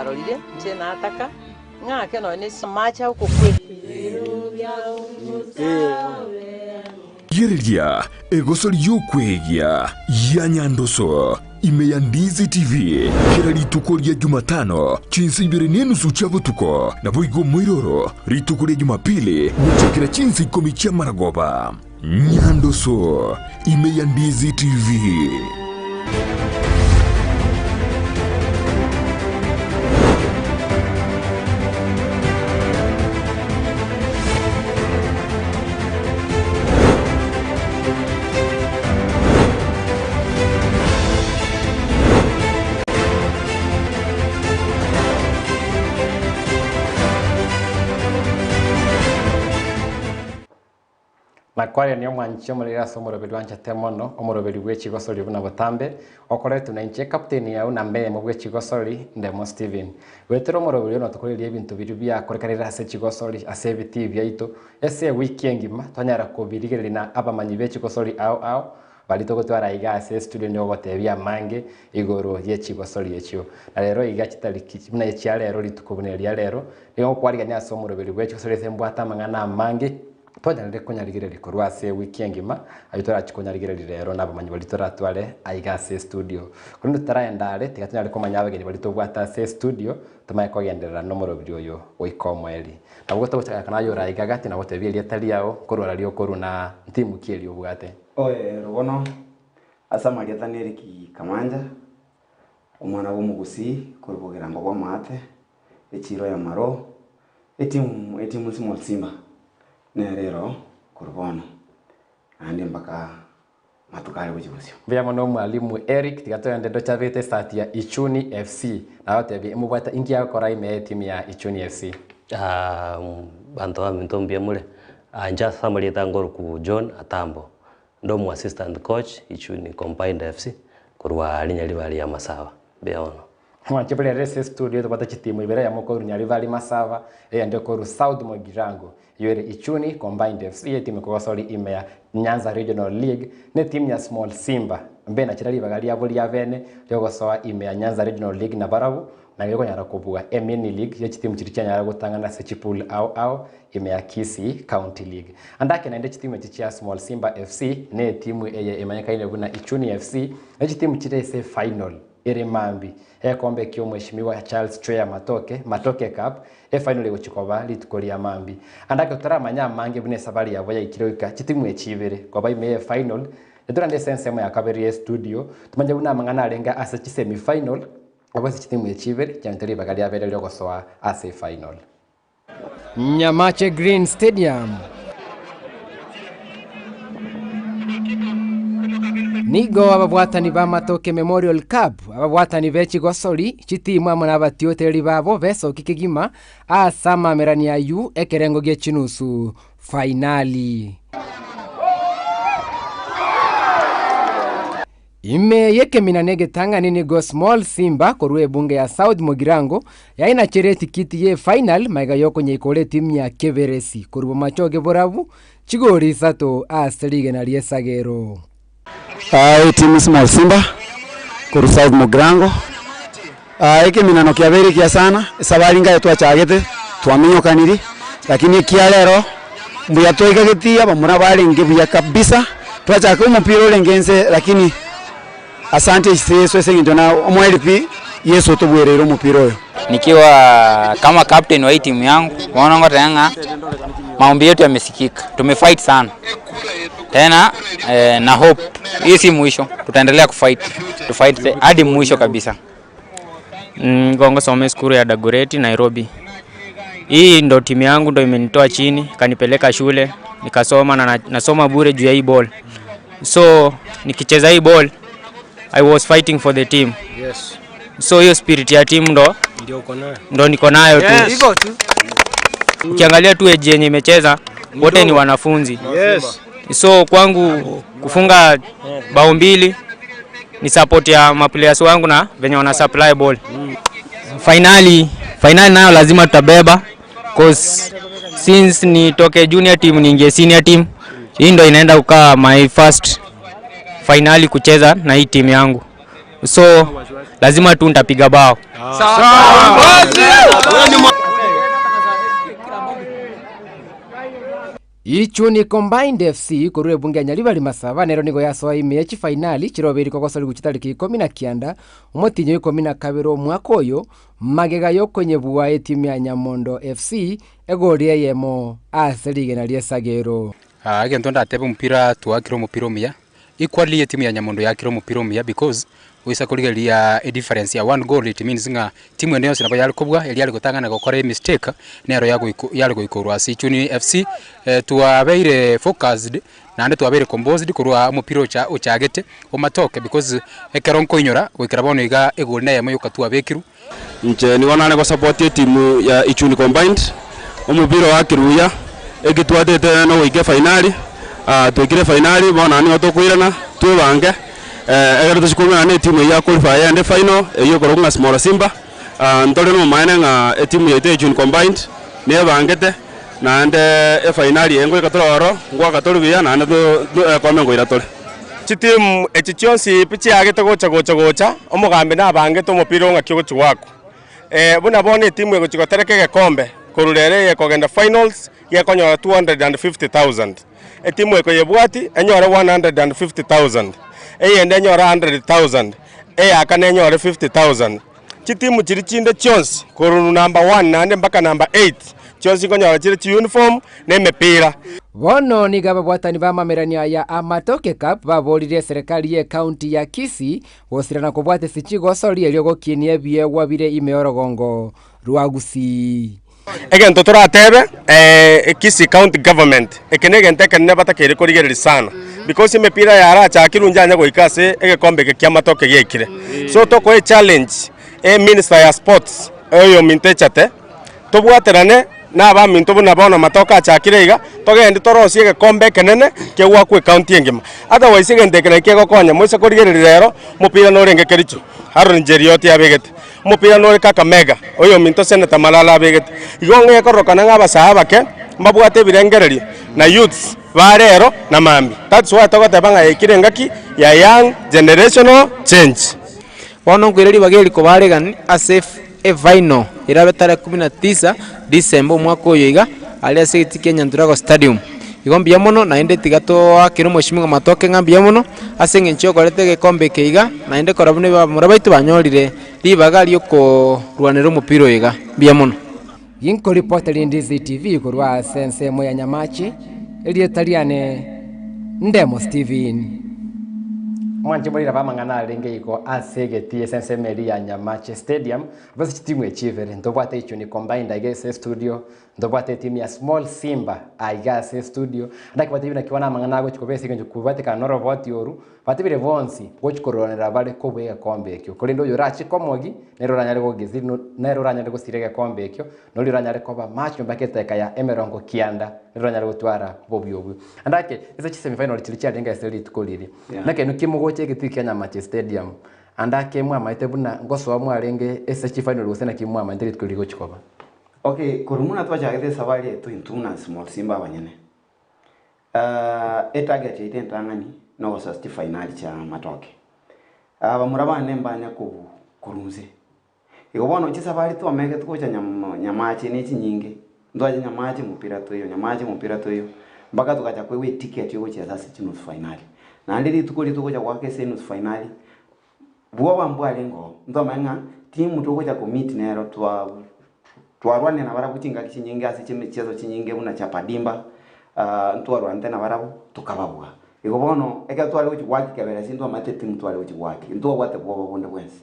Arorire, inche nataka ng'ake nonya ne amache agokwera. Rigereria egosori y'okwegia ya Nyandoso ime ya Ndizi TV kera rituko ria Jumatano chinsa ibere na enusu chia botuko, naboigo omoiroro rituko ria Jumapili gochakera chinsa ikomi chi'amaragoba. Nyandoso ime ya Ndizi TV. Nakwarania omwanchi omorere ase omoroberi bwanchete mono, omoroberi bwe chigosori buna botambe, okoretwe nainche ecaptain yao namba eyemo bwe chigosori, Ndemo Stephen. Goetera omoroberi oyo notokorerie ebinto biria biakorekanire ase chigosori ase ebitii biaito ase ewiki engima twanyara kobirigereria na abamanyi be chigosori ao ao baria togotwara aiga ase estudio nigo ogotebia amange igoro ye chigosori echio. Na rero iga chitariki buna echia rero rituko buna eria rero nigo ngokwarigania ase omoroberi bwe chigosori ase mbwate amang'ana amange Twanyarire konyarigereria korwa ase ewiki engima, ayio torachie konyarigereria rero nabamanyi baria toratware aiga ase estudio. Korende totaraenda are, tiga tonyare komanya abageni baria tobwate ase estudio, tomanye kogenderera nomorobiri oyo goika omoerio. Nabo togochaka naye ore aiga gati na gotebia erieta riao, nkorwa raria okorwa na ntimu ki eria obwate. Oye bono ase amarieta n'Erick Kamanja, omwana bw'omogusii korwa bogirango bw'amaate, echiiro y'amaro, etimu etimu Small Simba nere ero korwa bono naende mpaka matuko are gochia bosio. Mbuya mono Mwalimu Eric, tiga togende ndochabete esati ya Ichuni FC. Nagotebia imobwate inki agokora ime ye etimu ya Ichuni FC. Banto baminto mbuya more, inche ase amarieta nkorokwa John Atambo, nde omo assistant coach Ichuni Combined FC korwa Rinyaribari ya Masaba, mbuya mono. Mwanche buna ere ase estudio tobwate chitimu ibere eyemo korwa Nyaribari Masaba eyende korwa South Mugirango eyio ere Ichuni Combined FC etimu ekogosori ime ya Nyanza Regional League na etimu ya Small Simba mbe nachire ribaga riabo ria bene riogosoa ime ya Nyanza Regional League nabarabwo nabo ekonyara kobua emini league ye chitimu chiria chianyara gotang'ana ase chipool ao ao ime ya Kisii County League. Ande ake naende chitimu echi chia Small Simba FC na etimu eye emanyekaine buna Ichuni FC ne chitimu chire ase efinal Ere mambia, egekombe ki'Omweshimiwa Charles Chweya Matoke, Matoke Cup, efainoli egochia koba rituko ria mambia. Ande ake totaramanya amange buna esabari yabo yaikire goika chitimu echi ibere koba ime y'efainoli, netorande ase ensemo ya kabere y'estudio tomanye buna amang'ana arenge ase chisemi final abo ase chitimu echi ibere chianete ribaga riabere riogosoa ase efainoli. Nyamache Green Stadium. Nigo ababwatani ba Matoke Memorial Cup, ababwatani be chigosori, chitimu amo nabatiotereri babo besoki kegima ase amamerani ayio ekerengo gie chinusu fainali. Ime y'ekemina na egetang'ani nigo Small Simba korwa ebunge ya South Mugirango yainachere etikiti ye final magega yokonyeikora etimu ya Keberesi korwa bomachoge borabu chigori isato ase rigena ri'esagero. Etimu Small Simba korwa South Mugirango, ekeminano kiabeire ekiya sana, esabari nkaye twachagete twaminyokanirie, lakini ekia rero Mbuya twaikagetie abamura barenge buya kabisa, twachaka omopira orenge inse lakini asante ase Yeso ase eng'encho na omoerio pi Yeso otobuereire omopira oyo. Nikiwa kama captain wa hii timu yangu bono ngoteba ng'a maombi yetu yamesikika, tumefight sana tena na hope hii si mwisho, tutaendelea kufight tufight hadi mwisho kabisa. Nigo ngosoma esukuru ya Dagoretti Nairobi. Hii ndo timu yangu ndo imenitoa chini ikanipeleka shule nikasoma na nasoma bure juu ya hii ball. So nikicheza hii ball I was fighting for the team. Yes. So hiyo spirit ya team ndo Ndio uko nayo. ndo niko nayo tu. Hivyo tu. Ukiangalia tu age yenye imecheza wote ni wanafunzi. Yes. So kwangu kufunga bao mbili ni support ya maplayers wangu na venye wana supply ball. Finali, finali nayo lazima tutabeba cause since nitoke junior team niingie senior team, hii ndo inaenda kukaa my first finali kucheza na hii team yangu. So lazima tu ntapiga bao. Ichuni Combined FC korwa ebunge ya Nyaribari Masaba nero nigo yasoa ime ye chifainali chirobeiri kogosorigwa chitariki ikomi na kianda omotinyi o ikomi na kabere omwaka oyo magega yokonyebua etimu ya Nyamondo FC egori eyemo ase rigena ri'esagero. Egento ndatebe omopira twakire omopira omuya, equally etimu ya Nyamondo yakire omopira omuya because goisa korigereria edifference ya one goal it means ng'a timu ende yonsi nabo yare kobua eria yare gotang'ana gokora emistake nero yagoiko yare goikorwa ase Ichuni FC. Twabeire focused naende twabeire composed korwa omopira ocha ochagete omatoke because ekero nkoinyora goikera bono iga egoli neyemo yoka twabekirwe. Inche nigo nare gosupport etimu ya Ichuni Combined, omobira oakirwe buya, eki twatete nogoika efainali, twaikire efainali bono naende nigo tokoirana twebange ekero tochia koumerana na etimu eyio ya qualify ende efinal eyio ekorokwa ng'a Small Simba, ntore nobomaene ng'a etimu yaito ya Ichuni Combined nebangete naende efainali eye ngoika tore ororo, ngoaka tore buya naende egekombe nkoira tore. Chitimu echi chionsi pi chiagete gocha gocha gocha, omogambi nabangete omopira o ng'aki ogochia goakwa. Buna bono etimu egochia gotereka egekombe korwa rero eye ekogenda finals gekonyora 250,000. Etimu ekoyebwati enyore 150,000, eyende enyore 100,000, eyakane enyore 50,000. Chitimu chiria chinde chionsi korwa number one naende mpaka number eight, chionsi nkonyora chire chiuniform na emepira. Bono nigo ababwatani b'amamerani aya a Matoke Cup baboririe eserekari y'ecounty ya Kisii gosirana kobwata ase chigosori erio gokinia ebiegwa bire ime y'orogongo rwa Gusii. Egento toratebe Kisii County Government, eke negento ekenene batakeire korigereria sana because emepira yarachakirwe inche anye goika ase egekombe eke kia matoke giaikire. So tokoa echallenge eminister ya sports oyo ominto echate, tobwaterane na abaminto buna bono amatoke achakire iga, togende torosie egekombe ekenene kegoakwa ecounty engima. Otherwise egento eke naki kegokonya moise korigereria rero, omopira norenge Kericho, Aaron Cheruiyot abegete. Omopira nore Kakamega, oyominto Senator Malala abegete. Igo ng'a ekororokana ng'a abasae abake mbabwate ebirengererio na youths ba rero na mambia. That's why togoteba ng'a yaikire engaki ya young generational change. Bono nkoira ribaga eri kobaregani ase efinal erabe tarehe kumi na tisa December omwaka oyo iga aria ase egetii kia Nyanturago Stadium. Igo mbuya mono naende tiga toakere omweshimiwa Matoke ng'a mbuya mono ase eng'encho yokoreta egekombe eke iga naende korwa buna abamura baito banyorire ribaga riokorwanera omopira oyo iga, mbuya mono. Ginkoripotera Ndizi TV korwa ase ensemo ya Nyamache, erieta riane Ndemo Steven. Mwanche morire b'amang'ana arenge igo ase egetii ase ensemo eria ya Nyamache Stadium, ase chitimu echi ibere, ntobwate Ichuni Combined aiga ase estudio, Ntobwate etimu ya Small Simba aiga ase estudio, naki batebire naki bono amang'ana agochia koba ase eng'encho kobatekana noroboti oru, batebire bonsi gochia korwanera bare kobua egekombe ekio. Korende oyo orache komogi, nere oranyare gogesi nere oranyare gosira egekombe ekio, na oria oranyare koba macho mpaka edakika ya emerongo kianda, nere oranyare gotwara obobuya obwo. Naende ake, ase chisemi final chiria chiarenge ase rituko riria, nekeene ki mogocha egetii kia Nyamache Stadium, ande ake mwamaete buna ngosoa mwarenge ase chifinal gose naki mwamaete rituko riria rigochia koba. Okay, korwa buna twachagete esafari yaito intwe buna Small Simba abanyene, etarget yaito entang'ani nogosoa ase chifainali chia amatoke. Abamura bane mbanya kobu korwa inse. Igo bono chisafari twamegete gocha nyam Nyamache ne chinyinge, ntwacha Nyamache mopira toiyo, Nyamache mopira toiyo, mpaka togacha koegwa eticket yogochiesa ase chinusu fainali. Naende rituko riria togocha goaka ase enusu fainali, Bwoba mbwarenge oo, ntomanye ng'a timu togocha ko meet nero twa twarwanire nabarabwo chingaki chinyinge ase chimicheso chinyinge buna Chapadimba, ntwarwanete nabarabwo tokababua. Igo bono ekero tware gochia goaka ekeberesi ntwamanyete timu tware gochia goaka, ntwabwate bwoba bonde bwensi.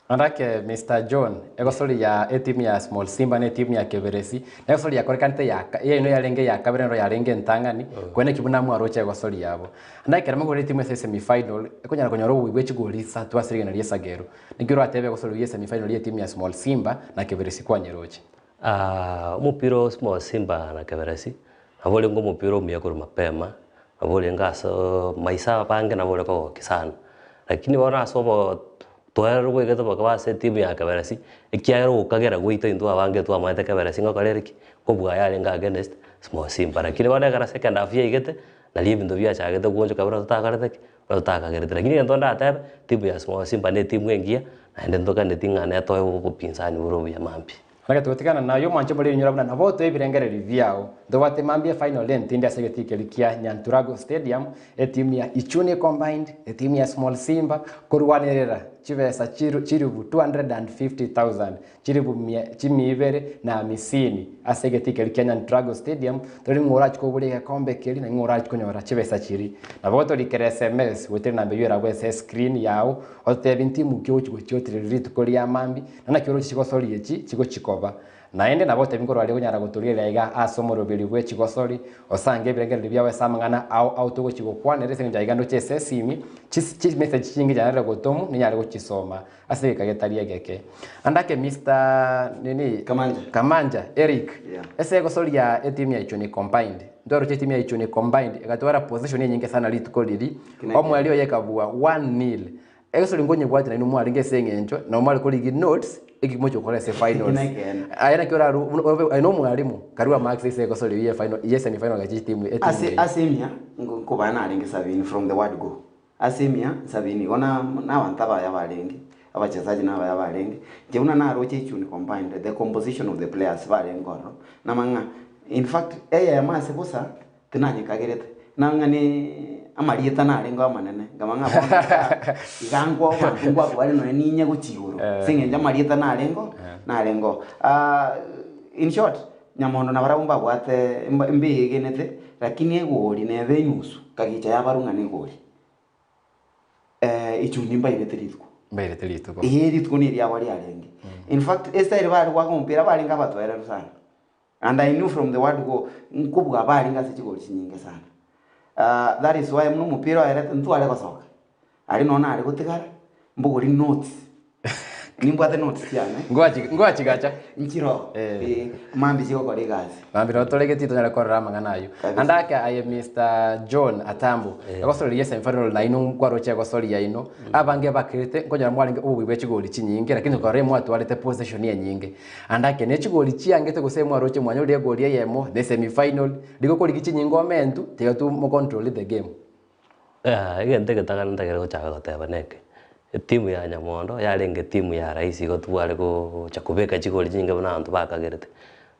Naende Mister John, egosori ya etimu ya Small Simba na etimu ya Keberesi, na egosori yakorekanete ya yaino yarenge eya kabere nero yarenge entang'ani, kwene ki buna mwaroche egosori yabo. Naende ekero mogorire etimu ase esemi final, ekonyara konyora obobuya bwe chigoli isato ase rigena ria esagero. Naki oratebe egosori ya esemi final ya etimu ya Small Simba na Keberesi kwanyeroche? Omopira o Small Simba na Keberesi, nabo orenge omopira omuya korwa mapema, nabo orenge ase maiso abange nabo ore kogokia sana. Lakini bono ase obo toererwa bwaigete bokaba ase etimu ya Keberesi, ekiagera ogokagera gwaito intwe abange twamaete Keberesi ngokora ere ki? Kobua yarenge against Small Simba. Lakini bono ekero second half yaigete, nario ebinto biachagete goonchoka buna totakorete ki? Totakagerete lakini egento ndatebe, timu ya Small Simba na etimu engiya, naende ntokaneti ng'a netoe obopinzani bore obuya mambia. Naki togotigana naye omwanche more rinyora buna nabo otoe ebirengererio biao. Ntobwate mambia efinal entindi ase egetii keria kia Nyanturago Stadium, etimu ya Ichuni Combined, etimu ya Small Simba korwanerera chibesa chiru chilifu 250,000, chilifu mia chimia ibere na amisini ase egetii keria kia Nyanturago Stadium, tori ng'o orachie koboria egekombe keria na ng'o orachie konyora chibesa chiria. Nabo otorikere sms goetera enamba eyio erabwo ase escreen yao, ototebie ntimu ki ogochia gochiotereria rituko ria mambia, Na naki oroche chigosori echi chigochia koba. Naende nabo otebi nkorwa aria okonyara gotorigereria aiga ase omoroberi bwe chigosori, osange ebirengererio biao ase amang'ana ao ao togochia gokwanera ase engencho aiga ndoche ase esimi, chis chimessage chinge chianyarire gotomwa ninyare gochisoma ase egeka getari egeke. Ande ake Mister nini Kamanja. Kamanja Eric, Yeah. ase egosori ya etimu ya Ichuni Combined, ntwaroche etimu ya Ichuni Combined egatwara possession enyinge sana rituko riria, Kineke. omoerio oye ekabua one nil. Egosori nkonyebwati nainwe mwarenge ase eng'encho, nabo mware korigia notes, eki mochia gokora ase finals. Nekeene. Aye naki orarue buna obe aye na omwalimu, karue amarks ase egosori eyio ya final ye semi final gacha chitimu etimu Ase eyio. ase emia nko nkobaa narenge sabini from the word go. Ase emia sabini igo na na abanto abaya barenge, abachesaji na abaya barenge, inche buna naroche Ichuni combined, the composition of the players barenge ororo, namang'a in fact eyemo ase bosa. Tinanyekagerete, nang'a ne amarieta narengeo amanene, nkaba ng'a bono iga iga nkwa abanto nkwaku bare nonya ninye gochia igoro, ase eng'encho amarieta narengeo narengeo. In short, nyamondo nabarabwo mbabwate mba mbeegenete, lakini egori nebe enusu, kagicha yabarwa ng'a negori. Ichuni mbairete rituko. Mbairete rituko. Eeh rituko neriabo riarenge. In fact, estyle bare goaka omopira barenge abatoereru sana. And I knew from the word go, nkobua barenge ase chigori chinyinge sana. That is why buna omopira oerete ntware gosoka, aria nonye nare gotigara, mbogori notes, nimbwate notes chiane. Ngwachigacha. Nchiroo, eh, mambia chigokora egasi. Mambia nabo toregeti tonyare korora amang'ana ayio. Kabisa. Ande ake aye Mister John Atambo, egosoreria semi-final nainwe nkwaroche egosori yaino, abange bakerete nkonyora mwarenge obobui bwe chigori chinyinge lakini korora mwatwarete possession enyinge. Ande ake ne chigori chiangete gose mwaroche mwanyorire egori eyemo ne semi final, rigo korigi chinyinga omentu tiga tu mo control the game. Egento egetang'ani ntagere gochaka goteba neke, etimu ya Nyamondo yarenge etimu ya rahisi igo tibware gocha kobeka chigori chinyinge buna abanto bakagerete.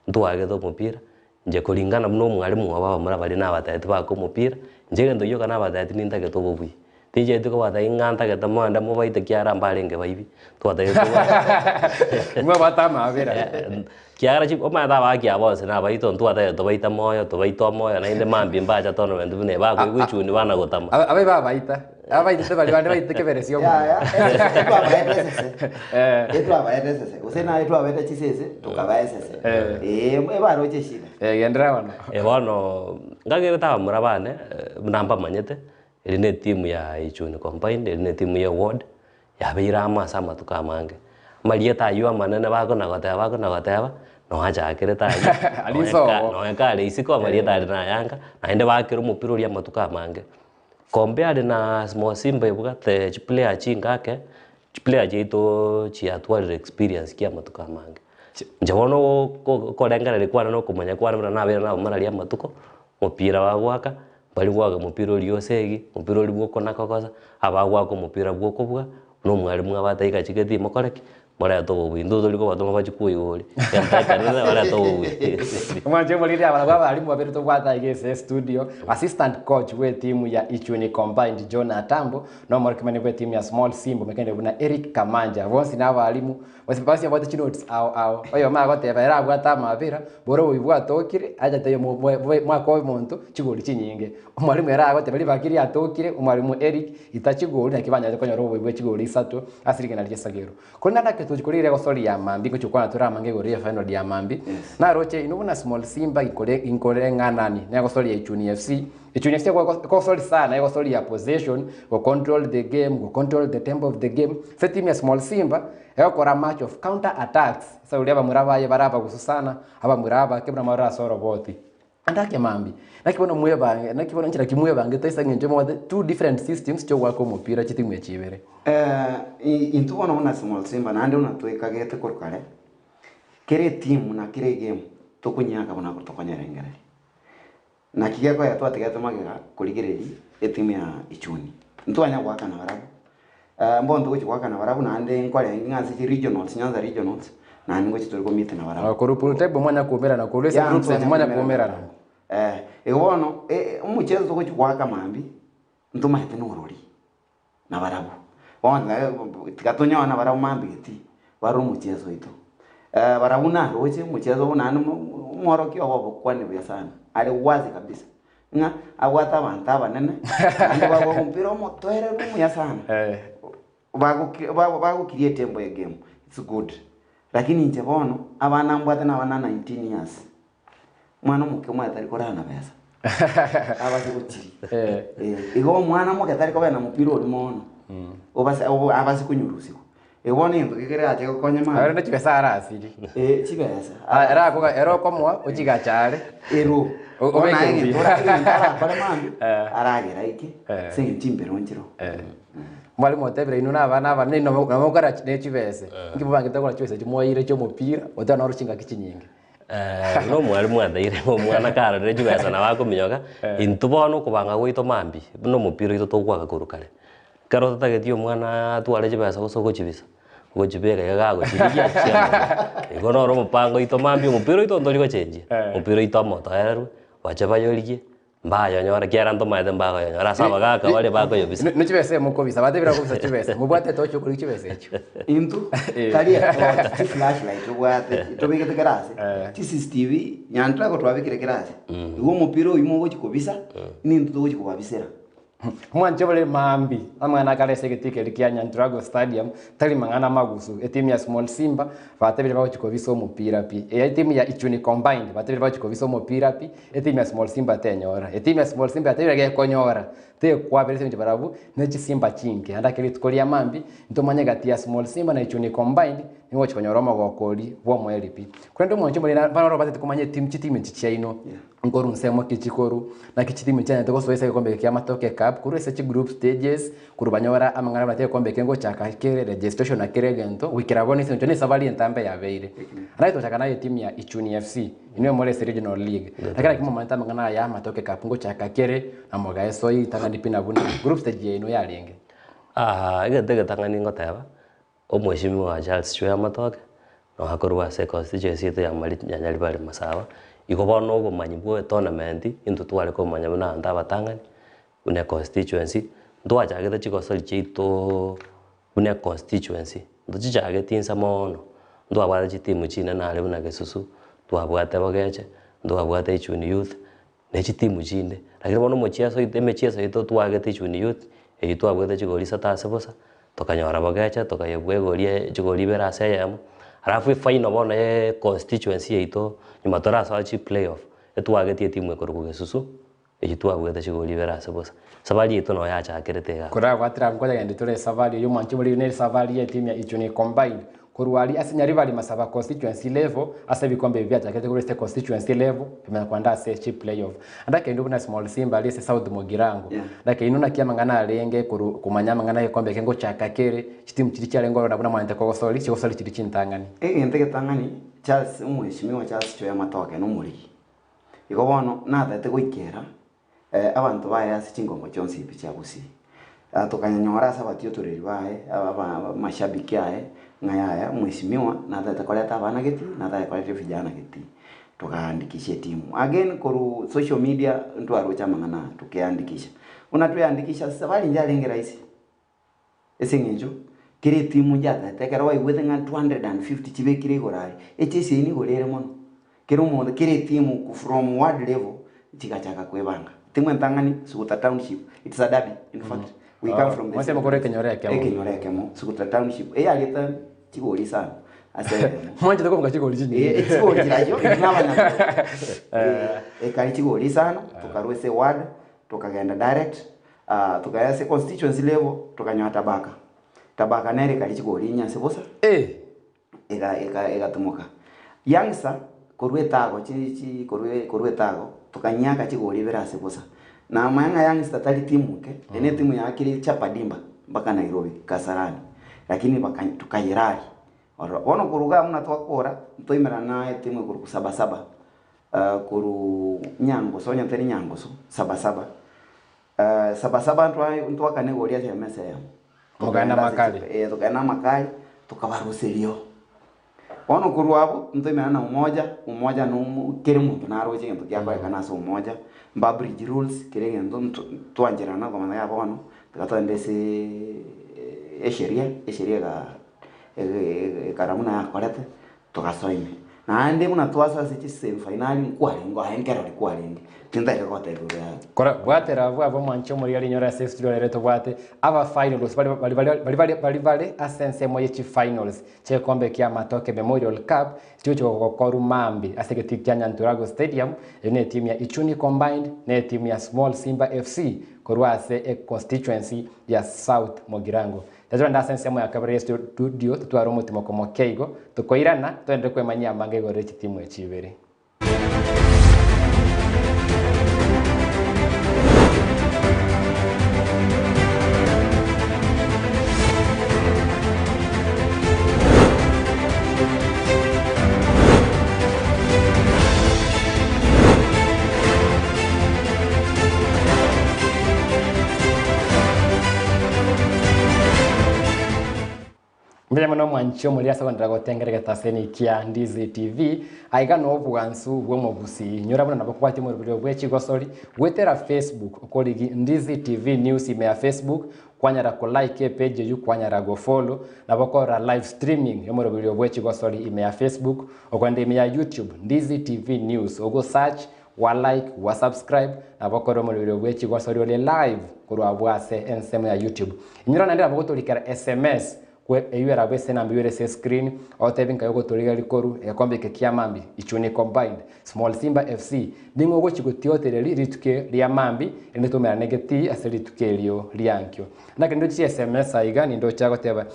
Ntwagete omopira, inche kuringana buna omwalimu obo abamura baria nabatebetie bake omopira, inche egento gioka nabatebetie nintagete obobui. Tincheti kobatebia ng'a ntagete moende mobaite ekiagera mbarenge baibi, twatagete Mwabwate amaabera. Kiagera chi omanyete abaaki aba bonsi nabaito ntwatagete tobaite moyo, tobaite omoyo naende mambia mbacha tournament buna eye bakoigwa echuni bana gotama. Aba abe babaita, abaitete baria bande baitete keberesia omonto. Yaya, esese etwabaete esese. Eh. Etwabaete esese, gose naye twabaete chisese, tokabaa esese. Eh. Eh, ebaroche eshida. Eh, genderera bono. Eh, bono ngagerete abamura bane buna mbamanyete, Eri netimu ya Ichuni Combined, eri netimu ya eward, yabeire amo ase amatuko amange. Amarieta aywo amanene bakona goteba bakona goteba, noo achakerete aywo, Aria noe isobo. ka noe kare isiko amarieta aria nayanga, naende bakera omopira oria amatuko amange. Compared na Small Simba ebwate chiplayer chingake, chiplayer chiaitooo chiatwarire experience kia amatuko amange. Inche bono oko okorengereria kwane na okomanya kwane buna nabeire nabamura aria amatuko, omopira bagoaka, Baria goaka omopira oria ose egi, omopira oria bwa okonakogosa, abagoaka omopira bwa okobua, buna omwalimu abate iga chigeti mokore ki? Morete obobui. Intwe tori kobatoma bachie koigwa oria, egento ekenene barete obobui. Omwancho omoriri abarabwo abarimu babere tobwate aiga ase estudio, assistant coach bwe etimu ya Ichuni Combined John Atambo, na omorokimani bwe etimu ya Small Simba omekende buna Eric Kamanja. Bonsi na abarimu, bonsi bonsi babwate chinotes ao ao. Oyomo agoteba ere abwate amabera, bore oboyio bwatokire, achete oyomo mwaka omonto chigori chinyinge. Omwalimu ere agoteba ribaki riatokire, omwalimu Eric, ita chigori naki banyarete konyora oboyio bwe chigori isato ase rigena ri'esagero. Korende naki tochi korigereria egosori ya mambia, ngochia gokwana tore amange igoro ye final ya mambia, naroche inwe buna Small Simba ginkore ginkoreng'anani na egosori ya Ichuni FC, Ichuni FC egosori sana egosori ya possession, go control the game, go control the tempo of the game, ase etimu ya Small Simba, egokora much of counter attacks, ase oria abamura baye bare abagusu sana, abamura abake buna mwarora ase oroboti. Ande ake mambia, naki bono mwebange, naki bono inche naki mwebangete ase eng'encho mobwate two different systems chiogoaka omopira chitimu echi ibere. Intwe bono buna Small Simba naende buna twekagete korwa kare, kera etimu na kera egame tokonyeaka buna tokonyerengereria. Naki gekonya twatigete magega korigereria etimu ya Ichuni. Ntwanya goakana barabwo, mbono togochia goakana barabwo naende nkorenge ng'a ase chiregionals, Nyanza regionals, naende ngochia tore komeet na barabwo. Korwa pool table mwanya koumerana, korwa ase Yeah, group stage ntwanya mwanya koumerana koumerana. nabarabwo. Igo bono, omocheso togochia goaka mambia, ntomaete na orori. Nabarabwo. Bono tiga tonyore nabarabwo mambia geti, barore omochieso oito. Barabwo naroche omochieso obo naende omworokia obo obokwane buya sana, are wazi kabisa, ng'a abwate abanto abanene, naende babwate omopira omotoereru omuya sana, bagoki bago create embo egame, it's good. Lakini inche bono, abana mbwate na abana 19 years. Omwana omoke omanye tari korara na besa, abase gochiria. Eh, igo omwana omoke tari kobera na mopira oria mono, obase obo abase konyorusigwa. Igo bono egento kekere ache gokonya mambia. Ere ne chibesa arasirie. Eh, chibesa. Ah, ere akoga ere okomoa ochigacha are. Ero. O- Bono obeke aye mbuya. egento ora egento arakore mambia, aragere aike, Eh. ase eng'encho chimbero nchiroo. Mwalimu otebire inwe na abana abane inwe nabo mokora ne chibese. Inki mobangete gokora chibesa echi mwaire chia omopira, oteba noro chingaki chinyinge. Buna omwalimu ateire omwana karorire chibesa nabo akominyoka, intwe bono okobanga gwaito mambia, buna omopira oito togoaka korwa kare. Ekero ototageti omwana atware chibesa gose ogochibisa, ogochibeka iga gagochirigia chiamanya. Igo noro omopango oito mambia omopira oito ntori gochenjia, omopira oito omotoererwe, bache bayorigie. Mbayonyore, ekiagera ntomaete mbakoyonyora ase abagaaka baria bakoyobisa. Ne chibesa emokobisa, batebire bakobisa chibesa, mobwate etochi okorigia chibesa echio. Intwe tari etochi, chiflashlight tobwate, tobegete kera ase, chi CCTV, nyantrago twabekire kera ase, igo omopira oywo mogochi kobisa, nintwe togochi kobabisera. Mwanche bore maambia, amang'ana akare ase egetii keria kia Nyantrago Stadium tari mang'ana magusu. Etimu ya Small Simba batebire bagochia kobisa omopira pi. Eye etimu ya Ichuni Combined batebire bagochia kobisa omopira pi, etimu ya Small Simba tenyora. Etimu ya Small Simba yatebire gekonyora tekwabera ase eng'encho barabwo ne chisimba chinke. Naende ake rituko ria maambia ntomanye gati ya Small Simba na Ichuni Combined nigo ogochia konyora omogoko oria bw'omoerio pi. Korende omwancho more baroro batete komanya etimu chitimu echi chiaino. Nkoru nsemo ki chikoru, naki chitimu chianyarete gosoa ase egekombe eke ki'amatoke cup, korwa ase chigroup stages, korwa banyora amang'ana buna egekombe eke ngochaka kere registration na kera egento, goikera bono ase eng'encho ne esabari entambe yabeire. Naye togochaka naye etimu ya Ichuni FC, inwe more ase regional league. Lakini naki momanyete amang'ana aya amatoke cup ngochaka kere, na mogaesoa ritang'ani pi na buna group stage yaino yarenge. Egento egetang'ani ngoteba, Omweshimiwa Charles Chweya Matoke, nonya korwa ase econstituency yaito ya Mari ya Nyaribari Masaaba, igo bono obomanyi bwa etournament, intwe tware komanya buna abanto abatang'ani, buna econstituency, ntwachagete chigosori chiaitooo buna econstituency, ntochichageti inse moono, ntwabwate chitimu chinene aria buna Gesusu, ntwabwate Bogeche, ntwabwate Ichuni Youth, ne chitimu chinde. Lakini bono omochieso oito emechieso yaito twagete Ichuni Youth, eywo twabwate chigori isato ase bosa, tokanyora bogecha tokayebua egori eye chigori ibere ase eyemo, alafu efinal bono ya econstituency yaito, nyuma torasoa chiplayoff, etwagetie etimu ekorokwa Gesusu, eywo twabwate chigori ibere ase bosa. Safari yaito noo yachakerete igaa. Korabwatire abwo nkoyagende tore esafari eywo mwanche bori ne esafari ye etimu ya Ichuni Combined Korwa aria ase Nyaribari Masaba Constituency level ase ebikombe ebi biachakete korwa ase constituency level bimanya kwenda ase chi playoff. Ande akeindwe buna Small Simba aria ase South Mugirango. Ande akeindwe naki amang'ana arenge korwa komanya amang'ana egekombe eke ngochaka kere, chitimu chiria chiarenge ororo buna mwanchete kogosori, chigosori chiria chintang'ani. Egento egetang'ani, Charles omweshimiwa Charles Choya Matoke nomorigi. Igo bono natagete goikera Abanto baye ase chingongo chionsi pi chia Gusii. Tokanyanyora ase abatiotoreri baye, amashabiki aye, ng'a yaya omwesimigwa natagete koreta abana geti, natagete koreta vijana geti. Tokaandikisha etimu. Again korwa social media ntwaroche amang'ana aya, tokeandikisha. Buna tweandikisha safari njarenge rahisi. Ase eng'encho kera etimu yatete ekero baigwete ng'a 250 chibekire igoro aria, echesi eyio nigo ere mono. Kera omonto, kera etimu from ward level chigachaka kwebanga. Etimu entang'ani Suguta Township, it's a derby in fact, we come from the Mose same mokore place. ekenyoro ekemo. Ekenyoro ekemo, Suguta Township, eyariete chigori isano ase eyemo. Mwanchete kobuga chigori chinyinge. Eh, chigori chirachio, intwe na abanyamurwa. Eh, ekari chigori isano, tokarwa ase eward, tokagenda direct, Tokaya ase constituency level tokanyora Tabaka. Tabaka nere ekari chigori inye ase bosa, ega ega egatimoka. Youngster korwa etago chi chi korwa korwa etago tokanyiaka chigori ibere ase bosa. Namanya ng'a youngster tari timu nke, eye ne etimu yaakire chapa dimba mpaka Nairobi, Kasarani, lakini baka tukayerari ororo. Bono korwa igaa buna twakora, ntoimerana na etimu ekorokwa Sabasaba, korwa Nyangoso onye tari Nyangoso, Sabasaba. Sabasaba ntwakana egori ase emesa eyemo. Mokaenda amakari? Eh, tokaenda amakari, tokabaruseria oo. Bono korwa abwo, ntoimerana na umoja, umoja na omo kera omonto naroche egento giakorekana ase umoja, mba bridge rules, kera egento nto twancherana komanya ng'a bono, tiga togende aseeee esheria, esheria ega ege ekara buna yakorete, Togasoa ime, naende buna twasoa ase chisemifainali nkwarenge aye nkerori kwarenge, tintagete gotebia igoro yaye. Kora bwatera abwo abwo mwanche omorigia rinyore ase estudio rero tobwate aba finals bari bari bari bari bari bari bare ase ensemo ye chifinals chi'egekombe kia Matoke Memorial Cup chigochia gokorwa maambia ase egetii kia Nyanturago Stadium eyio ne etimu ya Ichuni Combined na etimu ya Small Simba FC korwa ase econstituency ya South Mugirango. Tachorende ase ensemo ya kabere ye studio totware omotimoko moke igo, tokoirana togenderere kwemanyia amanga igoro ye chitimu echi ibere. Mbuya mono mwanchi omoriri ase ogonderera gotengera egetaseni kia Ndizi TV. Aiga nobwansu bw'omogusii. Nyora buna nabo kobwatia omoroberi bwe chigosori goetera Facebook okorigi Ndizi TV News ime ya Facebook kwanyara ko like epage eywo kwanyara go follow nabo okorora live streaming y'omoroberi bwe chigosori ime ya Facebook okorenda ime ya YouTube Ndizi TV News ogo search Gwa like, gwa subscribe, nabo okore omorero bwe chigosori ore live korwa abwo ase ensemo ya YouTube. Inyora naende nabo ogotorikera sms kwe eywo erabwo ase enamba eywo ere ase escreen otebi nkai ogotoriga rikoru egekombe eke kia mambi Ichuni Combined, Small Simba FC ning'o ogochi gotiotereri rituko ria mambi erinde toumerane getii ase rituko erio riankio. Naki ndoche chi sms aiga nindoche agoteba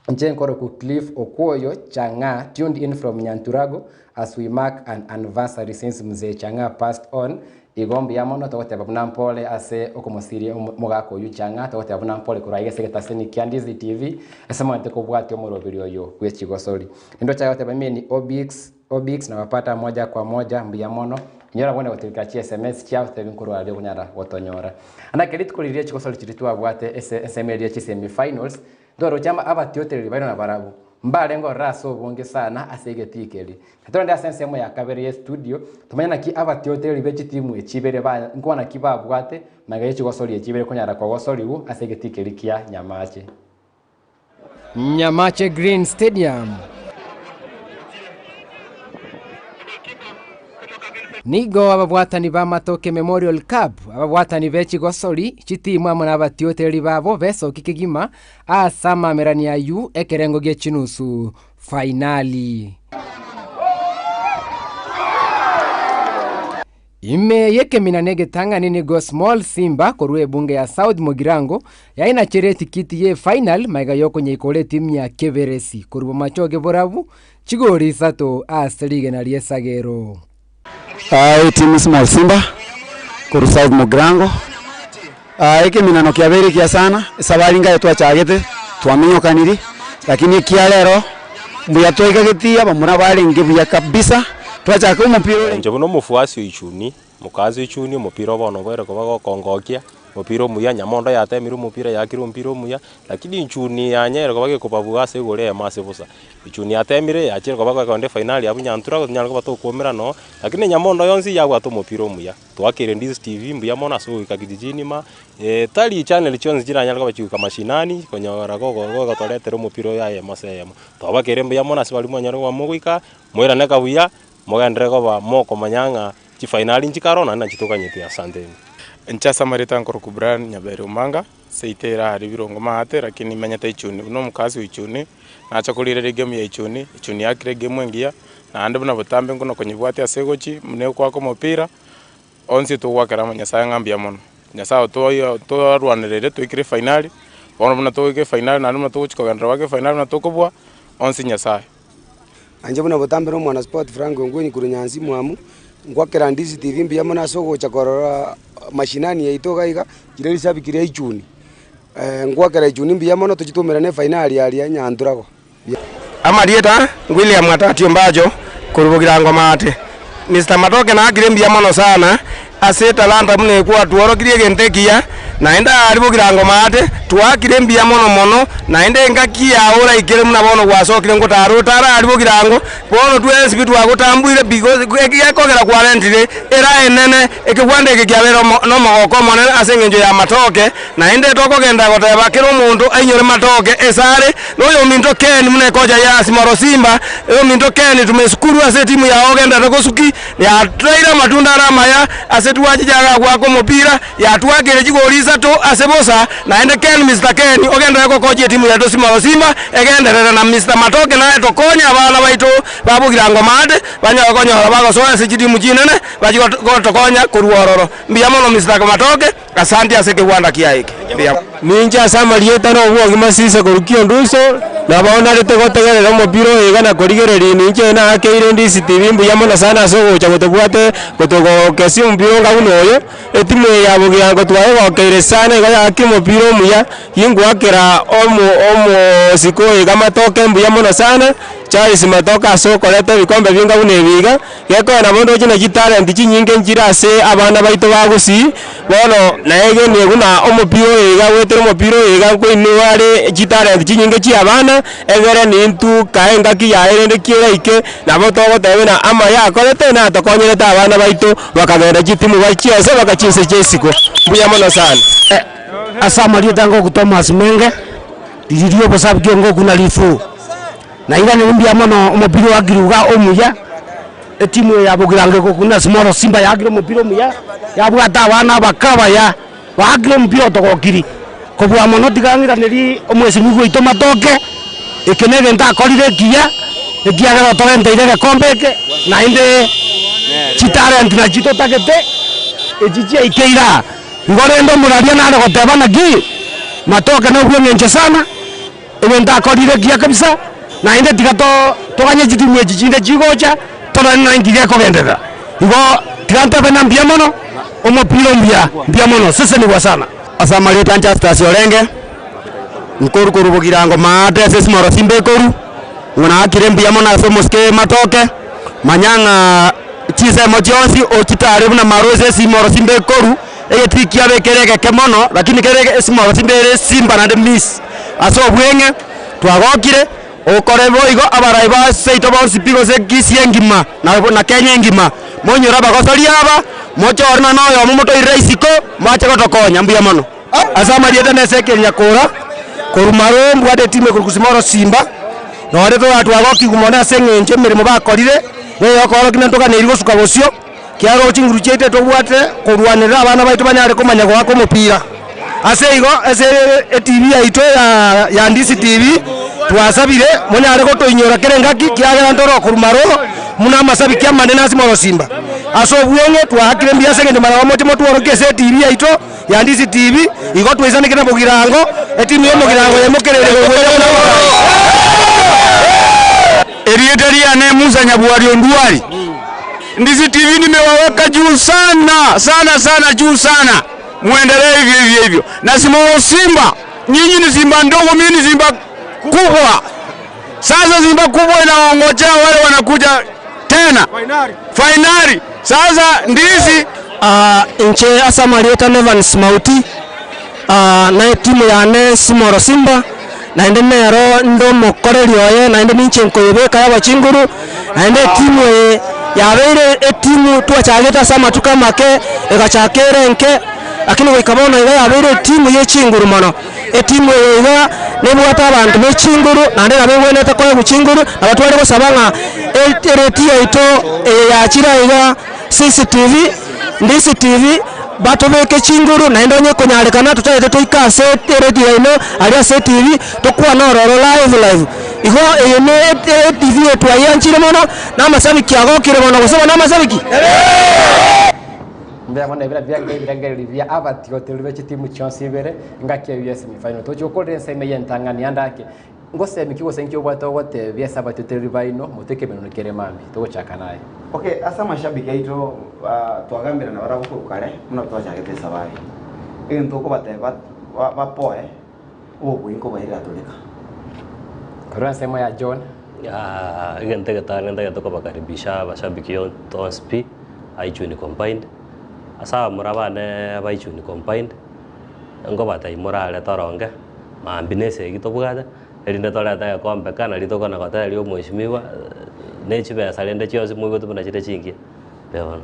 Inche nkorokwa Cliff Okwoyo Chang'aa tuned in from Nyanturago as we mark an anniversary since Mzee Chang'aa passed on Igo mbuya mono togoteba buna mpore ase okomosiria omogaka oyio Chang'aa togoteba buna mpore korwa aiga ase egetaseni kia Ndizi TV ase moente kobwatia omoroberi oyo bwe chigosori. Nindoche agoteba mimi ni Obix Obix nawapata moja kwa moja mbuya mono inyora buna gotorikera chi sms chiao totebi nkorwa aria okonyara gotonyora. Naki rituko riria chigosori chiria twabwate ase ensemo eria chi semi finals Ntoroche abatiotereri baino nabarabwo, mbarenge ororo ase obonge sana ase egetii keria. Na torende ase ensemo ya kabere y'estudio, tomanye naki abatiotereri be chitimu echi ibere ba nkwana ki babwate magega ye chigosori echi ibere konyara kogosorigwa ase egetii keria kia Nyamache. Nyamache Green Stadium. Nigo ababwatani ba Matoke Memorial Cup, ababwatani be chigosori, chitimu amo nabatiotereri babo besoki kegima ase amamerani ayio ekerengo gie chinusu fainali. Ime y'ekemina na egetang'ani nigo Small Simba korwa ebunge ya South Mugirango yainachere etikiti ye final magega yokonyeikora etimu ya Keberesi korwa bomachoge borabu Chigori isato ase rigena ri'esagero. Etimu Small Simba korwa South Mugirango, ekeminano kiabeire ekiya sana, esabari nkaye twachagete twaminyokanirie, lakini ekia rero mbuya twaika getii abamura barenge buya kabisa, twachaka omopira ore. Inche buna omofuasi o Ichuni, mokazi o Ichuni, omopira obo bono obeire koba gokongokia, omopira omuya, nyamondo yatemire omopira yaakire omopira omuya, lakini Ichuni yanyerire koba gekobabua ase igoro eyemo ase bosa. Ichuni yatemire, yachire koba gokonda efainali abwo Nyantura tonyare koba tokoumera noo, lakini nyamondo yonsi yabwate omopira omuya. Twakeire Ndizi TV mbuya mono ase ogoika kijijini ma, tari channel chionsi chiranyare koba chigoika mashinani, konyora gogo gogotoretera omopira oyo ayemo ase eyemo. Twabakeire mbuya mono ase baria mwanyare koba mogoika, moiraneka buya, mogenderere koba mokomanya ng'a chifainali nchikare naende nachi toganyete asanteni. Inche ase amarieta nkorokwa Brian Nyaberi Omanga. Seito ere aria birongo maate lakini nimenyete Ichuni buna omokasi o Ichuni, nacha korigereria egame ya Ichuni, Ichuni yakire egame engiya, naende buna botambe nkona konyebwatia ase egochi, buna egoaka omopira, onsi togoakera amo Nyasaye ng'a mbuya mono. Nyasaye otoyie toarwanerere toikire efainali, bono buna togoika efainali naende buna togochi kogenderera goaka efainali buna tokobua, onsi Nyasaye. Inche buna botambe na omwanaspoti Frank Ongwenyi korwa Nyansi mwamu, ngwakera Ndizi TV mbuya mono ase ogocha korora mashinani yaito iga iga, riria risabiki ria Ichuni. Ngwakera Ichuni mbuya mono tochie toumerane efainali aria Nyanturago. Amarieta, William Atati Ombacho, korwa Bogirango Maate. Mister Matoke naakire mbuya mono sana. Ase etalanta buna eye kwatworokirie egento ekiya, naende aria bogirango maate, twaakire mbuya mono mono, naende engaki yao oraikere buna bono gwasokire ngotara otare aria bogirango, bono twensi pi twagotambuire pi gekogera kwarentire era enene, ekegwanda eke kiabeire omo nomogoko omonene ase engencho y'amatoke, naende tokogenda goteba kera omonto ainyore matoke esare, na oyominto Ken buna ekocha ya Asimoro Simba, oyominto Ken tumesukuru ase etimu yao ogenderere gosuki. Yatwaire amatunda are amaya ase twachicha agagoaka omopira, yatwakeire chigori isato ase bosa, naende Ken Mister Ken ogenderere gokochia etimu yaito Simba Simba egenderere na Mister Matoke naye tokonye abana baito ba Bogirango Maate banyare konyora bagosoa ase chitimu chinene bachie gotokonya korwa ororo. Mbuya mono Mister Matoke, asanti ase ekegwanda kiaye eke. Mbuya. Ninche ase amarieta na obwogima Sisa korwa Kionduso, nabo narete gotegerera omopira oyo iga na korigereria ninche naakeire Ndizi TV mbuya mono sana ase ogocha gotobwate gotogokesia omopira onga buna oyo, etimu eye ya Bogirango twayegokeire sana igo yakia omopira omuya, gingoakera omo omosike oyo iga amatoke mbuya mono sana, Charles Matoke ase okoreta ebikombe binga buna ebi iga. Gekonya nabo ndoche naki chitalenti chinyinge nchire ase abana baito ba Gusii, bono naegenie buna omopira oyo iga goetera omopira oyo iga nkoinigwa are chitalenti chinyinge chia abana, egere nintwe kae engaki yaye rende ki eraike, nabo togoteba buna amaya akorete natokonyerete abana baito bakagenda chitimu bachiese baka chinse chia isiko. Mbuya mono sana. Ase amarieta ngoku Thomas Menge, riria obosabuki ongoku na rifuu. Nairanire mbuya mono omopira oakirwe iga omuya, etimu eye ya Bogirango egokuna Small Simba yaakire omopira omuya, yabwate abana abake abaya, baakire omopira otogokiri. Kobua mono tiga ng'iraneri omwesimigwa oito Matoke, eke na egento akorire ekiya, ekiagera otorenteire egekombe eke, naende chitalent nachio totagete, echi chiaikeire aa. Igo rende omoraria nare goteba naki, Matoke nobweng'encho sana. Egento akorire ekiya kabisa, naende tiga toganye chitimu echi chinde chigocha, torore ng'a inki gekogenderera. Igo tiga ntebe ng'a mbuya mono, omopira omuya, mbuya mono, sesenigwa sana. Ase amarieta a Justus orenge, nkoru korwa Bogirango maate ase esimoro simba ekoru, ng'a naakire mbuya mono ase omosike matoke, manya ng'a chinsemo chionsi ochitare buna maro ase esimoro simba ekoru, Egetii kiabe kere egeke mono, lakini kere esimoro simba ere esimba naende miss. Ase obweng'e twagokire, okore boigo abarai ba seito bonsi pi gose Kisii engima na na Kenya engima, monyore abagosori aba, mochore nonya na oyomo motoirere isiko, mbache gotokonya. Mbuya mono. Ase amarieta na Ezekiel Nyakora, korwa Maroo mbwate etimu ekorwa Simoro Simba, nonye toratwagokigwa mono ase eng'encho emeremo bakorire, neyokoorokia ntoganeirie gosuka bosio. Kiagera chinguru chiaito tobwate korwanerera abana baito banyare komanya goaka omopira. Ase igo ase etibi yaito ya ya Ndisi TV twasabire monyare gotoinyora kera engaki kiagera ntore okorwa maroro buna amasabiki amanene ase morosimba. Ase obweng'e twaakire mbuya ase engencho mara moche motworokie ase etibi yaito ya Ndisi TV igo twaisanekire na Bogirango etimu ya Omogirango yaimokereire goeta buna abarai. Erieta riane Musa Nyabwari Onduari. Ndizi TV nimewaweka juu sana sana sana juu sana, muendelee hivyo hivyo hivyo. Na Simolo Simba, nyinyi ni simba ndogo, mimi ni simba kubwa. Sasa simba kubwa inaongojea wale wanakuja tena fainali. Sasa ndizi Inche ase amarieta Nevans Mauti, na etimu yane Simolo Simba, naende nero inde omokoreri oye, naende ninche nkoyebeka yaba chinguru, naende etimu eye yabeire etimu twachagete ase amatuko amake, egachaka ere enke, lakini goika bono iga yabeire etimu ye chinguru mono. Etimu eye iga nebwate abanto be chinguru, naende nabo egwenerete koegwa chinguru, nabo tware gosaba ng'a ereti yaito eye yachire aiga CCTV, Ndisi TV, batobeke chinguru naende onye ekonyarekana totaete toike ase eredio yaino aria ase etv, tokwane ororo live live. Igo eye ne etv eye twayeanchire mono, na amashabiki agokire mono, gose bono amashabiki? Mbuya mono ebira biange ebirengererio bia abatigotereri be chitimu chionsi ibere engaki eyio ya semi final. Tochi gokorera ensemo eye entang'ani ande ake. Ngosemi ki gose nki obwate ogotebia ase abatigotereri baino moteke emenwa kere mambia. Togochaka naye. Okay, ase amashabiki aito twagambire nabarabwo korwa kare buna twachagete esabari, egento okobateba bapoe obobui nkobairera toreka. Korwa ensemo ya John. Egento egetang'ani ntagete kobakaribisha abashabiki onsi pi, Aichuni Combined. Ase abamura bane ba Ichuni Combined, nkobatebia morare toronge, mambia na esegi tobwate, erinde torete egekombe eka nario tokona goteberia omweshimiwa, ne chibesa rende chionsi moigwete buna chire chingiya, mbuya mono.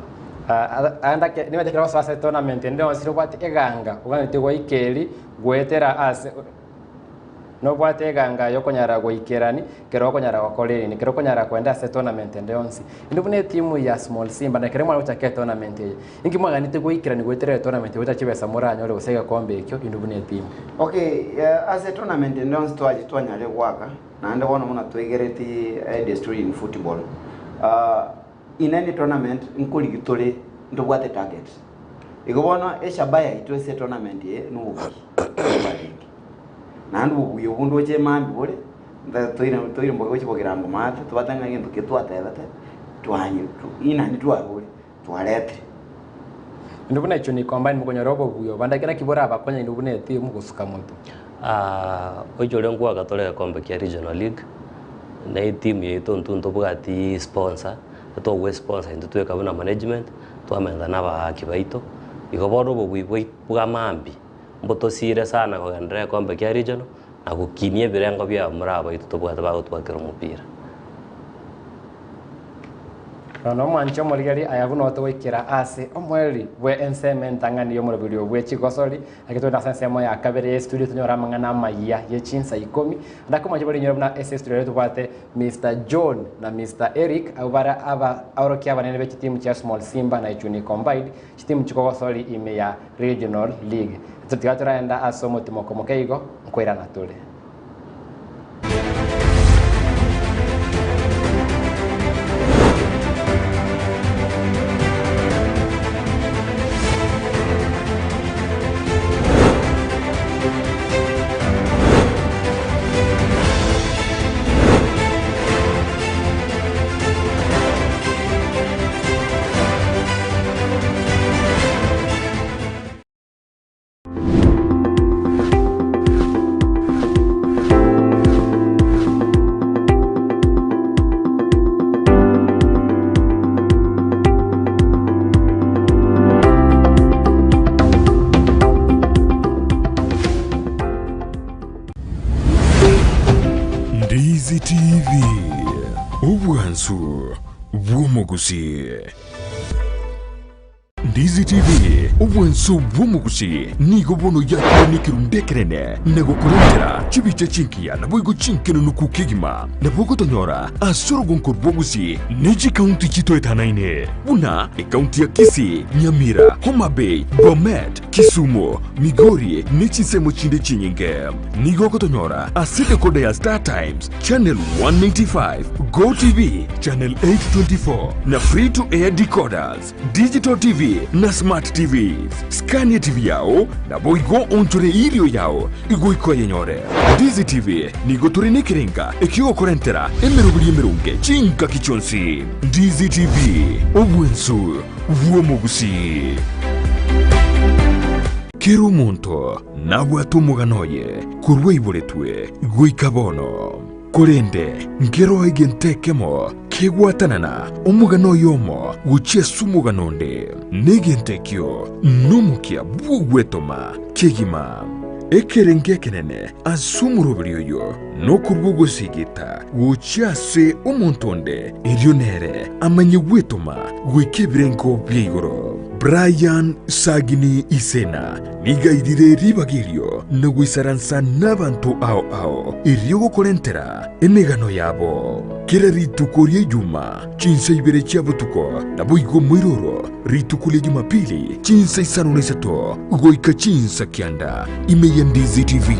Aye ndake nimanyete ekero gosoa ase etournament ende yonsi nobwate eganga oganetie goika eri goetera ase nobwate eganga yokonyara goikerani ekero okonyara gokora eri ekero okonyara koenda ase etournament ende yonsi. Inde buna etimu ya Small Simba na ekero mwana gochaka etournament eye, inki mwaganete goikerani goetera etournament gocha chibesa moranyore gose egekombe ekio inde buna etimu? Okay, ase etournament ende yonsi twachi twanyarire goaka, naende bono buna twaigereti edesturi in football, In any tournament nkorigia tore ntobwate target. Igo bono eshaba yaito ase etournament eye nobobui bwarenge. Naende obobui obwo ndoche mambia bore, nta toire toire mbobe gochia bogirango maate tobate ng'a egento keria twatebete twanyo inani twarure twaretire. Intwe buna Ichuni Combined mokonyora obobui obo, ande naki borabakonye intwe buna etimu gosuka motwe? Oichore nkwaka tore egekombe kia regional league, na etimu yaito intwe ntobwati sponsor, togwe sponsor intwe tweka buna management, twamenta na abaaki baito, igo bono obobui bwait bwa mambia, mbotosire sana kogenderera egekombe kia regional, na gokinia ebirengo bia abamura baito tobwate bagotwakera omopira. Nonya nomwanche omorigeri aya buna otogoikera ase omoerio bwe ensemo entang'ani y'omoroberio bwe chigosori, naki togende ase ensemo ya kabere y'estudio tonyore amang'ana amayia ye chinsa ikomi. Naende akomoancha barinyore buna ase estudio ere tobwate Mister John na Mister Eric abwo bare aba aorokia abanene be chitimu chia Small Simba na Ichuni Combined, chitimu chikogosori ime ya Regional League. Tiga toraenda ase omotimoko moke igo, nkoirana tore. Ndizi TV, obwansu bw'omogusii. Ndizi TV, obwanso bw'omogusi, nigo bono yakire nekerundu ekenene na gokorentera chibicha chingiya naboigo chinkenunuku kegima. Nabo ogotonyora ase orogonko rw'ogusi ne chikaunti chitoetanaine buna ekaunti ya Kisii, Nyamira, Homa Bay, Bomet, Kisumu, Migori ne chinsemo chinde chinyinge. Nigo ogotonyora ase decoder ya Star Times, Channel 195, Go TV, Channel 824 na Free to Air decoders. Digital TV na Smart TVs. Skania TV yao, naboigo onchore erio yao igoika oyenyore. Ndizi TV nigo tore nekerenga ekiogokorentera emeroberi emeronge chingaki chionsi. Ndizi TV, obwensu bw'omogusii. Kera omonto nabwate omogano oye korwa aiboretwe goika bono. Korende nkeroo egento ekemo kegwatanana omogano oyomo gochia ase omogano onde, na egento ekio nomokia bw'ogwetoma kegima. Ekerengo ekenene ase omoroberi oyo nokorua ogosigita gochia ase omonto onde, erio nere amanye gwetoma goika ebirengo bia igoro. Brian Sagini Isena Nigo airire ribaga erio na goisaransa nabanto ao ao, erio gokorentera emegano yabo. Kera rituko ri'Ejuma, chinsa ibere chia botuko, naboigo moiroro rituko ria Jumapili, chinsa isano na isato goika chinsa kianda, ime ya Ndizi TV.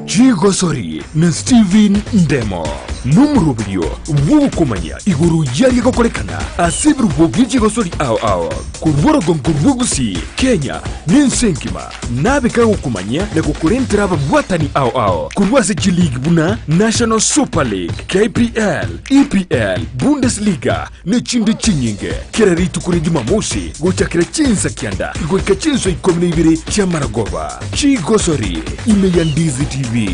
Chigosori na Steven Ndemo nomoroberio bw'ogokomanya igoro y'aria gokorekana ase ebirubo bie chigosori ao ao korwa orogongo rw'Ogusii, Kenya na ense engima nabe kagokomanyia na gokorentera ababwatani ao ao korwa ase chiligi buna National Super League, KPL, EPL, Bundesliga ne chinde chinyinge, kera rituko ria Jumamosi gochakera chinsa kianda goika chinsa ikomi na ibere chi'amaragoba. Chigosori ime ya Ndizi TV.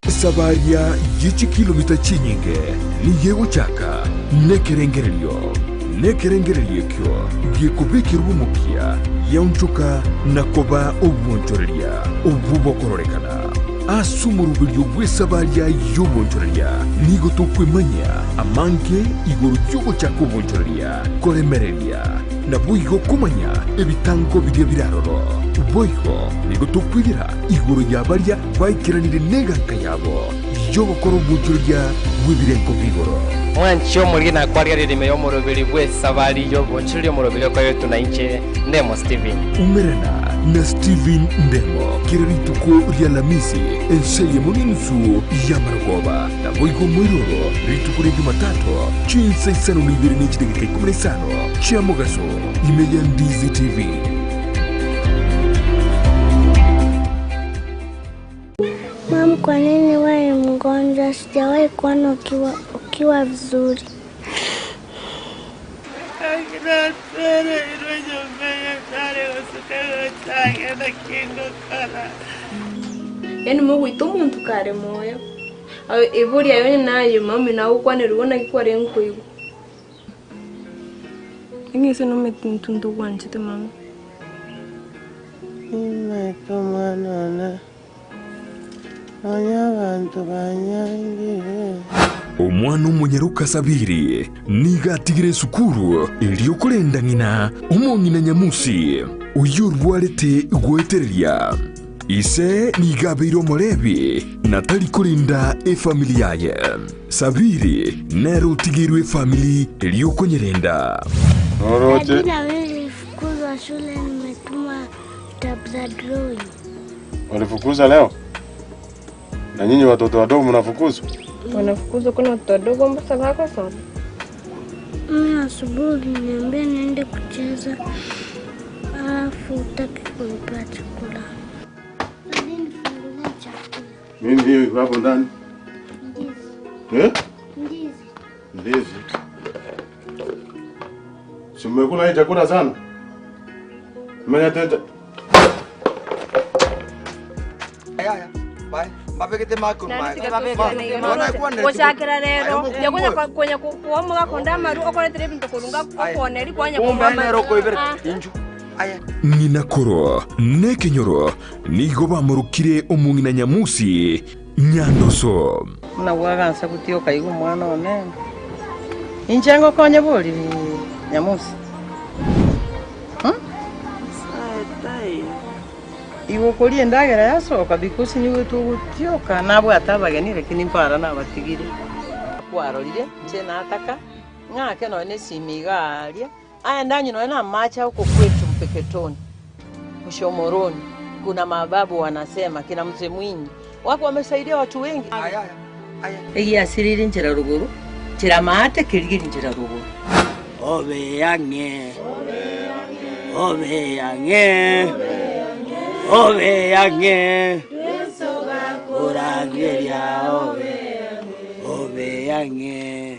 Esabaria ye chikilomita chinyinge nigo egochaka nekerengererio, na ekerengererio ekio gekobekerwa omokia giaonchoka na koba obwonchoreria obwo bokororekana. Ase omoroberio bw'esabaria y'obwonchoreria nigo tokwemanyia amange igoro y'ogochaka obwonchoreria, koremereria, naboigo komanya ebitango biria bire aroro. Boigo nigo tokwegera igoro ya baria baikeranire neganka yabo y'ogokora obwonchoreria bw'ebirengo bi'igoro. Mwanche omoriri na kwarigereria ime y'omoroberi bw'esabari y'obwonchoreria omoroberi okoretwe na inche, Ndemo Stephen. Umerana na Stephen Ndemo kera rituko ri'Alamisi ense eyemo n'enusu y'amarogoba, naboigo moiroro rituko ria Jumatatu chinsa isano na ibere ne chidageka ikomi na isano chia mogaso ime ya Ndizi TV. Mam, kwa nini wewe ni mgonjwa? Sijawahi kuona ukiwa, ukiwa vizuri. Yaani mogoita omonto kare moyo, Ebori aye onye naye mami nagokwanerigwe naki kwarenge koigwa. Eng'ese nomanyete intwe ntogwanchete mama. Nimaete omwana one, nonya abanto banyangire. Omwana omonyaroka Sabiri nigo atigire esukuru erio korenda ng'ina omong'ina Nyamusi, oyio orwarete goetereria. Ise nigo abeire Omolevi na tari korinda efamiri yaye. Sabiri nere otigeirwe efamiri erio okonyerenda. Daddy na mimi nilifukuzwa shule nimetuma vitabu za drawing. Walifukuza leo? Na nyinyi watoto wadogo mnafukuzwa? Wanafukuzwa kuna watoto wadogo mbasa bakosoma. Mimi asubuhi uliniambia niende kucheza alafu hutaki kunipea chakula. Daddy nifungulie chakula. Nini hiyo iko hapo ndani? Ndizi. Eh? Ndizi. Ndizi. Si mmekula hii chakula sana? Mmenyetete. Gochakera rero yakonya konya kuomoga konda amaru okoretera ebinto korunga okoneri kwanya Kumbe nero okoibera Ng'ina koro nekenyoro nigo bamorokire omong'ina Nyamusi Nyandoso. Buna bwagansa gotioka iga omwana one, inche ngokonye bori Nyamusi? Igo okoria endagera yasoka because nigo togotioka nabwate abageni lakini mpara nabatigire. Kwarorire inche nataka ng'ake nonya na esimi iga aria, aye ndanywe nonya na amache huko kwetu Mpeketoni, Mshomoroni, kuna mababu wanasema kina mzee Mwinyi wako wamesaidia watu wengi. Egiasirire nchera rogoro, nchera maate kerigeri nchera rogoro. Obe ang'e, obe ang'e, obe ang'e, korangeria obe, obe ang'e.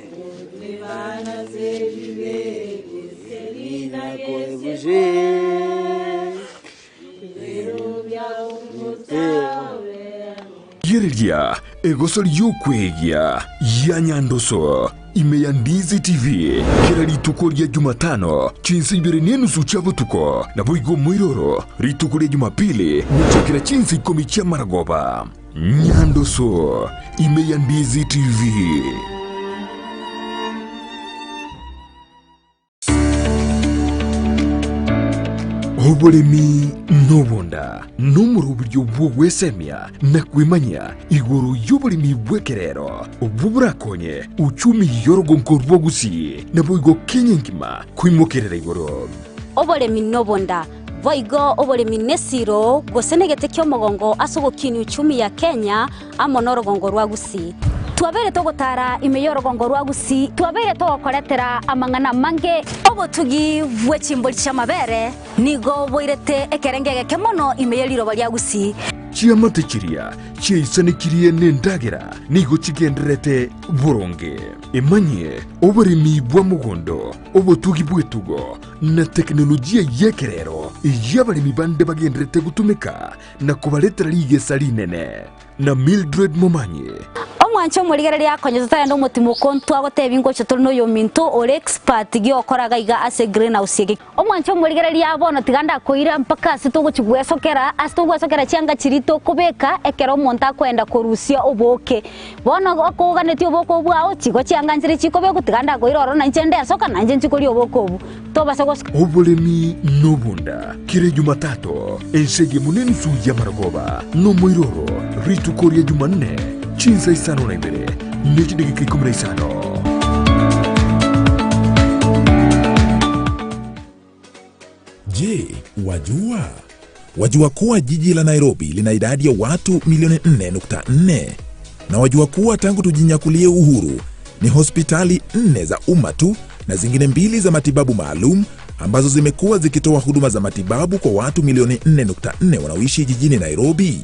Rigereria egoso ri'okwegia ya Nyandoso ime ya Ndizi TV kera rituko ria Jumatano chinsa ibere na enusu chia botuko, naboigo omoiroro rituko ria Jumapili gochakera chinsa ikomi chia maragoba. Nyandoso ime ya Ndizi TV. Oboremi nobonda nomoroberio bw'ogwesemia na kwemanyia igoro y'oboremi bw'ekerero obwo borakonye uchumi y'orogonko rwa Gusii naboigo Kenya engima koimokerera igoro. Oboremi nobonda, boigo oboremi nesiro gose negete ki'omogongo ase ogokinia uchumi ya Kenya amo norogongo rwa Gusii. Twabeire togotara ime y'orogongo rwa Gusii, twabeire togokoretera amang'ana amange. Obotugi bwe chimbori chi'amabere nigo boirete ekerengo egeke mono ime ye riroba ria Gusii. Chiamate chiria chiaisanekirie nendagera nigo chigendererete boronge. Emanyie oboremi bwa mogondo, obotugi bw'etugo, na tekinolojia y'ekerero eyio abaremi bande bagendererete gotumeka na kobaretera rigesa rinene. Na Mildred Momanyi. Omwanche omorigereria akonye totagenda omotimoko ntwagotebia ngocha tore noyominto ore expert giokora gaiga ase greenhouse eke. Omwanche omorigereria bono tiga ndakoira mpaka ase togochia gwesokera, ase togwesokera chianga chiria tokobeka ekero omonto akoenda korusia obooke. Bono okoganetie obooke obwo bwao, chigo chianga nchire chikobekwa tiga ndakoira ororo na inche ndesoka na inche nchikoria obooke obwo. Tobasa gosoka. Oboremi nobonda, kera Ejumatato, ense eyemo nenusu y'amarogoba, nomoiroro, rituko ria Jumanne, chinsa isano na ibere, ne chidageka ikomi na isano. Je, wajua? Wajua kuwa jiji la Nairobi lina idadi ya watu milioni 4.4? Na wajua kuwa tangu tujinyakulie uhuru ni hospitali nne za umma tu na zingine mbili za matibabu maalum ambazo zimekuwa zikitoa huduma za matibabu kwa watu milioni 4.4 wanaoishi jijini Nairobi.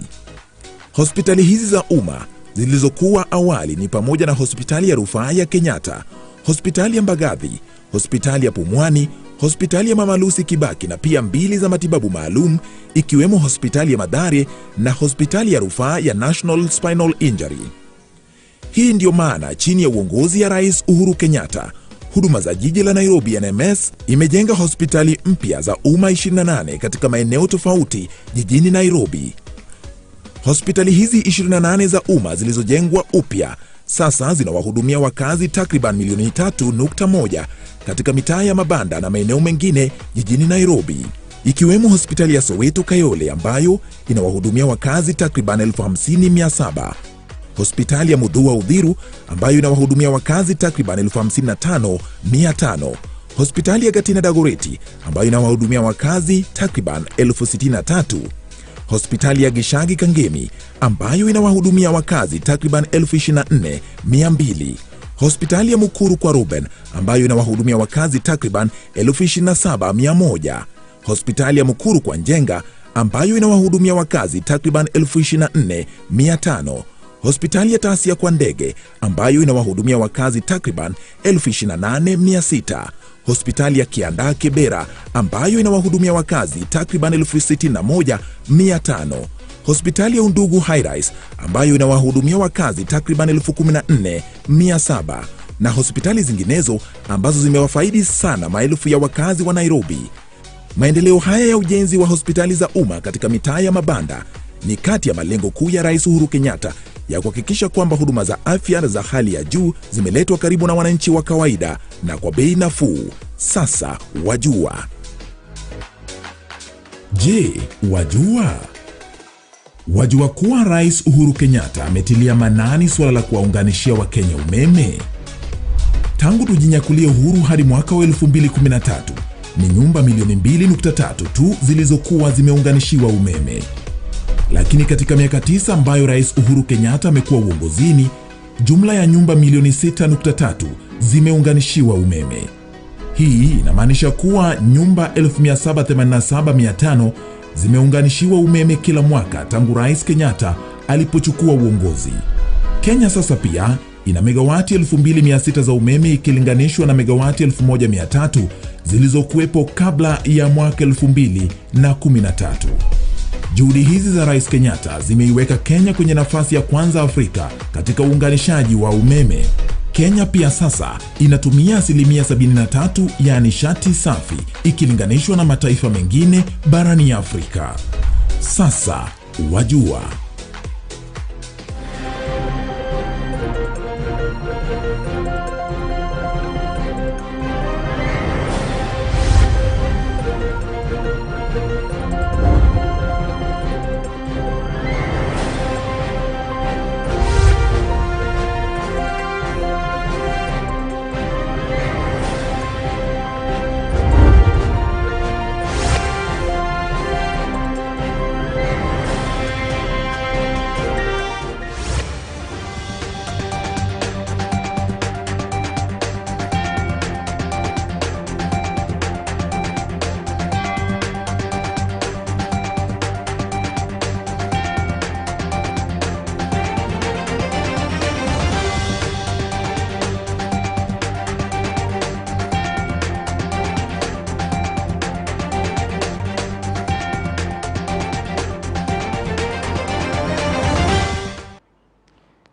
Hospitali hizi za umma zilizokuwa awali ni pamoja na hospitali ya rufaa ya Kenyatta, hospitali ya Mbagathi, hospitali ya Pumwani, hospitali ya Mama Lucy Kibaki na pia mbili za matibabu maalum ikiwemo hospitali ya Mathare na hospitali ya rufaa ya National Spinal Injury. Hii ndiyo maana chini ya uongozi ya Rais Uhuru Kenyatta, huduma za jiji la Nairobi NMS imejenga hospitali mpya za umma 28 katika maeneo tofauti jijini Nairobi. Hospitali hizi 28 za umma zilizojengwa upya sasa zinawahudumia wakazi takriban milioni 3.1 katika mitaa ya mabanda na maeneo mengine jijini Nairobi, ikiwemo hospitali ya Soweto Kayole ambayo inawahudumia wakazi takriban 50,700, hospitali ya Mudhua Udhiru ambayo inawahudumia wakazi takriban 55,500, hospitali ya Gatina Dagoreti ambayo inawahudumia wakazi takriban 63,000, hospitali ya Gishagi Kangemi ambayo inawahudumia wakazi takriban 24,200, hospitali ya Mukuru kwa Ruben ambayo inawahudumia wakazi takriban 27,100, hospitali ya Mukuru kwa Njenga ambayo inawahudumia wakazi takriban 24,500, hospitali ya Tasia kwa Ndege ambayo inawahudumia wakazi takriban 28,600, hospitali ya Kiandaa Kibera ambayo inawahudumia wakazi takriban 61,500, hospitali ya Undugu Highrise ambayo inawahudumia wakazi takriban 14,700 na hospitali zinginezo ambazo zimewafaidi sana maelfu ya wakazi wa Nairobi. Maendeleo haya ya ujenzi wa hospitali za umma katika mitaa ya mabanda ni kati ya malengo kuu ya Rais Uhuru Kenyatta ya kuhakikisha kwamba huduma za afya za hali ya juu zimeletwa karibu na wananchi wa kawaida na kwa bei nafuu. Sasa wajua. Je, wajua? Wajua kuwa Rais Uhuru Kenyatta ametilia maanani suala la kuwaunganishia Wakenya umeme? Tangu tujinyakulie uhuru hadi mwaka wa 2013 ni nyumba milioni 2.3 tu zilizokuwa zimeunganishiwa umeme. Lakini katika miaka tisa ambayo Rais Uhuru Kenyatta amekuwa uongozini, jumla ya nyumba milioni 6.3 zimeunganishiwa umeme. Hii inamaanisha kuwa nyumba 1787,500 zimeunganishiwa umeme kila mwaka tangu Rais Kenyatta alipochukua uongozi. Kenya sasa pia ina megawati 2600 za umeme ikilinganishwa na megawati 1300 zilizokuwepo kabla ya mwaka 2013. Juhudi hizi za Rais Kenyatta zimeiweka Kenya kwenye nafasi ya kwanza Afrika katika uunganishaji wa umeme. Kenya pia sasa inatumia asilimia 73 ya nishati safi ikilinganishwa na mataifa mengine barani Afrika. Sasa wajua.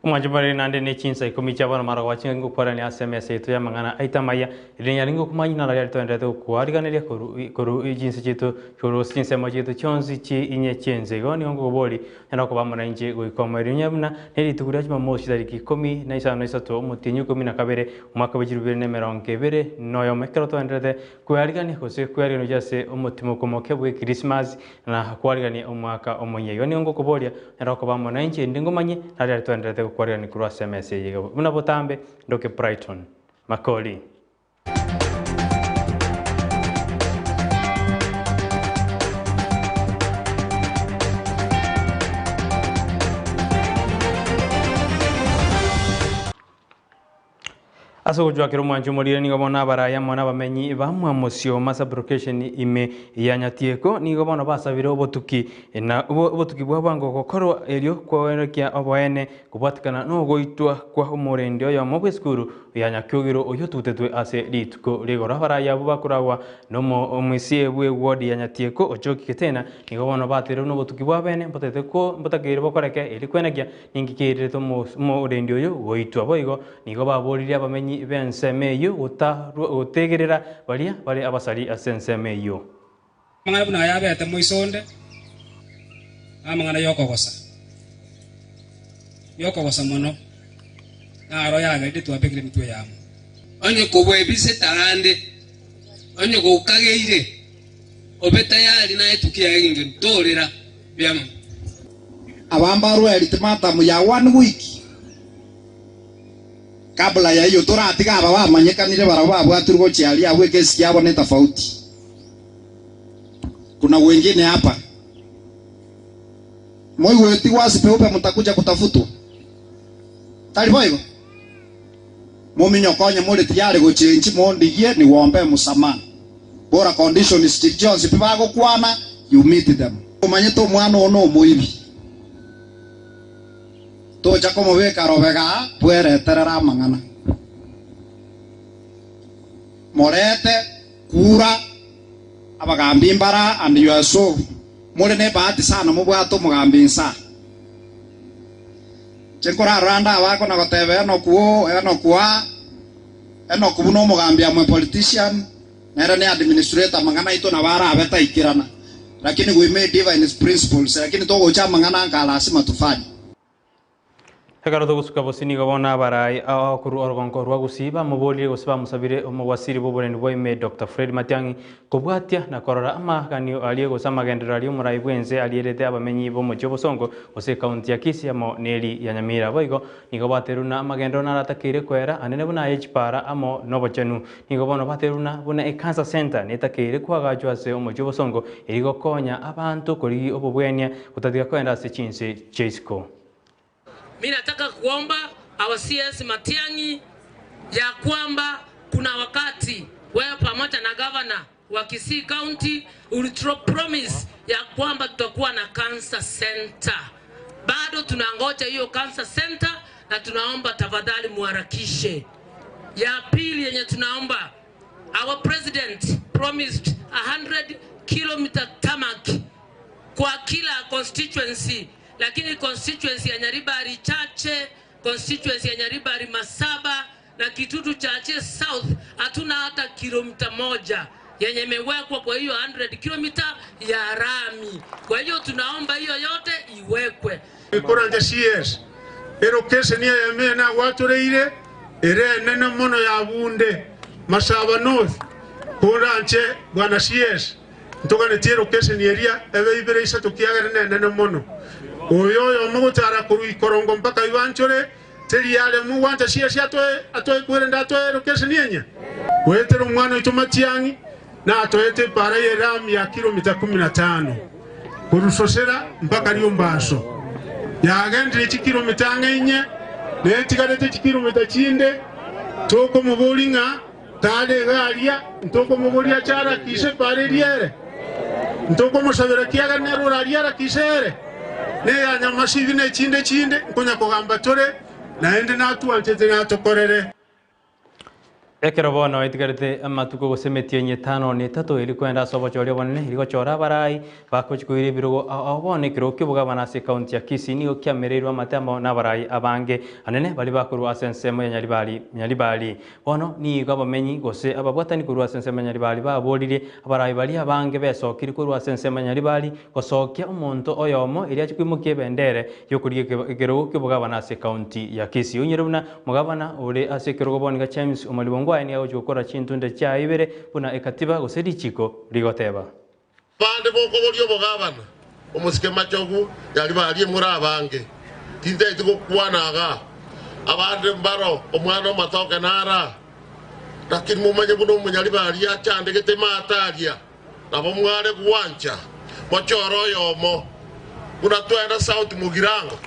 Omwancho mbarere naende ne chinsa ikomi chia bono mara gocha ngokwarania ase emesa yaito y'amang'ana aito amaya, riria nyarenge gokumanyia naro riaria toenderete gokwariganeria korwa korwa chinse chiaito korwa ase chinsemo chiaito chionsi chi inye chi'ense. Igo nigo ngokoboria, nyare koba amo nainche goika omoerio. Onye buna ne rituko ria Jumamosi chitariki ikomi na isano na isato omotienyi o ikomi na kabere omwaka bwe chilifu ibere na emerongo ebere na oyomo, ekero toenderete kwearigania gose kwearigania gochia ase omotimoko omoke bw'Ekrisimasi na kwarigania omwaka omoyia. Igo nigo ngokoboria, onyare koba amo nainche, erinde ngomanye nari aria twenderete gokwarigania korwa ase emesa eye iga buna botambe, ndoke Brighton Makori. Ase ogochwakera omwancho omorire nigo bono abarai amo nabamenyi ba Mwamosio sub-location ime ya Nyatieko nigo bono basabire obotuki na obotuki bwa bwango gokorwa erio kwerokia oboene kobwatekana nogoitwa kwa omorendi oyomo bw'esukuru ya Nyakiogero oyio otutetwe ase rituko rigoro. Abarai abwo bakoragwa nomomisie bw'eward ya Nyatieko Ochoki Getena nigo bono baterwe nobotuki bwa bene mbotete ko mbotakeire bokoreke erio kwenekia Ninki keirerete omorendi oyo goitwa? Boigo nigo baboririe abamenyi b'ensemo eyio gotegerera baria bare abasari ase ensemo eyio. Amang'ana buna aya abete moiso onde, namang'ana y'okogosa, y'okogosa mono, naro yagerire twabekire emitwe yamo. Onye kobwebisete aande, onye gokageire, obe tayari naye tukia engencho, torera. Biamo. Aba mbarue ultimatum ya one week kabla ya eyio toratiga aba bamanyekanire barabwo babwatirwe gochia aria abwo ekesi kiabo ne tofauti. Kuna wengine hapa moigweti gwasi peupe mtakuja kutafutwa tari boigo? Mominyoke onye more tiyari gochenchi mondigie niwombe msamaha. Bora conditions chiria chionsi pi bagokwana you meet them. Omanyete omwana oo nomoibi, tocha komobeka robega aa bwereterere amang'ana. Morete kura abagambi mbara and you are so more nebahati sana mobwate omogambi insaa. Inche nkorarora ande abako na goteba Enock oo, Enock aa, Enock buna omogambi am a politician, Nere ne administrator amang'ana aito nabo arabe taikerana lakini we may differ in principles lakini togocha amang'ana anka lasima tufanye. Ekero togosuka bosio nigo bono abarai ao korwa orogongo rwa Gusii bamoborire gose bamosabire omowasiri bw'oborendi bwa ime Doctor Fred Matiang'i kobwatia na korora amaganio aria gose amagenderero aria omorai bw'ense arierete abamenyi b'omochie obosongo gose ekaunti ya Kisii amo neri ya Nyamira. Boigo nigo baterwe na amagenderero naratakeire koera anene buna aye chipara amo nobochenu. Nigo bono baterwe buna buna ecancer centre netakeire koagachwa ase omochie obosongo erio gokonya abanto korigia obobwenia gotatiga koenda ase chinse chia isiko. Mi nataka kuomba our CS Matiang'i ya kwamba kuna wakati wewe pamoja na governor wa Kisii County ulitro promise ya kwamba tutakuwa na cancer center. Bado tunangoja hiyo cancer center na tunaomba tafadhali muharakishe. Ya pili yenye tunaomba our president promised 100 kilometer tarmac kwa kila constituency, lakini constituency ya Nyaribari Chache, constituency ya Nyaribari Masaba na Kitutu Chache South hatuna hata kilomita moja yenye imewekwa kwa hiyo 100 kilomita ya rami. Kwa hiyo tunaomba hiyo yote iwekwe. Ikoranja CS erokesheni eyemo eye nagwatoreire ere enene mono ya bunde Masaba North koranche bwana CS ntoganetie erokesheni eria ebe ibere isato kiagera nenene mono. Oyo oyomo gochara korwa ikorongo mpaka ibanchore teri are mogwancha CS atoe atoe kwerende atoe erokesheni enya. Goetera omwana oito Matiang'i natoete epaara y'eramu ya kilomita kumi na tano korwa Sosera mpaka Riombaso. Yagendire chikilomita ang'e inye, na etigarete chikilomita chinde. Tokomoboria ng'a tare iga aria, ntokomoboria ache arakishe epaara eria ere. Ntokomosabera ekiagera nere orarie arakishe ere, na eya nyamasibi na echinde chinde, nkonya kogamba tore, naende natwanchete natokorere. Ekero bono etigarete amatuko gose emetienyi etano na etato eria kwenda ase obochori obonene, eria gochora abarai bagochia koira ebirogo ao ao bono ekerogo ki'obogabana ase ekaunti ya Kisii nigo kiamereirwe amate amo nabarai abange anene baria bakorwa ase ensemo ya Nyaribari Nyaribari. Bono nigo abamenyi gose ababwatani korwa ase ensemo ya Nyaribari baboririe abarai baria abange besokire korwa ase ensemo ya Nyaribari gosokia omonto oyomo erio achie koimokia ebendere y'okorigia ekerogo ki'obogabana ase ekaunti ya Kisii. Onyore buna Omogabana ore ase ekerogo bono iga James Omariba Ongwae nigo agochia gokora chintunde chiaye ibere buna ekatiba gose richiko rigoteba. Abande bokoboria obogabana, omosike machogu, yari baria more abange, tintaeti gokwana igaa. Abande mbaro omwana omatoke nara, lakini momanye buna omonyaribari achandegete maate aria, nabo mware gwancha mochore oyomo, buna twenda South Mugirango.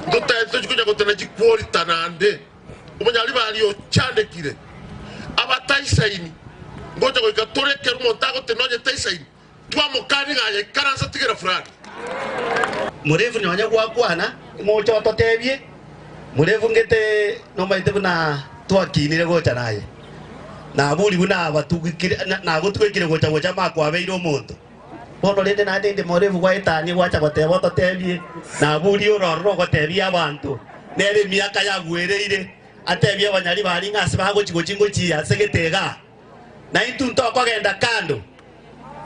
Ntotaeti tochia konya gotena chikworita naende. Omonyaribari ochandekire, abataisaini, ngocha goika tore ekero omonto agotena onye taisaini, twamokania ng'a aye ikaransa tigera fulani. Morefu nonya gwakwana, ng'oche ototebie, Morefu ngete nomaete buna twakinire gocha naye, nabori buna abatugikire, nagotugekire gocha gocha makwabeire omonto. Bono rende naende inde morefu gwaetania gwacha goteba ototebie, nabori ororo rogotebia abanto, nere emiaka yagwereire, atebie abanyari baria ng'a ase bagochi gochi ngochia ase gete igaa, na intwe ntokogenda kando.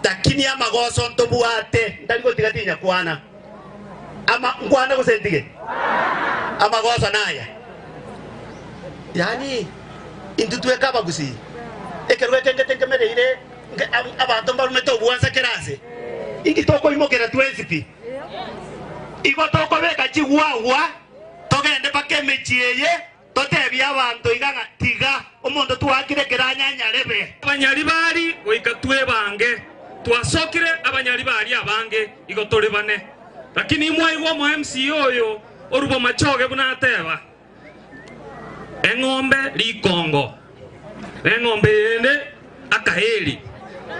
Lakini amagoso ntobwate, ntari gotiga tinyakwana. Ama, nkwane gose ntige? Amagoso naya. Yaani intwe tweka abagusii, ekerogo eke ngete nkemereire nge- ab- abanto mbarumete obwansa kera ase. Inki tokoimokera twensi pi? Igo tokobeka chigwagwa togende mpaka emechie eye Totebie abanto iga ng'a tiga omonto twaakire keranyanyarebe. Abanyaribari goika twebange, twasokire abanyaribari abange igo tore bane. Lakini imwaigwa omo MCA oyo orubo machoge buna ateba, eng'ombe rikongo, na eng'ombe eyende akaeri.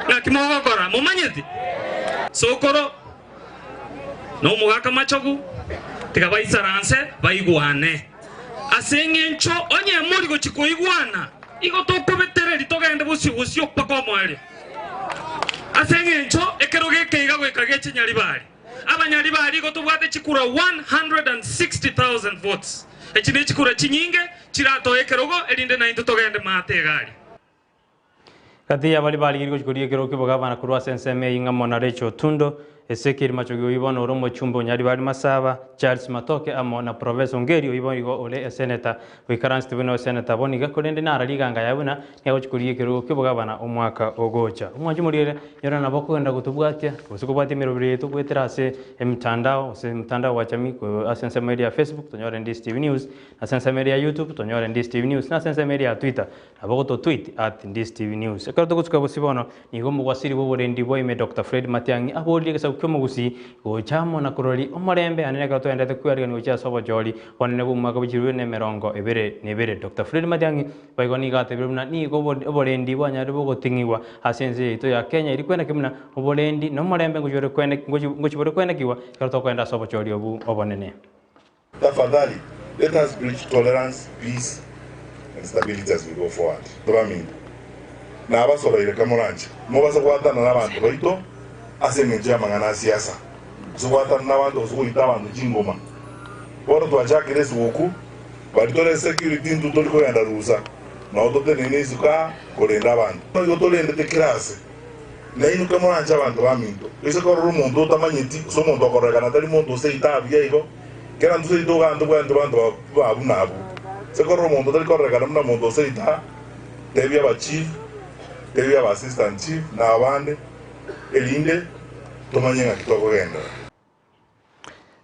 Ng'aki mogokora? Momanyeti? Sokoro na omogaka machogu, tiga baisaranse baigwane. Ase engencho onye mori gochia koigwana, igo tokobetereria togende bosio bosio mpaka omoerio. Ase engencho ekerogo eke iga goika geche Nyaribari. Abanyaribari igo tobwate chikura 160,000 votes. Echi nechikura chinyinge chiratoe ekerogo erinde naintwe togende maate egari. Gati y'abaria barigirie gochia korigia ekerogo ki'obogabana korwa ase ensemo eyio ng'amo na Rachel Otundo, Ezekiel Machogi oyio bono ore omochumba o Nyaribari Masaba, Charles Matoke amo na Professor Ongeri oyio boigo ore eseneta oikaransete buna oseneta bono iga korende nara riganga yaye buna nigo agochia korigia ekerogo ki'obogabana omwaka ogocha. Omwanchi omoriere nyora nabo okogenda gotobwatia gose kobwatia emeroberi yaito goetera ase emitandao gose mtandao wa jamii ase ensemo eria ya Facebook tonyore Ndisi TV News, ase ensemo eria ya YouTube tonyore Ndisi TV News, na ase ensemo eria ya Twitter Nabo gototweet at Ndisi News. Ekero togosuka bosio bono, nigo omogwasiri bw'oborendi bwa ime Doctor Fred Matiang'i aboririe egesaku ki'omogusii gocha amo na korori omorembe anene ekero toenderete kwearigania gochia ase obochori bonene bw'omwaka bwe chiruru na emerongo ebere na ebere. Doctor Fred Matiang'i boigo nigo atebire buna nigo oborendi bwanyarire bogoting'igwa ase ense yaito ya Kenya erio kweneki buna oborendi na omorembe ngochi bore kwenekigwa ekero tokoenda ase obochori obu obonene. Tafadhali let us preach tolerance, peace and stability as we go forward. Tobaminto, nabasoreire kamoranche mobase gwatana nabanto baito ase engencho y'amang'ana a siasa, gose gwatana nabanto gose goita abanto chingoma. Bono twachakire esuguku, baria tore security intwe tori kogenda rusa, nao toteneine isiko aa korenda abanto. Bono igo torendete kera ase. Nainwe kamoranche abanto baminto, gose korora omonto otamanyeti, gose omonto okororekana tari monto oseito abuya igo, kera nto seito oganto bwanto banto ba buna abwo. Gose korora omonto otari kororekana buna monto oseito aa, tebia aba chief, tebia aba assistant chief, na abande, erinde tomanye ng'aki tokogenderera.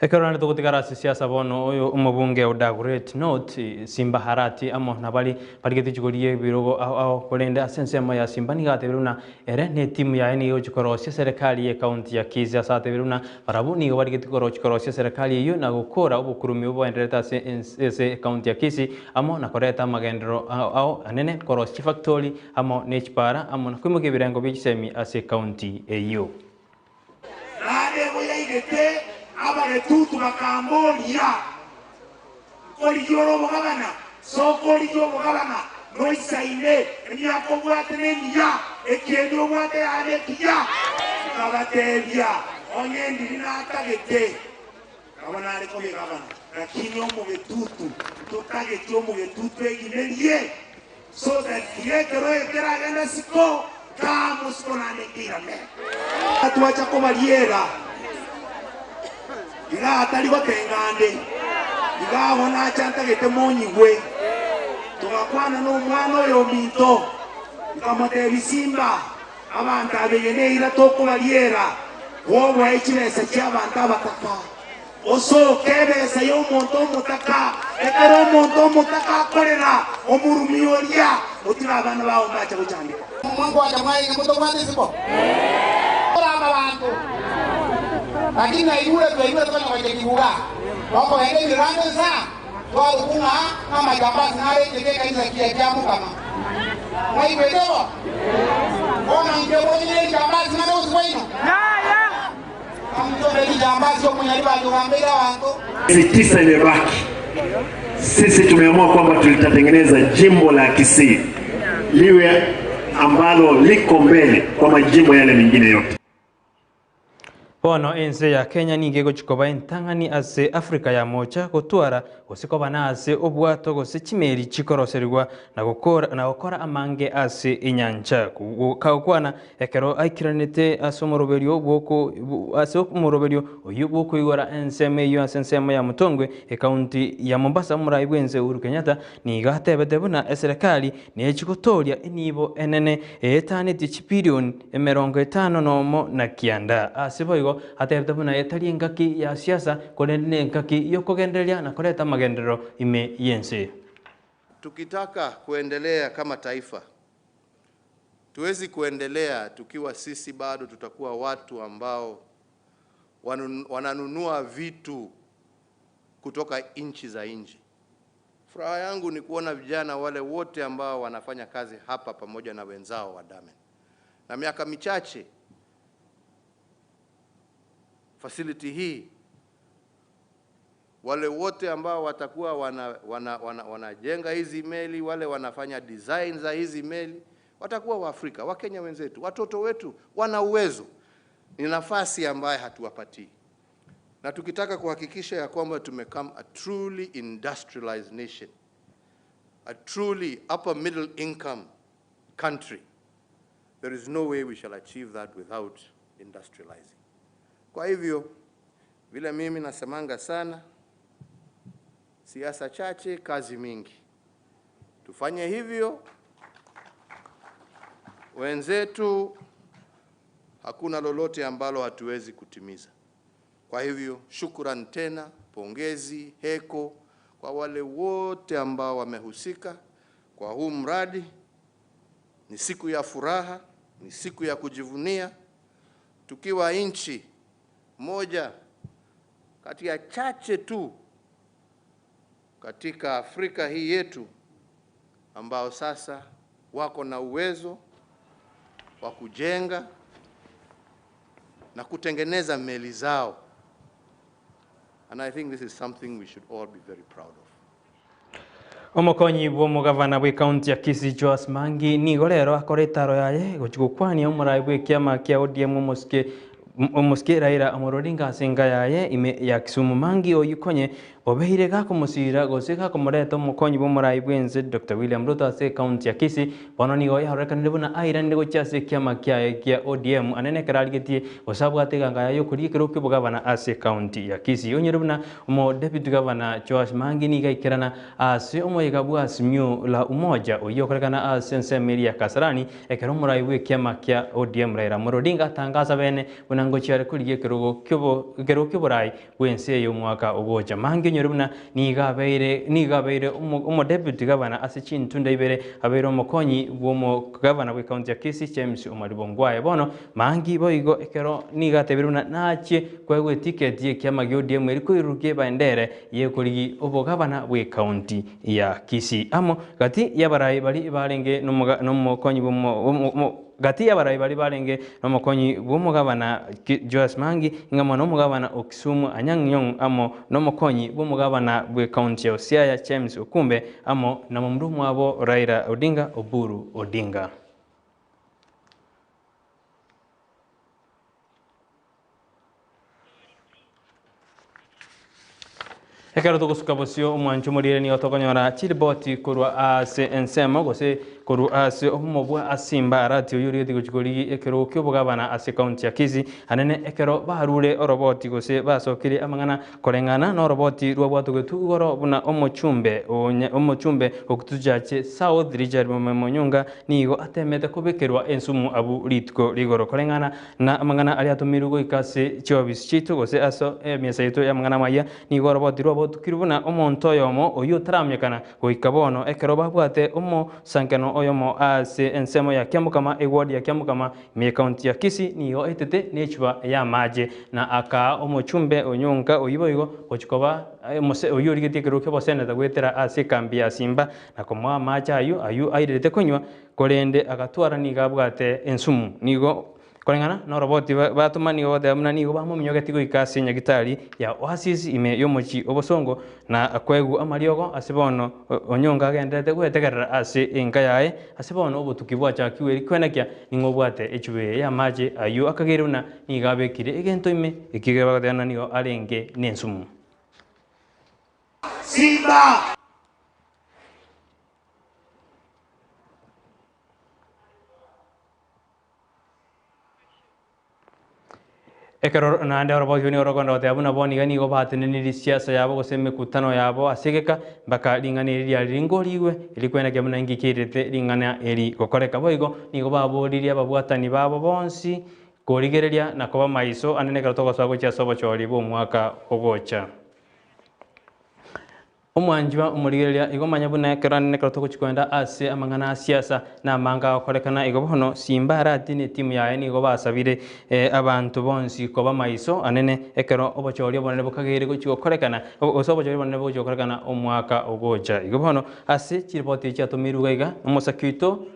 Ekero naende togotigara ase siasa bono oyo omobunge o Dagoretti North, Simba Harati amo nabari barigete chigori y'ebirogo ao ao korende ase ensemo ya Simba nigo atebire buna ere ne etimu yaye nigo egochia korosia eserekari ye county ya Kisii ase atebire buna barabwo nigo barigeti korochia korosia eserekari eyio na gokora obokurumi oboendererete ase ase ecounty ya Kisii amo na koreta amagenderero ao ao anene korosia chifactori amo ne chipara amo na koimokia ebirengo bie chisemi ase ecounty eyio. Naende boyaigete abagetutu bakamboria, Nkorigia ore omogabana? Soka origie obogabana, noisaine, emiaka obwate nemiya, ekieni obwate yaye nekiya. Nkabateebia, Onye ndiri natagete, nabo nare koba egabana, lakini omogetutu, ntotageti omogetutu egimerie, so that tiga ekero eke keragende siko, kaa mosiko naende nkeirame. Twacha kobariera, iga atari gotenga ande, iga agwo nacha ntagete monyigwe. Togakwana nomwana oyo ominto, nkamotebia, Simba, abanto abeye neira tokobariera, gwoboe chibesa chi'abanto abataka. Osoke ebesa y'omonto omotaka, ekero omonto omotaka akorera, omorumi oria, otige abana bao mbache gochandeka. Mwangocha mwaine motobwate isiko korama abanto, lakini naigure twaigure tokonya gocha kiguga okogenda ebirando nsa twarokwa ng'a namajambasi nare enchera ekanisa kiya kia mokama mwaigwete bo bono inche bonyene rijambasi nare gose bwaino Miezi tisa imebaki, sisi tumeamua kwamba tulitatengeneza jimbo la Kisii liwe ambalo liko mbele kwa majimbo yale mengine yote. Bono ense ya Kenya nigo egochia koba entang'ani ase Africa ya Mocha gotwara gose koba nase obwato gose chimeli chikoroserigwa na gokora amange ase enyancha. Kagokwana Ekero aikeranete ase omoroberio bw'oko ase omoroberio oyio bw'okoigora ensemo eyio ase ensemo ya Mutongwe, ekaunti ya Mombasa, omorai bw'ense Uhuru Kenyatta nigo atebete buna eserekari nechi gotooria enibo enene eetanetie chibilioni 51 na kianda. Ase boigo atebete buna etari engaki ya siasa korende nengaki yokogendereria na koreta amagenderero ime y'ense. Tukitaka kuendelea kama taifa Tuwezi kuendelea tukiwa sisi bado tutakuwa watu ambao wananunua vitu kutoka nchi za nje. Furaha yangu ni kuona vijana wale wote ambao wanafanya kazi hapa pamoja na wenzao wa Damen, na miaka michache facility hii wale wote ambao watakuwa wanajenga wana, wana, wana hizi meli, wale wanafanya design za hizi meli watakuwa Waafrika, Wakenya wenzetu, watoto wetu wana uwezo. Ni nafasi ambayo hatuwapatii, na tukitaka kuhakikisha ya kwamba tumecome a truly industrialized nation, a truly upper middle income country, there is no way we shall achieve that without industrializing. Kwa hivyo vile mimi nasemanga sana, siasa chache, kazi mingi. Tufanye hivyo wenzetu, hakuna lolote ambalo hatuwezi kutimiza. Kwa hivyo shukran tena, pongezi, heko kwa wale wote ambao wamehusika kwa huu mradi. Ni siku ya furaha, ni siku ya kujivunia, tukiwa nchi moja kati ya chache tu katika Afrika hii yetu ambao sasa wako na uwezo wa kujenga na kutengeneza meli zao. And I think this is something we should all be very proud of. Omokonyi bw'omogavana bw'ekaunti ya Kisii Joash Mangi nigo rero akora etaro yaye gochia gokwania omorai bw'ekiama kia ODM omosike omosike Raila Amolo Odinga ase enka yaye ime ya Kisumu. Mangi oyio konye obeire gakomosira gose gakomoreta omokonyi bw'omorai bw'ense Doctor William Ruto ase ekaunti ya Kisii bono nigo yarorekanire buna airanire gochia ase ekiama kiaye kia ODM anene ekero arigetie gose abwate eganga yaye yokoria ekero ki'obogavana ase ekaunti ya Kisii. Onyore buna omo Deputy Governor Joash Mangi nigo aikerana Ase omoyega bw'Azimio la Umoja oyio okorekana ase ensemo eria ya Kasarani, ekero omorai bw'ekiama kia ODM Raila Amolo Odinga atangasa bene buna ngochia are korigia ekerogo kiobo ekerogo ki'oborai bw'ense eye omwaka ogocha. Mange onyore buna nigo abeire nigo abeire omo omodeputy gavana ase chintunda ibere abeire omokonyi bw'omogavana bw'ecounty ya Kisii James Omariba Ongwae. Bono Mangi boigo ekero nigo atebire buna nachie koegwa etiketi y'ekiama gia ODM eri koirurukia ebendere Y'ekorigi obogabana bw'ekaunti ya Kisii. Amo gati y'abarai baria barenge nomokonyi Gati y'abarai baria barenge nomokonyi bw'omogabana Joash Mangi, ng'amo nomogabana o Kisumu Anyang' Nyong'o amo nomokonyi bw'omogabana bw'ekaunti ya Siaya James Okumbe amo na momura omwabo Raila Odinga Oburu Odinga. Ekero togosuka bosio omwancho omorire nigo tokonyora chiriboti korwa ase ensemo gose korwa ase obomo bwa Simba Arati oyio origetie gochia korigi ekerogo ki'obogabana ase ekaunti ya Kisii anene ekero barure oroboti gose basokirie amang'ana koreng'ana noroboti rwabwatogetwe igoro buna omochumbe omochumbe o Kitutu South Richard Monyonga nigo atemete kobekerwa ensumu abwo rituko rigoro koreng'ana Na amang'ana aria atomirwe goika ase chiofisi chiaito, gose ase emesa yaito y'amang'ana amaya, nigo oroboti rwabotukirwe buna omonto oyomo oyio otaramanyekana goika bono, ekero babwate omosankano oyomo ase ensemo ya Kiamokama, eward ya Kiamokama, ime y'ecounty ya Kisii, nigo aetete nechuba y'amache, na akaa omochumbe onyonka oyio boigo gochia koba omose oyio origetie ekerogo ki'oboseneta goetera ase ekambi ya Simba, na komoa amache ayio, ayio airerete konywa, Korende agatwara nigo abwate ensumu. Nigo koreng'ana noroboti batoma nigo bagoteba buna nigo bamominyogetie goika ase enyagitari ya Oasis ime y'omochie obosongo na koegwa amariogo ase bono onyonga agendererete gwetegerera ase enka yaye ase bono obotuki bwachakigwe eri kwenekia ning'o obwate echuba eye y'amache ayio akageire buna nigo abekire egento ime ekiagera bagoteba buna nigo arenge nensumu. Simba! Ekero naende oroboti nigo rokoenda goteba buna bono iga nigo batenenirie siasa yabo gose emekutano yabo ase egeka, mpaka ring'ana eri riare ringorigwe, erikwenekia buna inki kiairete ring'ana eri gokoreka. Boigo nigo baboririe ababwatani babo bonsi korigereria na koba maiso ande nekero togosoa gochia ase obochori bw'omwaka ogocha. Omwanchwa omorigereria, igo manya buna ekero ande nekero togochia koenda ase amang'ana a siasa na amange agokorekana igo bono Simba Arati ne etimu yaye nigo basabire abanto bonsi koba maiso anene ekero obochori obonene bokageire gochia gokorekana gose obochori obonene bogochia gokorekana omwaka ogocha. Igo bono ase chiripoti echi chiatomirwe iga iga omosaki oito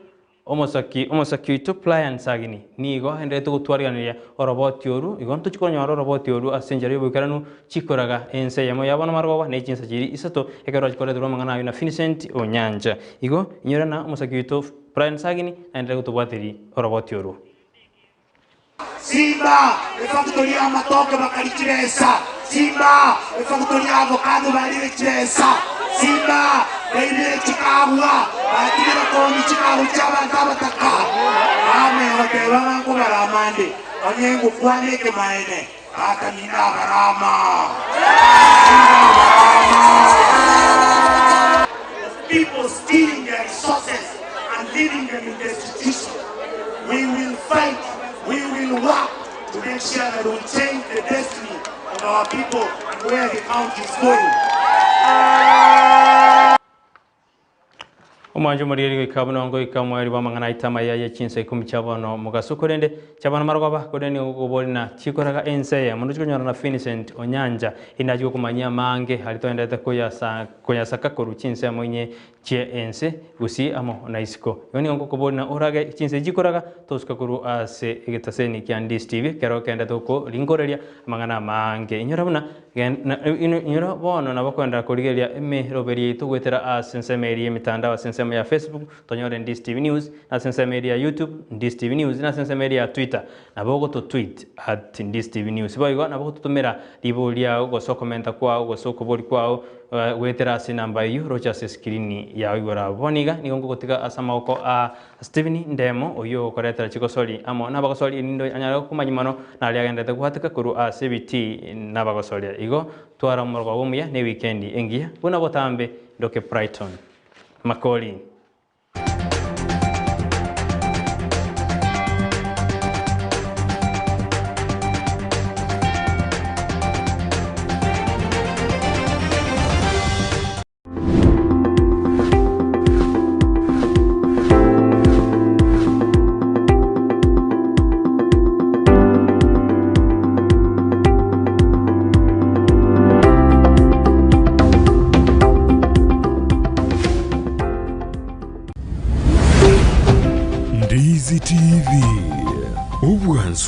Omosaki omosaki oito Pliant Sagini nigo agendererete gotwariganeria oroboti oru, igo ntochie konyora oroboti oru ase enchera y'oboikeranu chikoraga ense eyemo ya bono marogoba ne chinsa chiria isato ekero rochia koreterwa amang'ana ayio na Vincent Onyancha. Igo inyora na omosaki oito Pliant Sagini agenderere gotobwateria oroboti oru. Simba, efactory y'amatoke bakaria chibesa, Simba, efactory ya avocado barire chibesa, Simba, baibire chikagwa, batigire koonia chikagwa chi'abanto abataka. Amen goteba ng'a nkobarama nde, onye ngokwana ekemaene, Tata nindabarama, nindabarama. People stealing their resources and leaving them in destitution. We will fight, we will work to make sure that we change the destiny of our people and where the county is going. Omwancho omoriri goika buna ngoika omoerio bw'amang'ana aito amaya ye chinsa ikomi chia bono mogaso, korende chia bono marogoba, korende nigo ngokoboria na chikoraga ense eyemo ndochi konyora na Vincent Onyancha, erinde achie gokomanyia amange aria toenderete koyasa koyasaka korwa chinsemo inye chie ense, gusii amo na isiko. Igo nigo ngokoboria na orage chinsa echi chikoraga tosuka korwa ase egetaseni kia Ndisi TV ekero okendete gokoringoreria amang'ana amange. Inyora buna Inyora bono nabo koenderera korigereria emeroberi yaito goetera ase ensemo eria y'emetandao ase ensemo ya Facebook tonyore Ndisi TV News, na ase ensemo eria ya YouTube Ndisi TV News, na ase ensemo eria ya Twitter nabo ogoto tweet at Ndisi TV News. Boigo nabo ogototomera ribori riao gose okomenta kwao gose okobori kwao goetera ase enamba eyio roche ase escreen yao igoro abwo. Bono iga nigo nkogotiga ase amaboko a Stephen Ndemo, oyio okoretera chigosori amo nabagosori erinde anyare komanya mono naria agenderete gwateka korwa ase ebitii nabagosoria. Igo twara omorogoba omuya ne ewikendi engiya buna botambe ndoke Brighton Makori.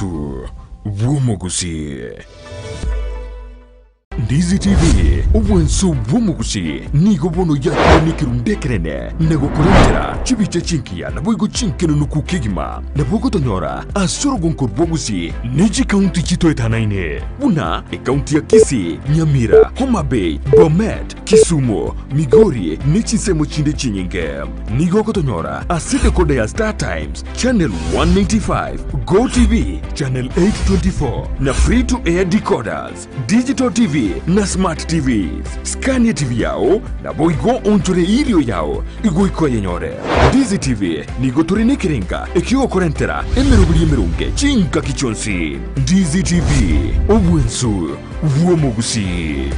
Obwensu bw'omogusii. Ndizi TV, obwensu bw'omogusii nigo bono yakire nekerundu ekenene na gokorentera chibicha chingiya naboigo chinkenenuku kegima. Nabo ogotonyora ase orogonko rw'ogusii ne chikaunti chitoetanaine buna ekaunti ya Kisii, Nyamira, Homa Bay, Bomet, Kisumu, Migori ne chinsemo chinde chinyinge. Nigo ogotonyora ase decoder ya Star Times, Channel 195, Go TV, Channel 824 na Free to Air decoders, Digital TV na Smart TVs. Scan TV yao naboigo onchore irio yao igoika oyenyore. Ndizi TV nigo tore nekerenga ekiogokorentera emeroberi emeronge chingaki chionsi. Ndizi TV, obwensu bw'omogusii.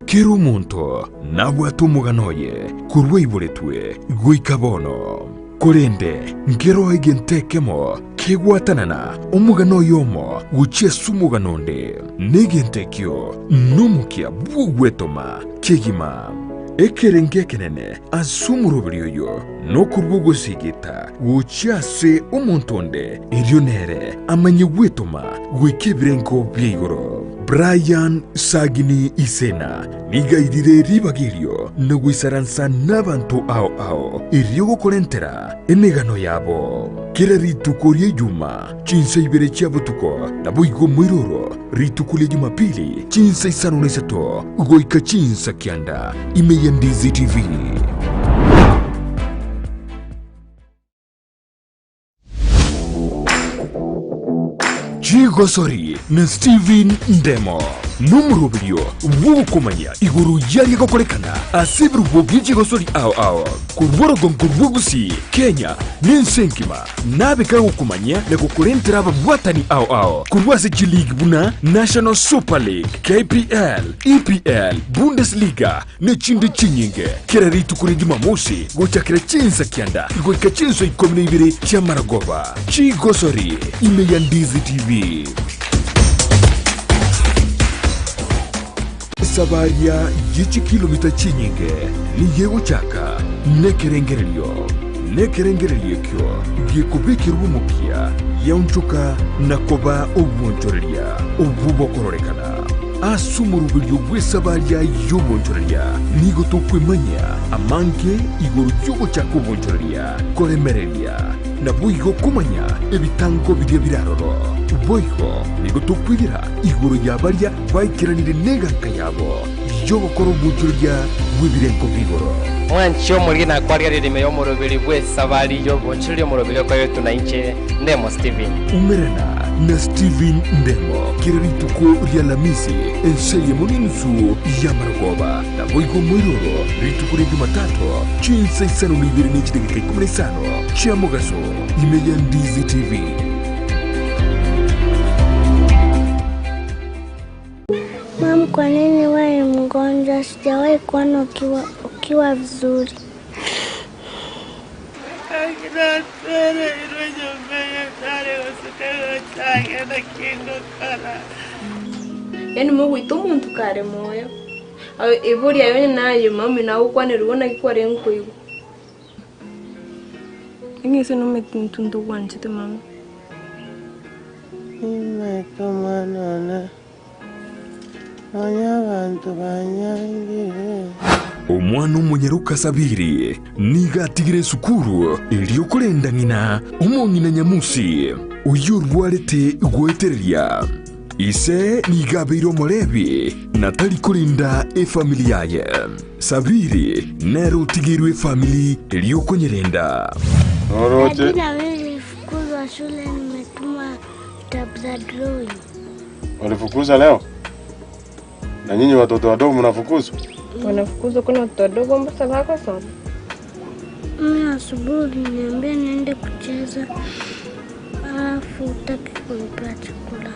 Kera omonto nabwate omogano oye korwa aiboretwe goika bono. Korende nkeroo egento ekemo kegwatanana omogano oyomo gochia ase omogano onde, na egento ekio nomokia bw'ogwetoma kegima. Ekerengo ekenene ase omoroberi oyo nokorua ogosigita gochia ase omonto onde, erio nere amanye gwetoma goika ebirengo bia igoro. Brian Sagini Isena nigo airire ribaga erio na goisaransa nabanto ao ao erio gokorentera emegano yabo. Kera rituko ria Ijuma chinsa ibere chia botuko, naboigo moiroro rituko ria Jumapili chinsa isano na isato goika chinsa kianda ime ya Ndizi TV. Chigosori na Stephen Ndemo nomoroberio bw'ogokomanya igoro y'aria gokorekana ase ebirubo bie chigosori ao ao korwa orogongo rwa Gusii, Kenya na ense engima. Nabe kagokomanyia na gokorentera ababwatani ao ao korwa ase chileague buna National Super League, KPL, EPL, Bundesliga ne chinde chinyinge. Kera rituko ria Jumamosi gochakera chinsa kianda goika chinsa ikomi na ibere chi'amaragoba. Chigosori ime ya Ndizi TV. Esabaria ye chikilomita chinyinge nigo egochaka nekerengererio, nekerengererio ekio gekobekerwa omokia giaonchoka na koba obwonchoreria obwo bokororekana. Ase omoroberio bw'esabaria y'obonchoreria nigo tokwemanyia amange igoro y'ogochaka obonchoreria, koremereria, naboigo komanya ebitango biria bire aroro. Boigo nigo tokwegera igoro ya baria baikeranire neganka yabo y'ogokora obonchoreria bw'ebirengo bi'igoro. Mwanche omoriri na kwarigereria ime y'omoroberi bw'esabari y'obonchoreria omoroberi okoretwe na inche Ndemo Stephen. Umerana na Stephen Ndemo kera rituko ri'Alamisi ense eyemo n'enusu y'amarogoba, naboigo moiroro rituko ria Jumatatu chinsa isano na ibere ne chidakika ikomi na isano chia mogaso ime ya Ndizi TV. Mam, kwa nini wewe ni mgonjwa? Sijawahi kuona ukiwa, ukiwa vizuri. Yaani mogoita omonto kare moyo, Iboria aye onye naye mami nagokwanerigwe naki kwarenge koigwa. Eng'ese nomanyete intwe ntogwanchete mama. Nimaete omwana one, nonya abanto banyangire. Omwana omonyaroka Sabiri nigo atigire esukuru erio korenda ng'ina omong'ina Nyamusi, oyio orwarete goetereria. Ise nigo abeire Omolevi na tari korinda efamiri yaye. Sabiri nere otigeirwe efamiri erio okonyerenda. Daddy na mimi nilifukuzwa shule nimetuma vitabu za drawing. Walifukuza leo? Na nyinyi watoto wadogo mnafukuzwa? Wanafukuzwa kuna watoto wadogo mbasa bakosoma. Mimi asubuhi uliniambia niende kucheza alafu hutaki kunipea chakula.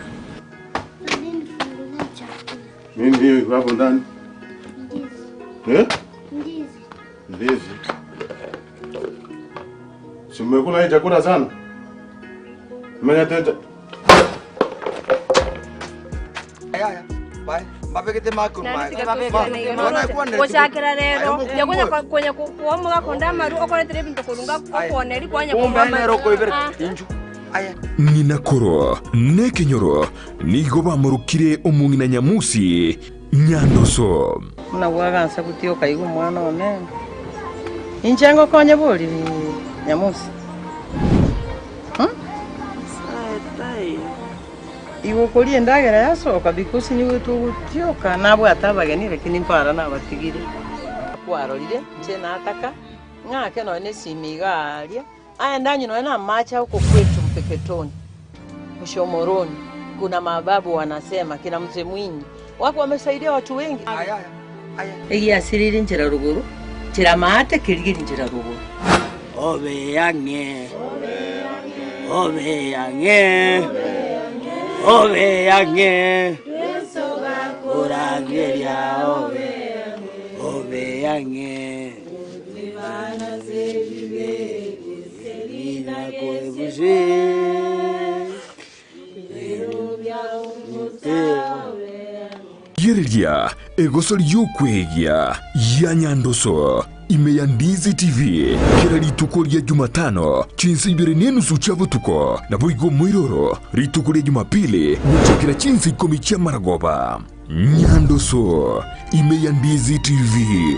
Daddy nifungulie chakula. Nini hiyo iko hapo ndani? Ndizi. Eh? Ndizi. Ndizi. Si mmekula hii chakula sana? Mmenyetete. Gochakera rero yakonya konya kuomoga konda amaru okoretera ebinto korunga okwoneri kwanya Kumbe nero koibere Ah. inchu. Ng'ina koro nekenyoro nigo bamorokire omong'ina Nyamusi Nyandoso. Buna bwagansa gotioka iga omwana one, inche ngokonye bori Nyamusi? Igo okoria endagera yasoka because nigo togotioka nabwate abageni lakini mpara nabatigire. Kwarorire inche nataka ng'ake nonya na esimi iga aaria. Aye ndanywe nonya namache agokwa kwetu Mpeketoni, Mshomoroni, kuna mababu wanasema kina Mzee Mwinyi wako wamesaidia watu wengi. Egiasiriri nchera rogoro, nchera maate kerigeri nchera rogoro. Obe ang'e, obe ang'e, obe ang'e, korangeria obe, obe ang'e. Rigereria egoso ri'okwegia ya Nyandoso ime ya Ndizi TV kera rituko ria Jumatano chinsa ibere na enusu chia botuko, naboigo omoiroro rituko ria Jumapili gochakera chinsa ikomi chi'amaragoba. Nyandoso ime ya Ndizi TV.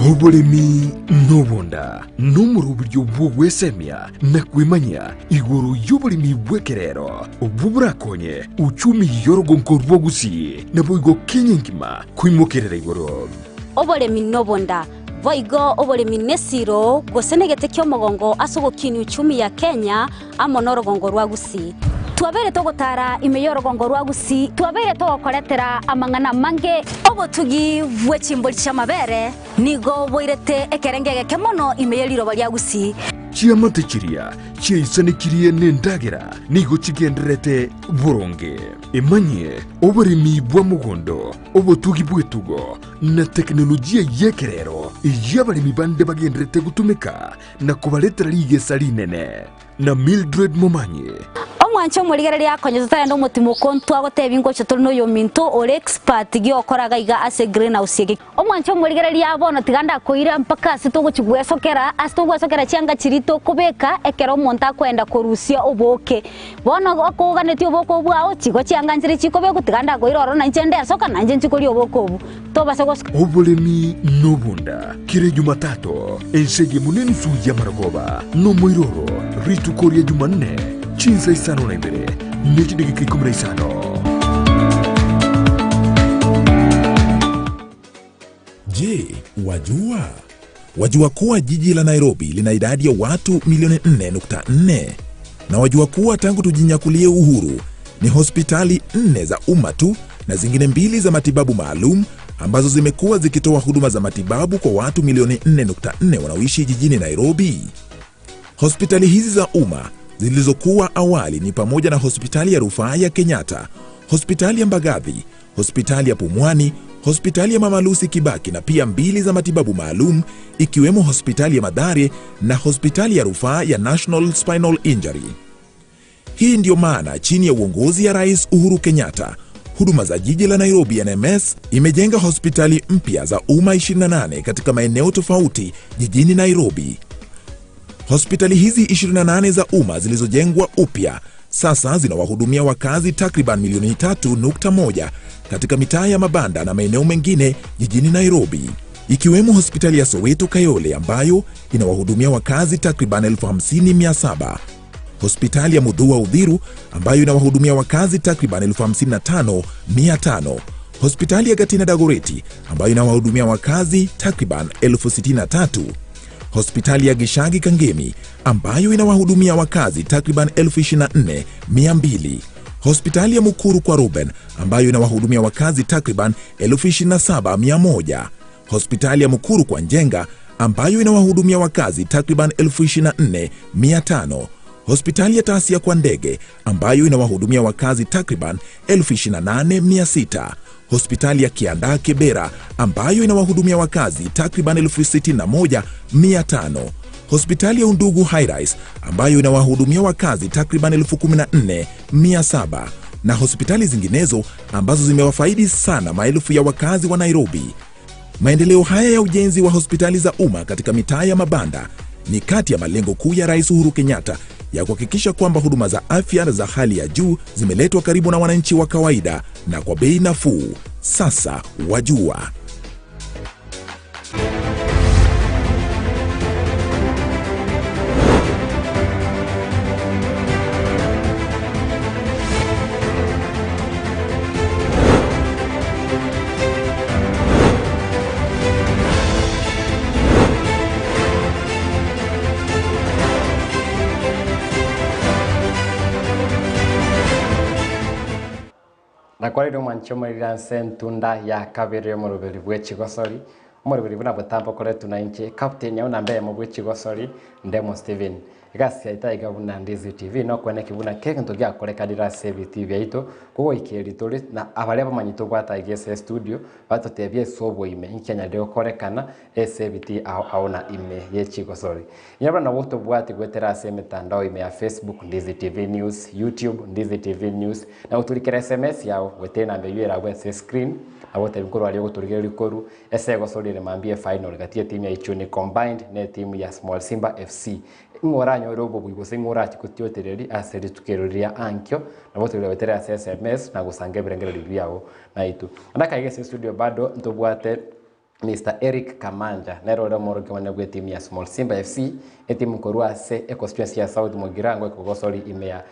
Oboremi nobonda nomoroberio bw'ogwesemia na kwemanyia igoro y'oboremi bw'ekerero obwo borakonye uchumi y'orogonko rwa Gusii naboigo Kenya engima koimokerera igoro. Oboremi nobonda Boigo oboremi nesiro, gose negete ki'omogongo ase ogokinia uchumi ya Kenya amo norogongo rwa Gusii. Twabeire togotara ime y'orogongo rwa Gusii, twabeire togokoretera amang'ana amange. Obotugi bwe chimbori chi'amabere nigo boirete ekerengo egeke mono ime ye riroba ria Gusii. Chiamate chiria chiaisanekirie nendagera nigo chigendererete boronge. Emanyie oboremi bwa mogondo, obotugi bw'etugo, na tekinolojia y'ekerero eyio abaremi bande bagendererete gotumeka na kobaretera rigesa rinene. Na Mildred Momanyi. Omwanche omorigereria akonye totagenda omotimo ko ntwagotebia ngocha tore noyominto ore expert giokora gaiga ase greenhouse eke. Omwanche omorigereria bono tiga ndakoira mpaka ase togochi gwesokera ase togwesokera chianga chiria tokobeka ekero omonto akoenda korusia oboke. Bono okoganetie oboke obwo bwao, chigo chianga nchire chikobekwa, tiga ndakoira ororo na inche ndesoka, na inche nchikoria oboke obwo. Tobasa gosoka. Oboremi nobonda, kera Ejumatato, ense eyemo nenusu y'amarogoba, nomoiroro, rituko ria Jumanne, chinsa isano na ibere, ne chidageka ikomi na isano. Je, wajua? Wajua kuwa jiji la Nairobi lina idadi ya watu milioni 4.4? Na wajua kuwa tangu tujinyakulie uhuru ni hospitali nne za umma tu na zingine mbili za matibabu maalum ambazo zimekuwa zikitoa huduma za matibabu kwa watu milioni 4.4 wanaoishi jijini Nairobi. Hospitali hizi za umma zilizokuwa awali ni pamoja na hospitali ya rufaa ya Kenyatta, hospitali ya Mbagathi, hospitali ya Pumwani, hospitali ya Mama Lucy Kibaki na pia mbili za matibabu maalum ikiwemo hospitali ya Mathare na hospitali ya rufaa ya National Spinal Injury. Hii ndiyo maana chini ya uongozi ya Rais Uhuru Kenyatta, huduma za jiji la Nairobi NMS imejenga hospitali mpya za umma 28 katika maeneo tofauti jijini Nairobi. Hospitali hizi 28 za umma zilizojengwa upya sasa zinawahudumia wakazi takriban milioni 3.1 katika mitaa ya mabanda na maeneo mengine jijini Nairobi, ikiwemo hospitali ya Soweto Kayole ambayo inawahudumia wakazi takriban 50,700, hospitali ya Mudhua Udhiru ambayo inawahudumia wakazi takriban 55,500, hospitali ya Gatina Dagoreti ambayo inawahudumia wakazi takriban 63,000, hospitali ya Gishagi Kangemi ambayo inawahudumia wakazi takriban 24,200, hospitali ya Mukuru kwa Ruben ambayo inawahudumia wakazi takriban 27,100, hospitali ya Mukuru kwa Njenga ambayo inawahudumia wakazi takriban 24,500, hospitali ya Tasia kwa Ndege ambayo inawahudumia wakazi takriban 28,600, hospitali ya Kiandaa Kibera ambayo inawahudumia wakazi takriban 61,500, hospitali ya Undugu Highrise ambayo inawahudumia wakazi takriban 14,700 na hospitali zinginezo ambazo zimewafaidi sana maelfu ya wakazi wa Nairobi. Maendeleo haya ya ujenzi wa hospitali za umma katika mitaa ya mabanda ni kati ya malengo kuu ya Rais Uhuru Kenyatta ya kuhakikisha kwamba huduma za afya za hali ya juu zimeletwa karibu na wananchi wa kawaida na kwa bei nafuu. Sasa wajua. Nakwarire omwanchi omoriri ase entunda ya kabere omoroberi bwe chigosori, omoroberi buna botambe okoretwe na inche captain yao namba eyemo bwe chigosori Ndemo Stephen. Egasi yaito aiga buna Ndizi TV nokweneki buna kera egento giakorekanire ase ebitii biaito, kogoikeria tore na abaria bamanyete tobwate aiga ase estudio batotebie ase oboime inki kianyarire gokorekana ase ebitii ao ao na ime ye chigosori. Inye bono nabo tobwati goetera ase emetandao ime ya Facebook Ndizi TV News, YouTube Ndizi TV News, na goturikera SMS yao goetera enamba eyio eragwe ase escreen, nabo otebi nkorwa aria ogotorigereria korwa ase egosori ere mambia efinal gati ye team ya Ichuni Combined ne etimu ya Small Simba FC. Ing'o oranyore obobui gose ing'o orache gotiotereria ase rituko ero riria ankio, nabo otebirie goetera ase SMS na gosanga ebirengererio biago naintwe. Naende akaiga ase estudio bado ntobwate Mister Eric Kamanja nere ore omorokia omonene bw'etimu ya Small Simba FC, etimu korwa ase econstituency ya South Mugirango ekogosori ime ya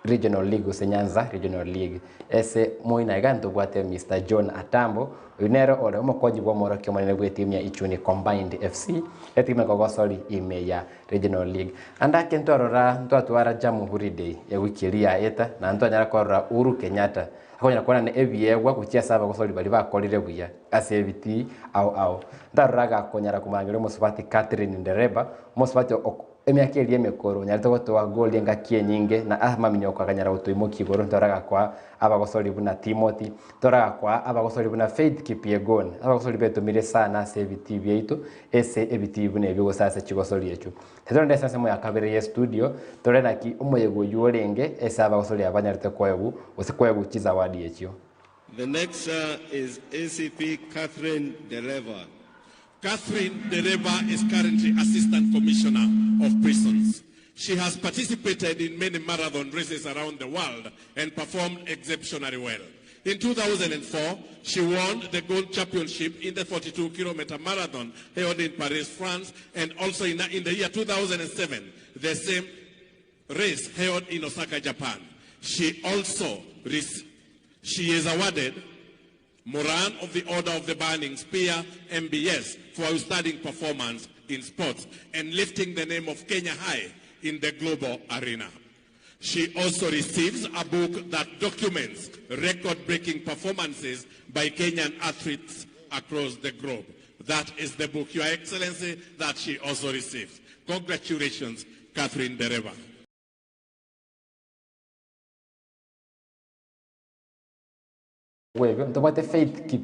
Regional League gose Nyanza Regional League. Ase moino iga ntobwate Mister John Atambo, oyio nere ore omokonyi bw'omorokia omonene bw'etimu ya Ichuni Combined FC, etimu ekogosori ime ya Regional League. Ande ake ntwarora ntwatwara Jamhuri Day ewiki eria yaeta, na ntwanyara korora Uhuru Kenyatta akonyara koenana ebiegwa gochia ase abagosori baria bakorire buya ase ebitii ao ao. Ntarora agakonyara komorangeria omosubati Catherine Ndereba, omosubati ok emiaka eria emekoro onyarete gotoa gold engaki enyinge na amaminyoko akanyara gotoimokia igoro ntarora agakoa abagosori buna Timothy, ntarora agakoa abagosori buna Faith Kipyegon, abagosori betomire sana ase ebitii biaito ase ebitii buna ebio gose ase chigosori echio. Titorende ase ensemo ya kabere ye studio, tore naki omoyega oyio orenge ase abagosori aba banyarete koegwa gose koegwa chizawadi echio. The next is ACP Catherine Dereva. Catherine Dereva is currently Assistant Commissioner of Prisons. She has participated in many marathon races around the world and performed exceptionally well. In 2004, she won the gold championship in the 42-kilometer marathon held in Paris, France, and also in, in the year 2007, the same race held in Osaka, Japan. She also she is awarded Moran of the Order of the Burning Spear, MBS, for outstanding performance in sports and lifting the name of Kenya high in the global arena. She also receives a book that documents record-breaking performances by Kenyan athletes across the globe. That is the book, Your Excellency, that she also receives. Congratulations, Catherine Dereva. Bw'ebio, ntobwate Faith Kip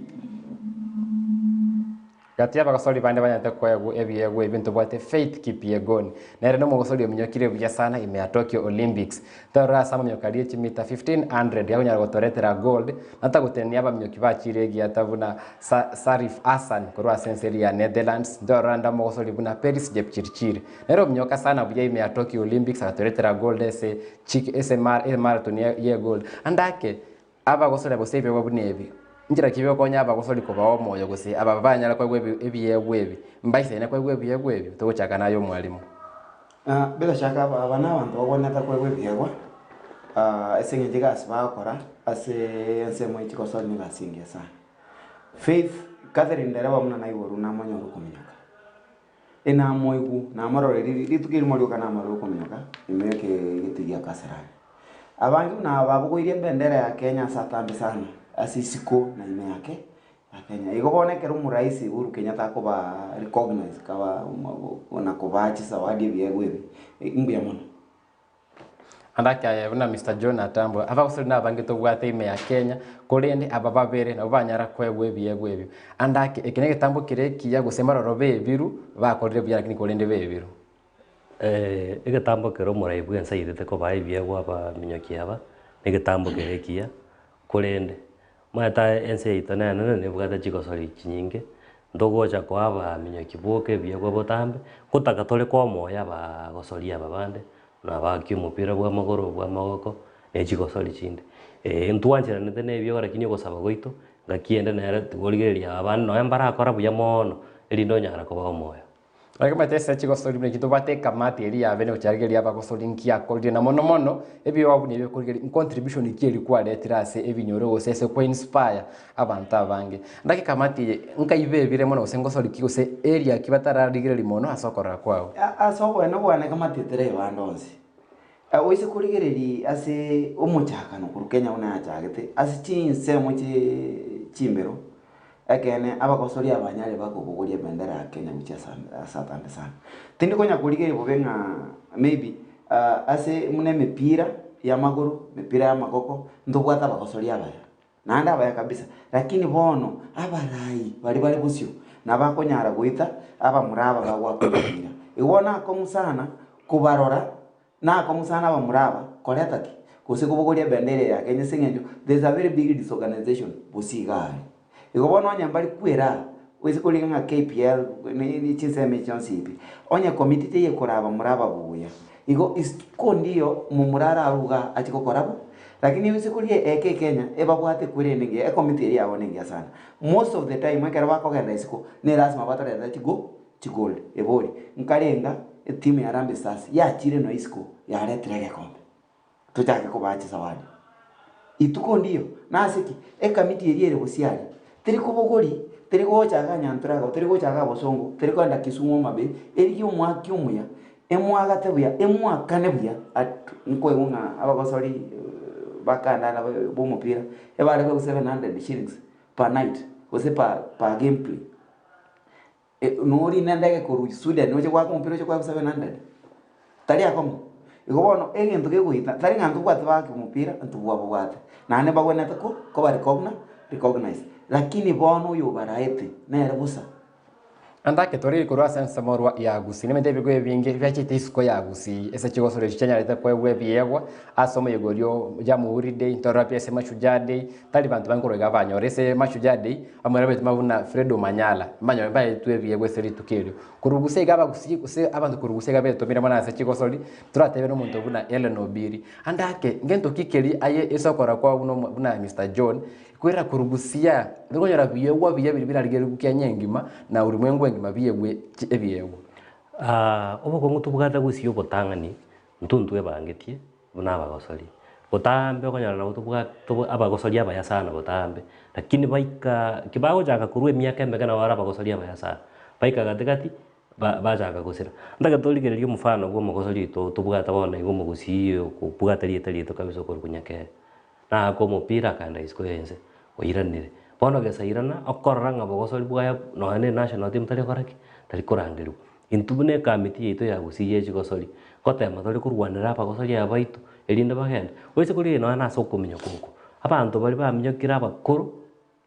Gati y'abagosori bande banyarete koegwa ebiegwa ebio ntobwate Faith Kipyegon. Nere nomogosori ominyokire buya sana ime ya Tokyo Olympics. Torore ase amaminyoko aria echimita 1500 gakonyara gotoretera gold na tagotenenia abaminyoki bachire egiata buna Sa Sarif Hassan korwa ase ense eria ya Netherlands. Ntorore ande omogosori buna Peris Jepchirchir. Nere ominyoka sana buya ime ya Tokyo Olympics agatoretera gold ase chik ase emarathon ye gold. Ande ake Abagosori gose ebiegwa buna ebi, inchera ki bigokonya abagosori kobao omoyo gose aba banyare koegwa ebiegwa ebi? Mbaisaine koegwa ebiegwa ebio? Togochaka naye omwalimu. Bila shaka aba nabanto bagwenerete koegwa ebiegwa ase eng'encho egasi bagokora ase ensemo ye chigosori na egasi engiya sana. Faith Catherine Ndereba buna naiborwe namonyore okominyoka, enamoigwe namorore rituko erimo rioka namorore okominyoka ime ekeegeti gia Kasarani. Abange buna aba babogoirie ebendera ya Kenya ase atambe sana, ase isiko na ime yake ya Kenya. Igo bono ekero omoraisi Uhuru Kenyatta akoba recognize kaba na kobaa chisawadi ebiegwa ebi, mbuya mono. Ande akaye buna Mister John Atambua, abagosori nabange tobwate ime ya Kenya, korende aba babere nabwo banyara koegwa ebiegwa ebio. Ande ake, eke negetambo kere ekiya gose mbaroro bebiru, bakorire buya lakini korende bebiru. Egetambo kere omorai bw'ense airete kobaa ebiegwa abaminyoki aba, negetambo kere ekiya, korende, omanyete aye ense yaito nenene nebwate chigosori chinyinge, Ntogocha koa abaminyoki boka ebiegwa botambe, ngotaka tore koa omoyo abagosoria aba bande, buna abaaki omopira bwa amagoro, bwa amagoko, na chigosori chinde. Ntwancheranete na ebiegwa lakini ogosaba gwaito, ngaki ende nere tigorigereria aba bande nonye mbarakora buya mono, erinde onyare kobaa omoyo. Naki omanyete ase chigosori buna echi tobwate ekamati eria yabeire gochiarigereria abagosori nki akorire na mono mono ebiegwa buna ebi okorigereria contribution ki eria kwaretire ase ebinyoro gose ase ko inspire abanto abange. Naki ekamati eye nkai bebire mono gose ngosori ki gose area ki batararigereria mono ase okorora kwao. Ase oboene bwane ekamati etari ebande onsi, oise korigereria ase omochakano korwa Kenya buna yachagete, ase chinsemo chie chimbero, Ekeene, abagosori abanyare bakobogoria ebendera ya Kenya gochia ase atambe sana. Tindi konya korigereria bobe ng'a maybe ase buna emepira y'amagoro, emepira y'amagoko, ntobwate abagosori abaya, naende abaya kabisa. Lakini bono, abarai baria bare bosio, nabakonyara goita abamura aba bagoaka emepira. Igo bono akong'u sana kobarora Nakong'u sana abamura aba koreta ki? Gose kobogoria ebendera eye ya Kenya ase eng'encho there is a very big disorganization gose iga are. Igo bono onye mbari kwera oise koriga ng'a KPL ne chinsemo echi chionsi pi, onye committee teiyo ekora abamura aba buya, igo isiko ndiyo momura ararwe igaa achie gokora bo, lakini oise korigia eke Kenya ebabwate ekwere ende engiya ecommittee eria yabo nengiya sana. Most of the time ekero bakogenda isiko ne lasima batorete chigo chigold ebori nkarenga etimu ya Harambee Stars yachire nonya isiko yaretire egekombe tochake kobaa chisawadi. Ituko ndiyo nase ki? Ekamiti eria ere bosio aria teri kobogori teri gocha iga Nyantura iga teri gocha iga Bosongo teri kogenda Kisumu Homa Bay erigie omwaki omuya emwagate buya emwakane buya at nkoigwa ng'a abagosori bakandanda ba omopira ebare koegwa 700 shillings per night gose per per game play. Norine endege korwa Sweden oche goaka omopira oche koegwa 700, tari akong'u. Igo bono egento kegoita tari ng'a ntobwate baaki omopira ntobwabobwate, naende mbagwenerete ko koba recogni recognized, lakini bono oyo obaraete nere bosa. Naende ake tore igoro ase ensemo orwa ya Gusii, nemete ebigo ebinge biachete isiko ya Gusii, ase chigosori echio chianyarete koegwa ebiegwa ase omoyega oria o Jamhuri Day, ntorora pi ase Mashujaa Day, tari banto bange korwa iga banyore ase Mashujaa Day, Bamura baitoma buna Fred Omanyala, mbanyore mbaetwe ebiegwa ase rituko erio. Korwa gose iga abagusii gose abanto korwa gose iga betomire mono ase chigosori, toratebe nomonto buna Hellen Obiri. Ande ake, ngento ki keria aye ase okora kwao buna omo buna Mister John, kwera korwa gusia, tokonyora biegwa buya biria birarigererigwe Kenya engima na ulimwengu engima biegwe chi ebiegwa. Obokong'u tobwate gusii obotang'ani, intwe ntwebangetie. Buna abagosori. Botambe okonyora nabo tobwate tobo abagosori abaya sana botambe, lakini baika ki bagochaka korwa emiaka emeke nabo bare abagosori abaya sana, baika gatigati ba bachaka gosira. Ntagete torigererie omofano bwa omogosori oito tobwate bono iga omogusii okobwata rieta riaito kabisa okorokwa Nyakere. Naaka omopira akaenda isiko ya ense, oiranire. Bono gesairana, okorora ng'a bogosori bwaye nonya na enational team tari gokora ki? Tari korangerigwa. Intwe buna ekamiti yaito ya gusii ye chigosori, ngotema tore korwanera abagosori aba baito, erinde bagende. Oise korigereria nonya nase okominyoka oko, abanto baria baminyokire abakoro,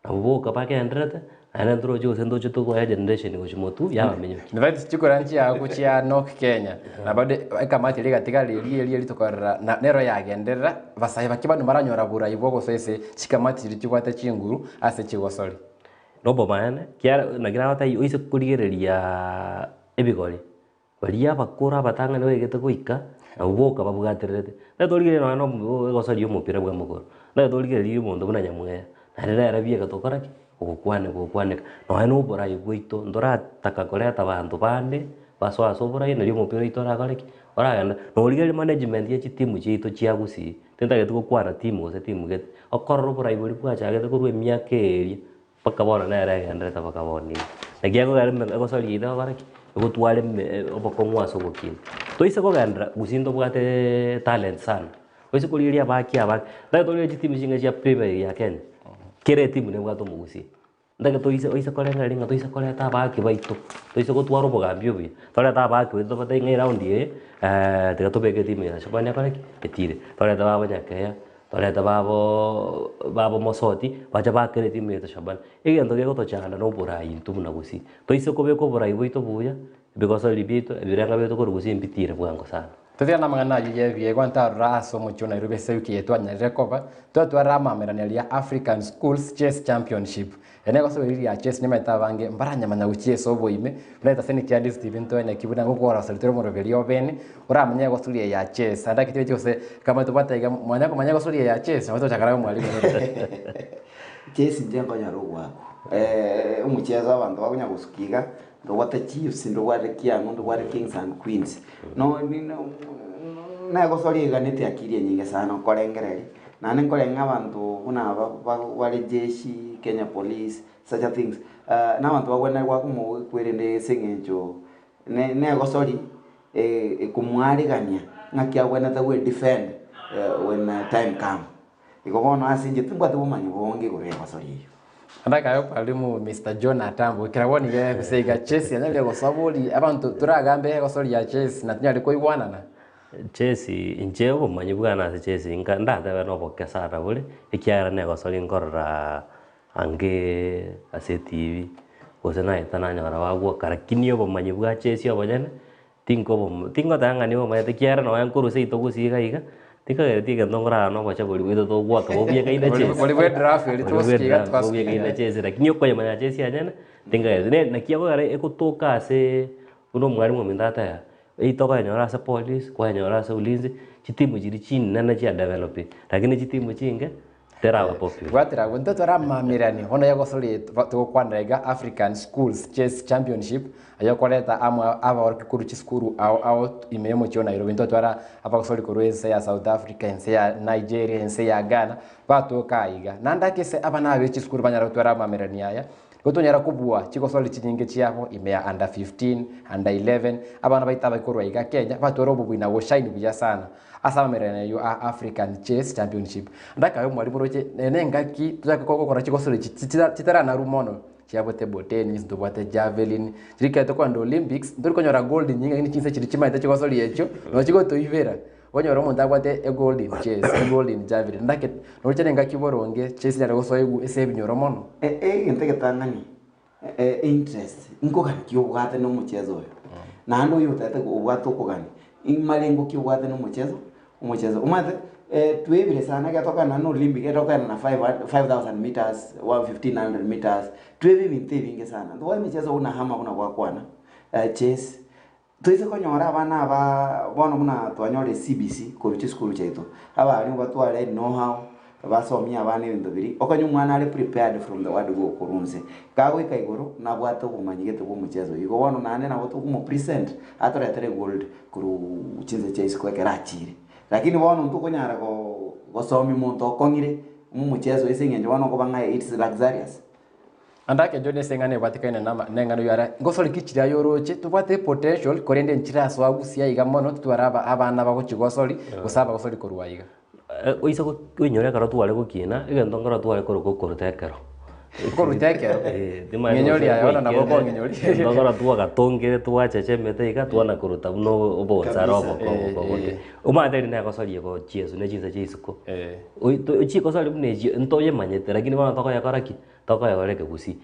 nabwo boka bagendererete, naende ntoroche gose ntoche tokoa egeneration gochia motwe yabaminyokia. In fact chikura nchiaku chia Knock Kenya na bado ekamati eria egatigara eria eria eria tokorora na nero yagenderera basae bake bano baranyora borai bwa ogosoa ase chikamati chiria chibwate chinguru ase chigosori. Nobomaene, kiara naki nagotebia oise korigereria ebigori, baria abakoro abatang'ani baigete goika, nabwo boka babwatererete. Naki torigereria nonya na omo egosori ya omopira bwa amagoro, naki torigereria omonto buna Nyamweya, naende nere bieka tokora ki? Ogokwaneka gokwaneka. Nonya na oborai bwaito, ntorataka koreta abanto bande, basoe ase oborai nario omopira oito orakore ki? Oragende. Norigereria management ya chitimu chiaito chia gusii, Tintageti gokwana timu gose timu gete, okorora oborai boria bwachagete korwa emiaka eria, mpaka bono nere egenderete mpaka bono iga. Naki ekogera ime egosoria ite egokora ki? Egotwara ime obokong'u ase ogokina. Toise kogenderera gusii ntobwate talent sana, oise korigereria abaki abake, ntagete origererie chitimu chinga chia premier league ya Kenya, kera etimu nebwate omogusii. Ntake toise oise korengereria ng'a toise koreta abaaki baito, toise gotwara obogambi obuya, torete abaaki baito tobatebie ng'a eraundi eye tiga tobeke etimu ya Shabana ekore ki? Etire. Torete babo Nyakeya, torete baboo babo Mosoti, bache baakere etimu yaito Shabana. Egento kegotochanda na oborai intwe buna gusii. Toise kobeka oborai bwaito buya, ebigosori biaito, ebirenga biaito korwa gusii mbitire bwango sana. Totigane namang'ana ayio y'ebiegwa ntarora ase omochie o Nairobi ase ewiki eye twanyarire koba, twatwarire amamerania ria African Schools Chess Championship. Ere negosoa riria ria chess nyamaete abange mbaranyamanya gochia ase oboime, buna etaseni kia Ndisi TV ntoene ki buna ngokoroseria tore omoroberi obene, oramanye egosuria eye ya chess. Ande ake tibechi gose kama tobwate iga mwanya komanya egosuria eye ya chess nabo togochaka naye omwalimu. Chess inche nkonyora ogoakwa omocheso abanto bakonya gosuka iga, ndobwate chiefs, ndobwate kiang'u, ndobwate kings and queens, no negosoria eganeti akili enyinge sana okorengereria, naende nkoreng'a abanto buna aba bare jeshi, Kenya police, such a things, na abanto bagwenerete goaka omokwerende ase eng'encho negosoria ekomwarigania ng'aki agwenerete goe defend when time come. Igo bono ase inche timbwati bomanyi bonge igoro y'egosori eyio. Ndakae mwalimu Mister John Atambo ekero bono iga gose iga chess yanyarire gosoa bori abanto toragambe egosori ya chess na tonyare koigwanana. Chess inche obomanyi bwane ase chess nka ndatebe na oboke sana bore, ekiagera na egosori nkorora ange ase etibi, gose naeta nanyora bagwoka lakini obomanyi bwa chess obonyene. Tinkobomo tingoteba ng'a nigo omanyete ekiagera nonye nkorwa seito gose iga iga, tikagereti egento nkorara na oboche boria bwaito togwaka bobiekaine Bori chesi. bori bwe draft eria Boria bwe twasukia iga draft twasukia bobiekaine iga. chesi lakini okoyemanya chesi yanyene, tinkagereti. Ne naki ekogera egotoka aseee buna omwalimu ominto ateba, eywo tokoyenyora ase police, kwayenyora ase ulinzi, chitimu chiria chinene chia developire, lakini chitimu chinke. Teraba popular. Bwatera abwo intwe toramaamereranie bono egosori togokwanera iga African Schools Chess Championship aye okoreta amo abaorokia korwa chisukuru ao ao ime y'omochie o Nairobi. Intwe twara abagosori korwa ense ya South Africa, ense ya Nigeria, ense ya Ghana batoka aiga. Naende ake ase abana aba b'echisukuru banyare gotwara amaamererania aya, nigo tonyara kobua chigosori chinyinge chiabo ime ya under 15, under 11, abana baito abaike korwa aiga Kenya batware obobui na goshine buya sana. Ase amamererano ayio a African Chess Championship, ndakabe omwalimu oroche nere engaki tochake gokora chigosori echi chitaranarwa mono, chiabo table tennis, ntobwate javelin, chiria ekero tokogenda Olympics, ntori konyora gold nyinge lakini chinse chiria chimaete chigosori echio, nabo chigotoibera. Okonyora omonto abwate egold in chess, egold in javelin, ndake noroche na engaki boronge chess enyare gosoigwa ase ebinyoro mono. Egento egetang'ani interest, nkogani ki obwate na omocheso oyo? Naende oyo otagete obwate okogani, marengo ki obwate na omocheso omocheso. Omanyete twebire sana ekero tokogenda na Olympic ekero tokogenda na 5000 meters, 1500 meters, twebe ebinto ebinge sana. Ntobwate emicheso buna hammer buna gwakwana, chess, Toise konyora abana aba bono buna twanyorire CBC korwa chisukuru chiaito, abarimu batware know how, basomie abana ebinto biria, okonywa omwana are prepared from the word go korwa inse. Kagoika igoro, nabwate obomanyi gete bwa omocheso oyio. Igo bono naende nabo tokomopresent, atoretere egold korwa chinse chia isiko ekero achire. Lakini bono ntokonyara go gosomia omonto okong'ire omocheso ase eng'encho bono okoba ng'a it's luxurious. Ande akencho nese eng'ana ebwatekaine nama neng'ana oyio are ngosori ki chiria aye oroche tobwate epotential korende nchire ase agusia iga mono titware aba abana bagochi gosori gose abagosori korwa aiga. Oise koinyora ekero tware gokina, egento nkero tware korokwa okoruta ekero. Okoruta ekero? Eh, timanyeti Ng'inyori gose aye bono nabo kwaikere, okong'inyori. egento nkero twagatongire twachecha emete iga twana koruta buna obonsara Kabisa, oboko eh, oboko boke. eh. Omanyete riria nagosoria gochia ase ne chinsa chia isiko. Chikosori buna echio ntoyemanyete lakini bono tokoyekora ki? Tokoyekora ekegusii.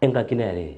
Engaki nere eye,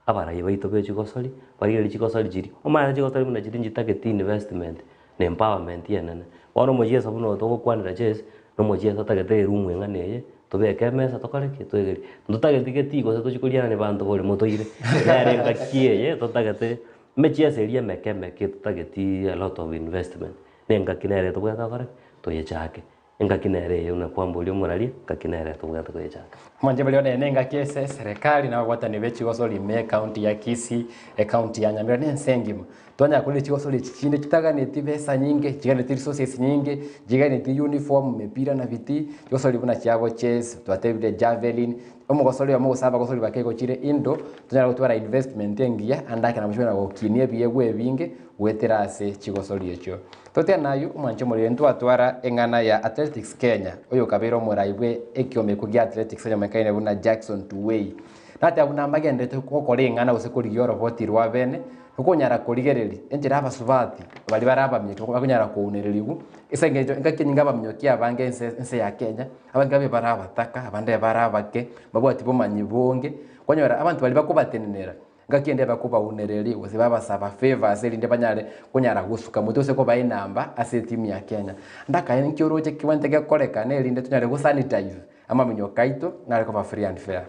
abarai baito be chigosori, barigereria chigosori chiria, omanyete chigosori buna chiria nchitageti investment na empowerment enene. Bono omochieso buna oyo togokwanera chess, na omochieso otagete eroom eng'ana eye, tobeke emesa tokore ki? Toegerie. Ntotageti getii gose tochie korianani banto borimo toire, nere engaki eye totagete emechieso eria emeke emeke etotageti a lot of investment, na engaki nere tobwate gokora ki? Toyechake. Engaki nere eye buna kwamboria omoraria, engaki nere tobwate koyechaka. Omonche baria onene engaki ase eserekari na ababwatani be chigosori ime ecounty ya Kisii, ecounty ya Nyamira na ense engima. Twanyara korenda chigosori echi chinde chitaganeti besa nyinge, chiganeti resources nyinge, chiganeti uniform, mipira na biti, chigosori buna chiabo chess, twatebire javelin, omogosori oyomo gose abagosori bake igo chire indo, tonyare gotwara investment engiya ande ake nabo chikonyara gokinia ebiegwa ebinge goetera ase chigosori echio. Totiga nayio, omwanche omoriri ntwatwara eng'ana ya Athletics Kenya, oyokabeire omorai bwe ekiomekwa gia Athletics onyomenekaine buna Jackson Tuwei. Nateba buna mbagenderete gokora eng'ana gose korigia oroboti rwa bene, okonyara korigereria enchera abasubati baria bare abaminyoki bakonyara kounererigwa, ase engencho engaki enyinge abaminyoki abange ense ense ya Kenya, abange babe bare abataka, abande bare abake, mbabwati bomanyi bonge, kwanyora abanto baria bakobatenenera. Ngaki ende bakobaunereria gose babasaba favours erinde banyare konyara gosuka motwe gose kobaa enamba ase etimu ya Kenya. Ndakae nki oroche kebwenerete gekorekana erinde tonyare go sanitize amaminyoka aito nare koba free and fair.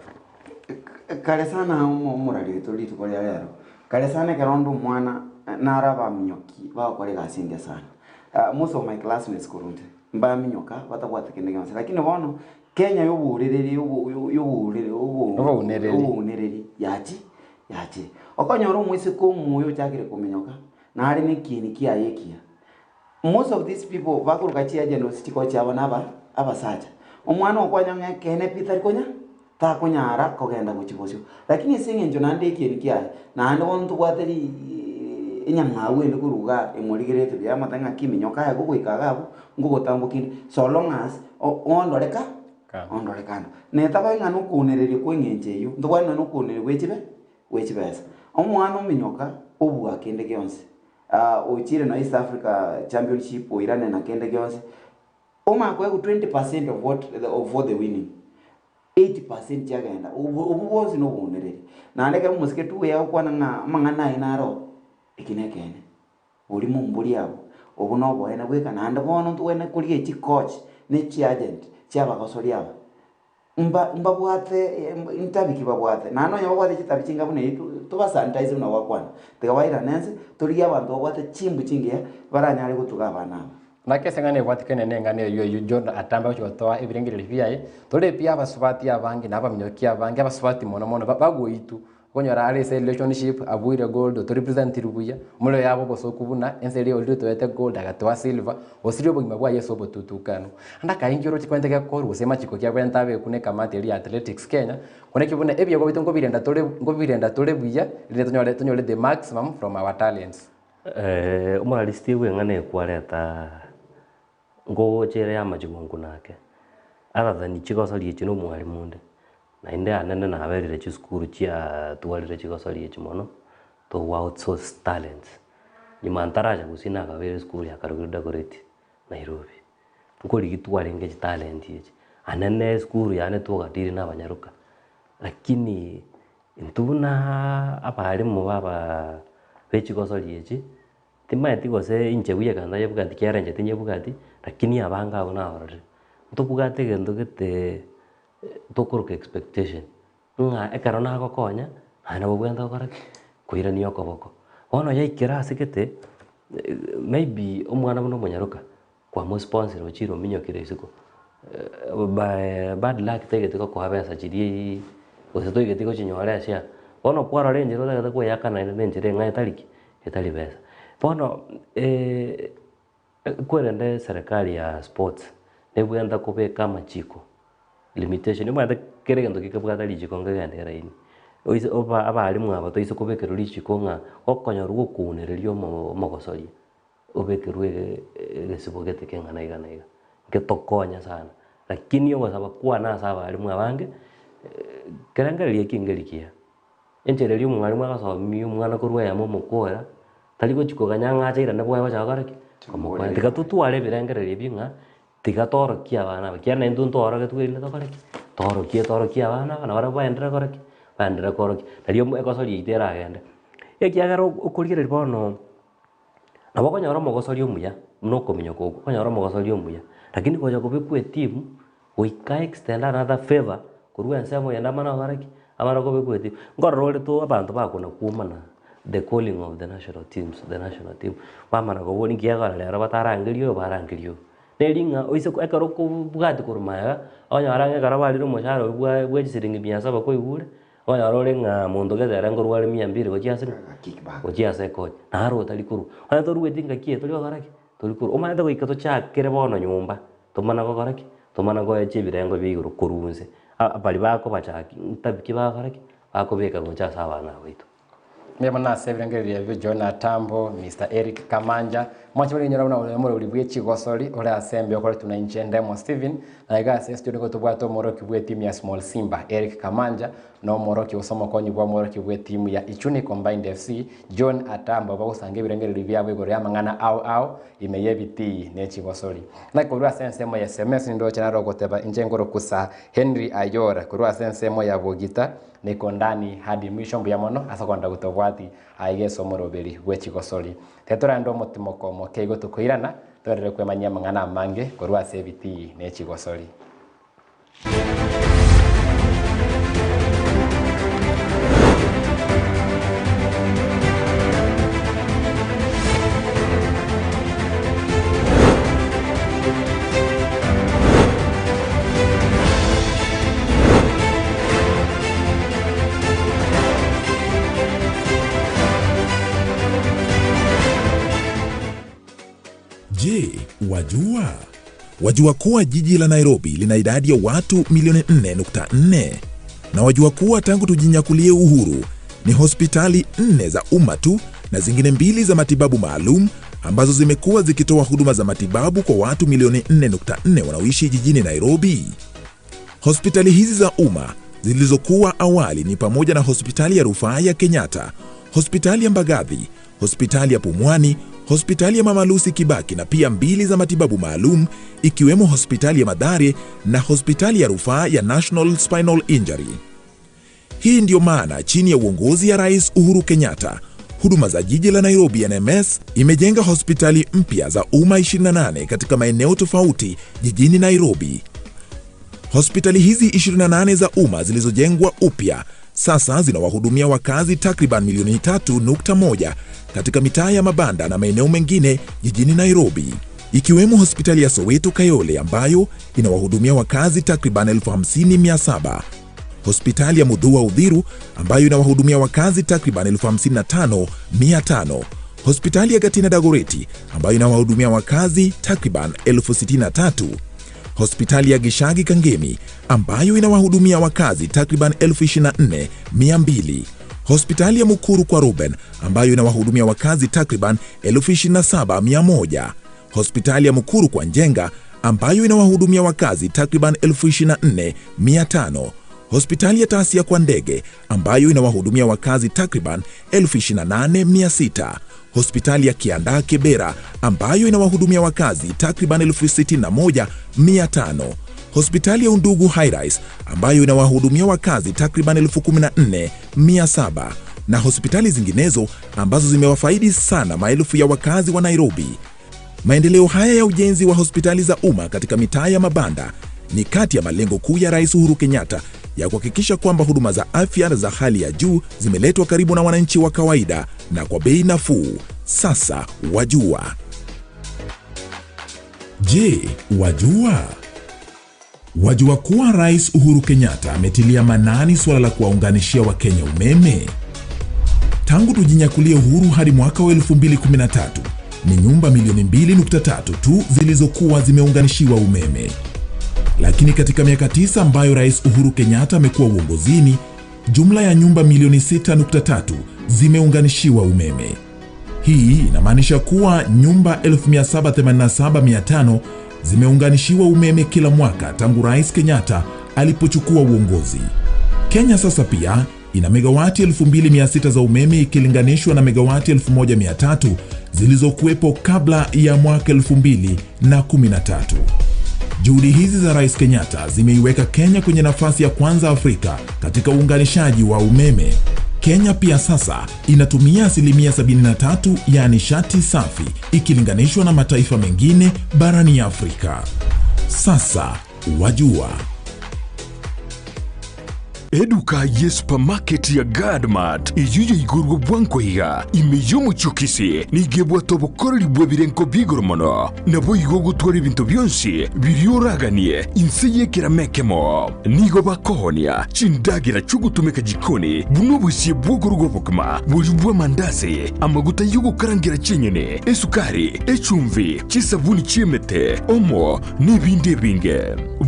Kare sana omorari oito rituko ria rero, kare sana ekero onde omwana naro abaminyoki bagokora egasi engiya sana. Most of my classmates korwa inche mbaminyoka batabwati kende gionsi lakini bono Kenya yobourereri yobourere Obounereri. obounereri yachi yachire. Okonyora omoiseke omoyo ochakire kominyoka nare na ekieni kiaye ekiya. Most of these people bakoruka chiagenda gose chikoo chiabo na aba abasacha. Omwana okwanyora ng'a ekeene pi tari konya takonyara kogenda gochia bosio. Lakini ase eng'encho naende ekieni kiaye, naende bono ntobwate rii enyang'au ende korwa igaa emorigererete buya amate ng'aki eminyoka aye gogoika iga abwo, ngogotambokia inde so long as ondore ka ondore kando. Netabae ng'a nokounereria kwa eng'encho eyio, ntobwate nonya nokounereria gwe chibe gwe chibesa. Omwana ominyoka obua kende gionsi, ochire nonya East Africa championship oirane na kende gionsi, omanye koegwa 20 percent of what the winning, 80% chiagenda, obwo obwo bwonsi nobounereri. Naende ekero omosike tu agokwana ng'a amang'ana aye naro, eki nekeene. Borimo mbori abwo, obwo noboene bweka naende bono ntogwenerete korigia chicoach ne chiagent chiabagosori aba, mba mbabwate ntabi ki babwate, naende onye babwate chitabi chinga buna eyio tobasanitize buna gwakwana, tiga bairane nse, torigie abanto babwate chimbu chingiya baranyare gotuga abana aba. Naki ase eng'ana ebwatikane neng'ana eyio eyio John atambe gochia gotoa ebirengererio biaye, tore pi abasubati abange na abaminyoki abange, abasubati mono mono bagoitwa, okonyora are ase relationship abuire gold otorepresentirwe buya, omorero yaba obosoku buna ense eria oria otoete gold agatoa silver, osirie obogima bwaye ase obotutukanu. Ande akainki oroche kobwate gekorwa gose amachiko ki abwenerete abekwe na ekamati eria ya Athletics Kenya, korende ki buna ebiegwa biaito nkobirenda tore nkobirenda tore buya, erinde tonyore tonyore the maximum from our talents. Omoralisiti bw'eng'ana ekwareta ngocha ere y'amachigonku nake, other than chigosori echi na omwalimu onde, naende anene naberire chisukuru chiatwarire chigosori echi mono, togo outsource talents. Nyuma ntaracha gusii nakabeire esukuru ya Karugire Dagoretti, Nairobi. Nkorigia twarenge chitalent echi, anene esukuru yane twagatiri na abanyaroka, lakini Intwe buna abalimu baba be chigosori echi, timanyeti gose inche buya ekero ntanyebugati ekiagera inche tinyebugati, lakini abange abwo nabarorire, ntobwate egento gete tokoroka expectation, ng'a ekero nagokonya, naye nabo obwenerete gokora ki? Koirania okoboko. Bono yaikera ase gete, maybe omwana buna omonyaroka, Kwamosponser ochire ominyokire isiko by bad luck taigeti gokoa besa chiriaaa gose toigeti gochinyora ase aa. Bono kwarora enchera otagete koeyakana naende na enchera eng'ao etari ki? Etari besa. Bono kwerende serikali ya sports nebwenerete kobeka amachiko limitation omanyete kera egento gekebwata richiko nkegende eraini. Oise oba abalimu aba toise kobekerwa richiko ng'a okonyorwa gokounereria omo omogosoria. Obekerwe egesibo gete keng'ana iga na iga, getokonya sana, lakini ogosaba kwane ase abalimu abange, kerengererio eki nkeri kiya. Enchera eria omwalimu agosomia omwana korwa eyemo omokora, tari gochi koganya ng'a ache airane bwoye gocha gokora ki? Komokwania. Tiga totware ebirengererio ebi ng'a, tiga toorokie abana aba, ekiagera naintwe ntwaorogetwe erinde tokore ki? Toorokie toorokie abana aba, nabarabwo baenderere gokora ki? Baenderere koorokia. Nario egosori yaito eragende. Ekiagera okorigereria bono. Nabo okonyora omogosori omuya, buna okominyoka okwo, okonyora omogosori omuya, lakini gocha kobekwa etimu, goika extend another favour korwa ensemo eyende amane gokora ki? Amane kobekwa etimu. Nkorora ore to abanto bakona kuomana the calling of the national teams, the national team, bamana kobua ninki gekogera rero batarangeria oyo barangeria oyo. Neri ng'a oise ekero okobwatia korwa magega, okonyora ng'a ekero barire omoshahara oywo bwa bwa chisiringi mia saba kwaigure, Okonyora ore ng'a monto gete ere nkorwa are mia mbiri gochia ase ng'a? Gochia ase ekonya. Naro otari korwa. Onye torueti ngaki eye tori gokora ki? Tori korwa. Omanyete goika tochakere bono nyomba, tomana gokora ki? Tomana goechia ebirengo bia igoro korwa inse. Baria bakobachaki ntabi ki bagokora ki? Bakobeka gocha ase abana aba baito. Mbuya mono ase ebirengererio ebio John Atambo, Mister Eric Kamanja, mwanche buna rinyora buna omorori bwe chigosori ore ase embe okoretwe na inche Ndemo Stephen, na iga ase estudio nigo tobwate omoroki bwe etimu ya Small Simba Eric Kamanja na omoroki gose omokonyi bwa omoroki bwe etimu ya Ichuni Combined FC John Atambo bagosanga ebirengererio biabo igoro y'amang'ana ao ao ime y'ebitii ne chigosori. Naki korwa ase ensemo ya SMS nindoche naro ogoteba inche nkorokusa Henry Ayora korwa ase ensemo ya Bogita. Niko ndani hadi mwisho mbuya mono ase okonda gotobwati aiga ase omoroberi bwe chigosori. Tiga torande omotimoko omoke igo tokoirana torere kwemanyia amang'ana amange korwa ase ebitii ne chigosori. Je, wajua? Wajua kuwa jiji la Nairobi lina idadi ya watu milioni 4.4 na wajua kuwa tangu tujinyakulie uhuru ni hospitali nne za umma tu na zingine mbili za matibabu maalum ambazo zimekuwa zikitoa huduma za matibabu kwa watu milioni 4.4 wanaoishi jijini Nairobi. Hospitali hizi za umma zilizokuwa awali ni pamoja na hospitali ya rufaa ya Kenyatta, hospitali ya Mbagathi, hospitali ya Pumwani, hospitali ya Mama Lucy Kibaki na pia mbili za matibabu maalum ikiwemo hospitali ya Mathare na hospitali ya rufaa ya National Spinal Injury. Hii ndiyo maana chini ya uongozi ya Rais Uhuru Kenyatta, huduma za jiji la Nairobi NMS imejenga hospitali mpya za umma 28 katika maeneo tofauti jijini Nairobi. Hospitali hizi 28 za umma zilizojengwa upya sasa zinawahudumia wakazi takriban milioni 3.1 katika mitaa ya mabanda na maeneo mengine jijini Nairobi, ikiwemo hospitali ya Soweto Kayole ambayo inawahudumia wakazi takriban 50,700, hospitali ya Mudhua Udhiru ambayo inawahudumia wakazi takriban 55,500, hospitali ya Gatina Dagoreti ambayo inawahudumia wakazi takriban 63,000 hospitali ya Gishagi Kangemi ambayo inawahudumia wakazi takriban 24,200, hospitali ya Mukuru kwa Ruben ambayo inawahudumia wakazi takriban 27,100, hospitali ya Mukuru kwa Njenga ambayo inawahudumia wakazi takriban 24,500, hospitali ya Tasia kwa Ndege ambayo inawahudumia wakazi takriban 28,600, hospitali ya Kiandaa Kibera ambayo inawahudumia wakazi takriban 61,500, hospitali ya Undugu Highrise ambayo inawahudumia wakazi takriban 14,700 na hospitali zinginezo ambazo zimewafaidi sana maelfu ya wakazi wa Nairobi. Maendeleo haya ya ujenzi wa hospitali za umma katika mitaa ya mabanda ni kati ya malengo kuu ya Rais Uhuru Kenyatta ya kuhakikisha kwamba huduma za afya za hali ya juu zimeletwa karibu na wananchi wa kawaida na kwa bei nafuu. Sasa wajua. Je, wajua? Wajua kuwa Rais Uhuru Kenyatta ametilia manani suala la kuwaunganishia Wakenya umeme? Tangu tujinyakulie uhuru hadi mwaka wa 2013 ni nyumba milioni 2.3 tu zilizokuwa zimeunganishiwa umeme. Lakini katika miaka tisa ambayo Rais Uhuru Kenyatta amekuwa uongozini, jumla ya nyumba milioni 6.3 zimeunganishiwa umeme. Hii inamaanisha kuwa nyumba 1787,500 zimeunganishiwa umeme kila mwaka tangu Rais Kenyatta alipochukua uongozi. Kenya sasa pia ina megawati 2600 za umeme ikilinganishwa na megawati 1300 zilizokuwepo kabla ya mwaka 2013. Juhudi hizi za Rais Kenyatta zimeiweka Kenya kwenye nafasi ya kwanza Afrika katika uunganishaji wa umeme. Kenya pia sasa inatumia asilimia 73 ya nishati safi ikilinganishwa na mataifa mengine barani Afrika. Sasa wajua. Eduka ye supermarket ya Gadmart eyo yaigurwa bwankoiga ime y'omochokisi niga ebwate obokoreri bwa ebirenko bia mono nabo igo ogotwara ebinto bionsi biria oraganie inse y'ekerama ekemo nigo bakohonia chindagera chiogotumeka jikoni buna obosie bwa okoruga obokima bori bwa amandasi amaguta y'ogokarangira chinyeni esukari echumvi chisabuni chiemete omo na ebindi ebinge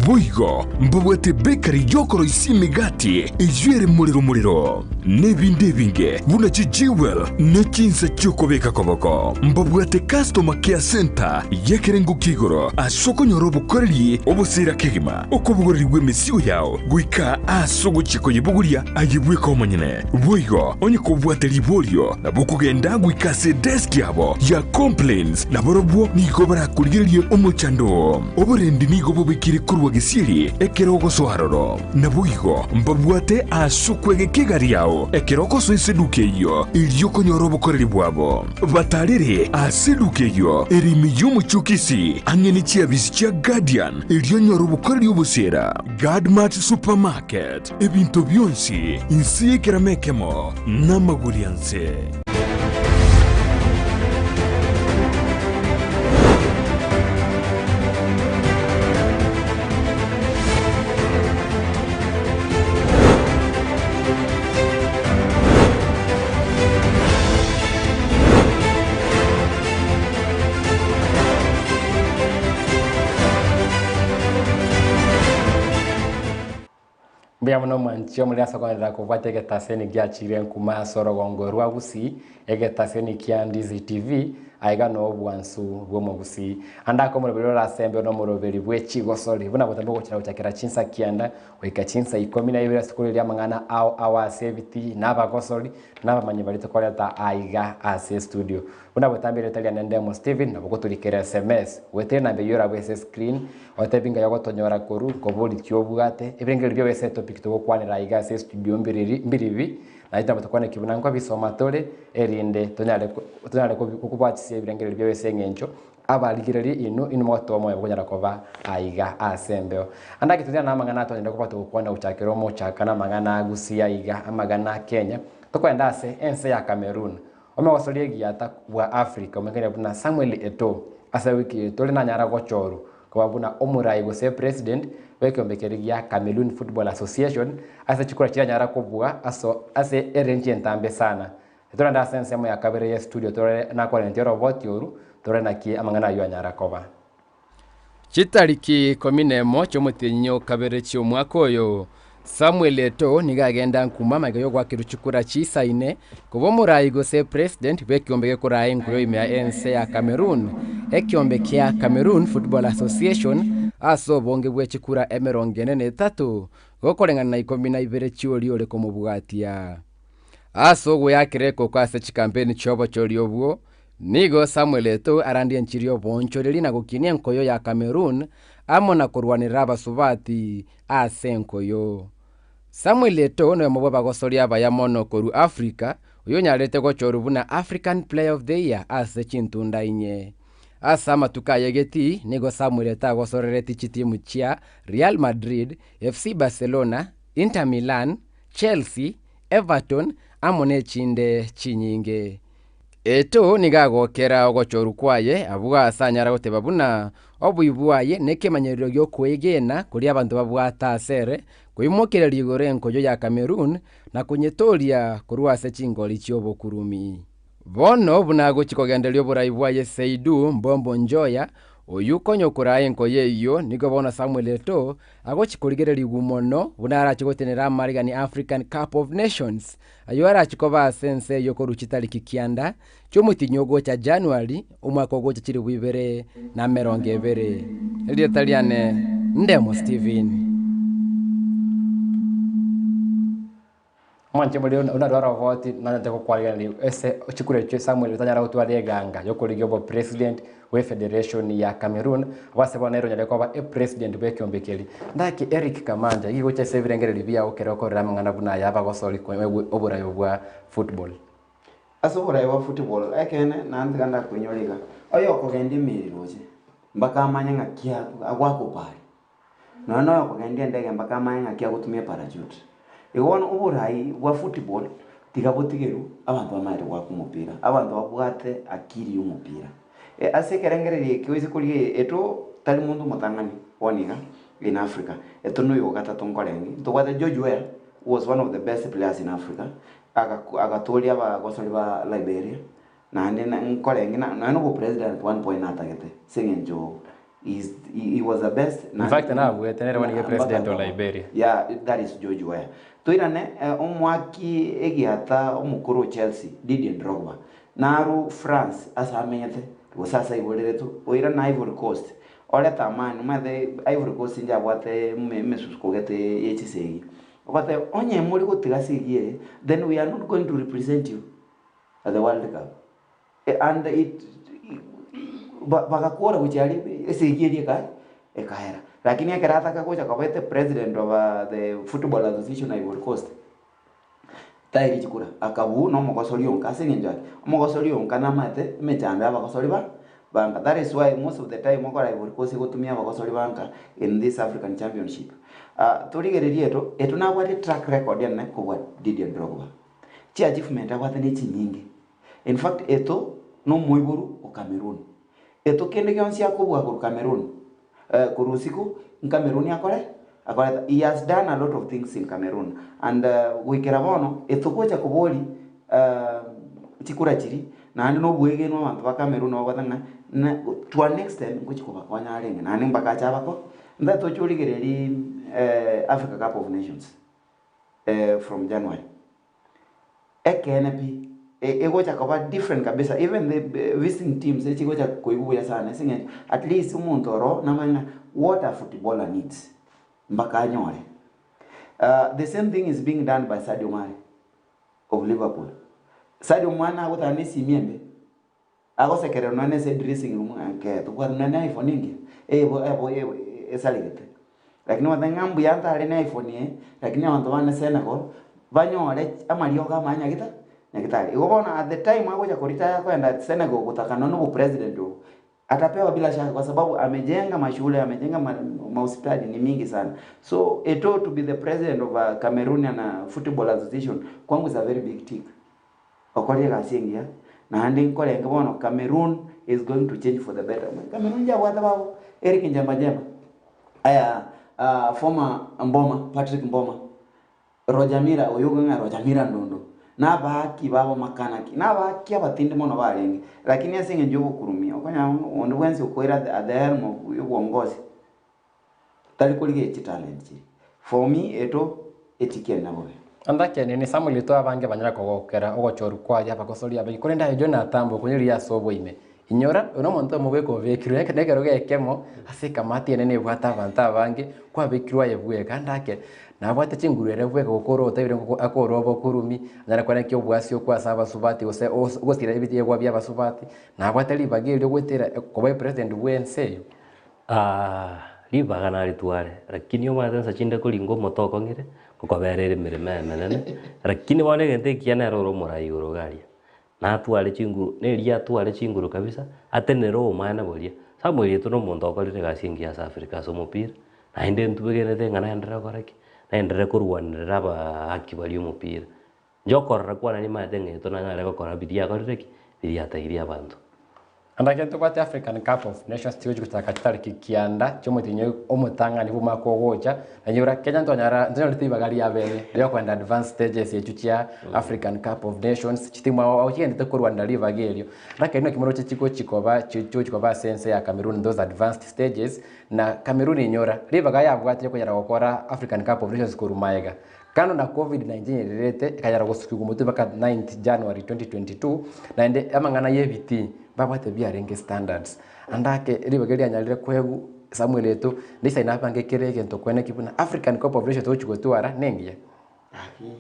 boigo mbabwate bakery yokoroisia emigati eyo ere morero morero. Nebinde ebinge buna chijewel ne chinsa chi'okobeka koboko. Mbabwate Customer Care Centre y'ekerengo kia igoro ase okonyora obokoreri obosira kegima, okobogorerigwa emesigo yao goika ase ogochia koyebogoria aye bweka omonyene. Boigo onye kobwate riborio nabo okogenda goika ase edesk yabo ya complaints na barobwo nigo barakorigererie omochando oo. Oborendi nigo bobekire korwa gesieri ekero ogosoa aroro. Naboigo mbabwate ase okwegeka egari yao ekero ogosoa eseduka eyio, erio okonyora obokoreri bwabo. Batarere ase eduka eyio ere ime y'omochie o Kisii, ang'e ne chiabisi chia Guardian, erio onyore obokoreri obosiera. Guardmart Supermarket, ebinto bionsi inse y'ekerama ekemo namagori anse. Mbuya mono mwanchi omorero ase okogenderera kobwata egetaseni giachire nkuma ase orogongo rwa Gusii, egetaseni kia Ndizi TV, aiga noo obwansu bw'omogusii. Ande ake omoroberi orasembe nomoroberi bwe chigosori buna botambe ogochira gochakera chinsa kianda goika chinsa ikomi na ibere ase koreria amang'ana ao ao ase ebitii na abagosori na abamanyi baria tokoreta aiga ase estudio. Buna botambe erieta riane Ndemo Stephen nabo ogotorikera sms goetera enamba eyio orabue ase escreen otebi ng'a yogotonyora korwa nkobori ki obwate ebirengererio biago ase etopic togokwanera aiga ase estudio mbiriri mbiribi naye nabo tokwaneki buna nkobisoma tore erinde tonyare tonyare kobwatisia ebirengererio biago ase eng'encho abarigereria inwe inwe mogotoa omoyo bokonyara koba aiga ase embeo. Ande ake totira namang'ana atonyare koba togokwana gochakera omochakano amang'ana a Gusii aiga amagana a Kenya tokoenda ase ense ya Cameroon. Omogosoria egiata bwa Africa omanyekane buna Samuel Eto'o ase ewiki eye tore nanyara gochorwa koba buna omorai gose president bw'ekeombe keria gia Cameroon Football Association ase chikura chiranyara kobua ase erenchi entambe sana. Torende ase ensemo ya kabere ye studio torore nakwanentie oroboti oru torore naki amang'ana ayio anyara koba. Chitariki ikomi nemo chi'omotienyi o kabere chi'omwaka oyo, Samuel Eto'o nigo agenda nkuma amaiga y'ogoakerwa chikura chisaine koba omorai gose president bw'ekiombe gekoraa enkuyo ime ya ense ya Cameroon, ekiombe kia Cameroon Football Association ase obonge bwe chikura emerongo ene na etato gokoreng'ana na ikomi na ibere chioria ore komobwatia. Ase ogoeakera ekoko ase chikampeni chi'obochori obwo, nigo Samuel Eto'o arandie enchiri y'oboonchoreria na gokinia enkoyo ya Cameroon amo na korwanerera abasubati ase enkoyo. Samuel Eto'o noyomo bw'abagosori abaya mono korwa Africa oyonyarete gochorwa buna African Player of the Year ase chintunda inye. Ase amatuko aye getii nigo Samuel Eto'o agosorereti chitimu chia Real Madrid, FC Barcelona, Inter Milan, Chelsea, Everton amo nechinde chinyinge. Eto'o nigo agokera ogochorwa kwaye abwo ase anyara goteba buna oboyio bwaye nekemanyererio gi'okwegena koria abanto babwate asere koimokereria igoro enkoyo ya Cameroon na konyetoria korwa ase chingori chi'obokurumi. Bono buna agochia kogendereria oborai bwaye Seydou Mbombo Njoya, oyio konya okoraa enkoyo eyio, nigo bono Samuel Eto'o agochia korigererigwa mono buna arachie gotenera amarigani African Cup of Nations ayio arachie koba ase ense eyio korwa chitariki kianda chi'omotienyi ogocha January omwaka ogocha chilifu ibere na emerongo ebere. Erieta riane Ndemo Stephen. Omwanche oria onarware oboti nanyarete gokwarigereria ase chikura echio Samuel tanyara gotwara eganga yokorigia obopresident bwe federation ya Cameroon abwo ase bono nere onyare koba epresident bwe ekeombe keria. Ndaki Eric Kamanja igo gocha ase ebirengererio biao ekero okorora amang'ana buna aya abagosori oborai bwa football. Ase oborai bwa football ekeene naende tiga ndakoinyore iga, oyokogenda emeri roche mpaka amanye ng'aki agoaka opare. Nonya noyo okogendia endege mpaka amanye ng'aki agotumia eparachute. Igo bono oborai bwa football tiga botigerwe abanto bamaete goaka omopira, abanto babwate akili ya omopira. Ase ekerengererio eke oise korigia eto tari monto omotang'ani bono iga in Africa, eto noyo ogatato nkorenge, ntobwate George Weah who was one of the best players in Africa, agatoria abagosori ba Liberia, naende nkorenge nonya na obopresident at one point natagete ase eng'encho He he was the best. In fact nabuete nere bono iga president o Liberia. Yeah, that is George Weah. Toirane omoaki egiata omokoro o Chelsea, Didier Drogba, narwe France ase amenyete gose ase aiboreretwe, oirane Ivory Coast, orete amani, omanyete Ivory Coast inche abwate emesusuko gete ye chisegi, obatebie onye more gotiga ase eyio eye, then we are not going to represent you at the world cup. And it bagakora gochia aria esegi eria eka ekaera. Lakini ekero ataka gocha koba the president of the football association Ivory Coast, tairi chikura, akabuu na omogosori onka ase eng'encho ake, omogosori onka namanyete emechando ya abagosori ba banka. That is why most of the time okora Ivory Coast egotumia abagosori banka in this African championship. Torigererie Eto'o, Eto'o nabwate track record enene kobua Didier Drogba. Chiachievement abwate ne chinyinge. In fact Eto'o nomoiboru o Cameroon. Eto'o kende gionsi akobua korwa Cameroon, korwa usiku nCameroon akore akoreta. He has done a lot of things in Cameroon and goikera bono Eto'o gocha kobori chikura chiria naende na obwegenwa abanto ba Cameroon babwate ng'a na to an extent ngochi kobakonya arenge naende mbakache abako. Ntagete toche origereria Africa Cup of Nations from January. Ekeene pi, egocha koba different kabisa even the visiting teams echigocha koigwa buya sana ase eng'encho at least omonto oro namanye ng'a what a footballer needs mpaka anyore. The same thing is being done by Sadio Mane of Liverpool. Sadio Mane agotara na esimi embe, agosekererwa nonye na ase edressing room ng'a nkee tobwate nonye na iPhone engiya, ebo ebo esaregete. Lakini ogoteba ng'a mbuya ntare na iPhone eye, lakini abanto bane Senegal, banyore amariogo amaya nyagita nyagitari. Igo bono at the time agocha ko retire akoenda Senegal gotaka nonye na obopresident obo, atapewa bila shaka kwa sababu amejenga mashule, amejenga ma mahospitali ni mingi sana. So Eto'o to be the president of Cameroonian Football Association, kwangu is a very big tick. Okorire egasi engiya, naende nkorenge bono Cameroon is going to change for the better. Cameroon njabwate babo Eric Njemba Njemba, aya former Mboma, Patrick Mboma, Roger Mira oyo okong'a Roger Mira Ndondo, na abaaki babo Makanaki, na abaaki abatindi mono barenge, lakini ase eng'encho ya obokurumia, okonyora ng'a onde bwensi okoira at the helm of ya obongozi, Tari korigia chitalent chiria. For me eto etikiene bobe. Ande nini Samuel Eto'o abange banyare kogokera ogochorwa kwaye abagosori abayi, korende aye Jonathan bokonyeria ase oboime. Inyora, oyo nomonto oyomo bweka obekirwe nekerogo ekemo ase ekamati enene ebwate abanto abange, kwabekirwe aye bweka. Ande ake, nabwate chinguru ere bweka gokora otaibire ngoko akore obokurumi, anyare koenekia oboasi okwo ase abasubati gose ogosira ebiegwa bia abasubati, nabwate ribaga erio goetera koba epresident bwe ense eyo. Ribaga naritware, lakini omanyete nsa chinde koringa omote okong'ire, ngokobera ere emeremo emenene, lakini bono egento ekiya nere ore omorai igoro iga aria, natware chinguru, na erio atware chinguru kabisa, atenenere obomaene boria. Samuel Eto'o na omonto okorire egasi engiya ase Africa ase omopira, naende ntwegenete ng'a naenderere gokora ki? Naenderere korwanerera abaaki baria omopira. Inche okorora kwane nimanyete ng'a Eto'o nanyare gokora biria akorire ki? Biria atairie abanto. Ande ekero tobwate African Cup of Nations chigochi gochaka chitariki kianda chi'omotienyi omotang'ani bw'omwaka ogocha, na nyora Kenya ntonyara ntonyorete ribaga ria bene ri'okoenda advanced stages echio chia African Cup of Nations, chitimu ao ao chigenderete korwanera ribaga erio. Lakini naki moroche chigochi koba chigochi koba ase ense ya Cameroon those advanced stages, na Cameroon inyora, ribaga yabwate riokonyara gokora African Cup of Nations korwa maega. Kando na Covid-19 ererete ekanyara gosukigwa omotwe mpaka 9th January 2022, naende amang'ana y'ebitii mbabwate biarenge standards. Ande ake ribaga rianyarire koegwa Samuel Eto'o, risaini nabange kera egento kweneki buna African Cup of Nations togochi gotwara nengiya. Gaki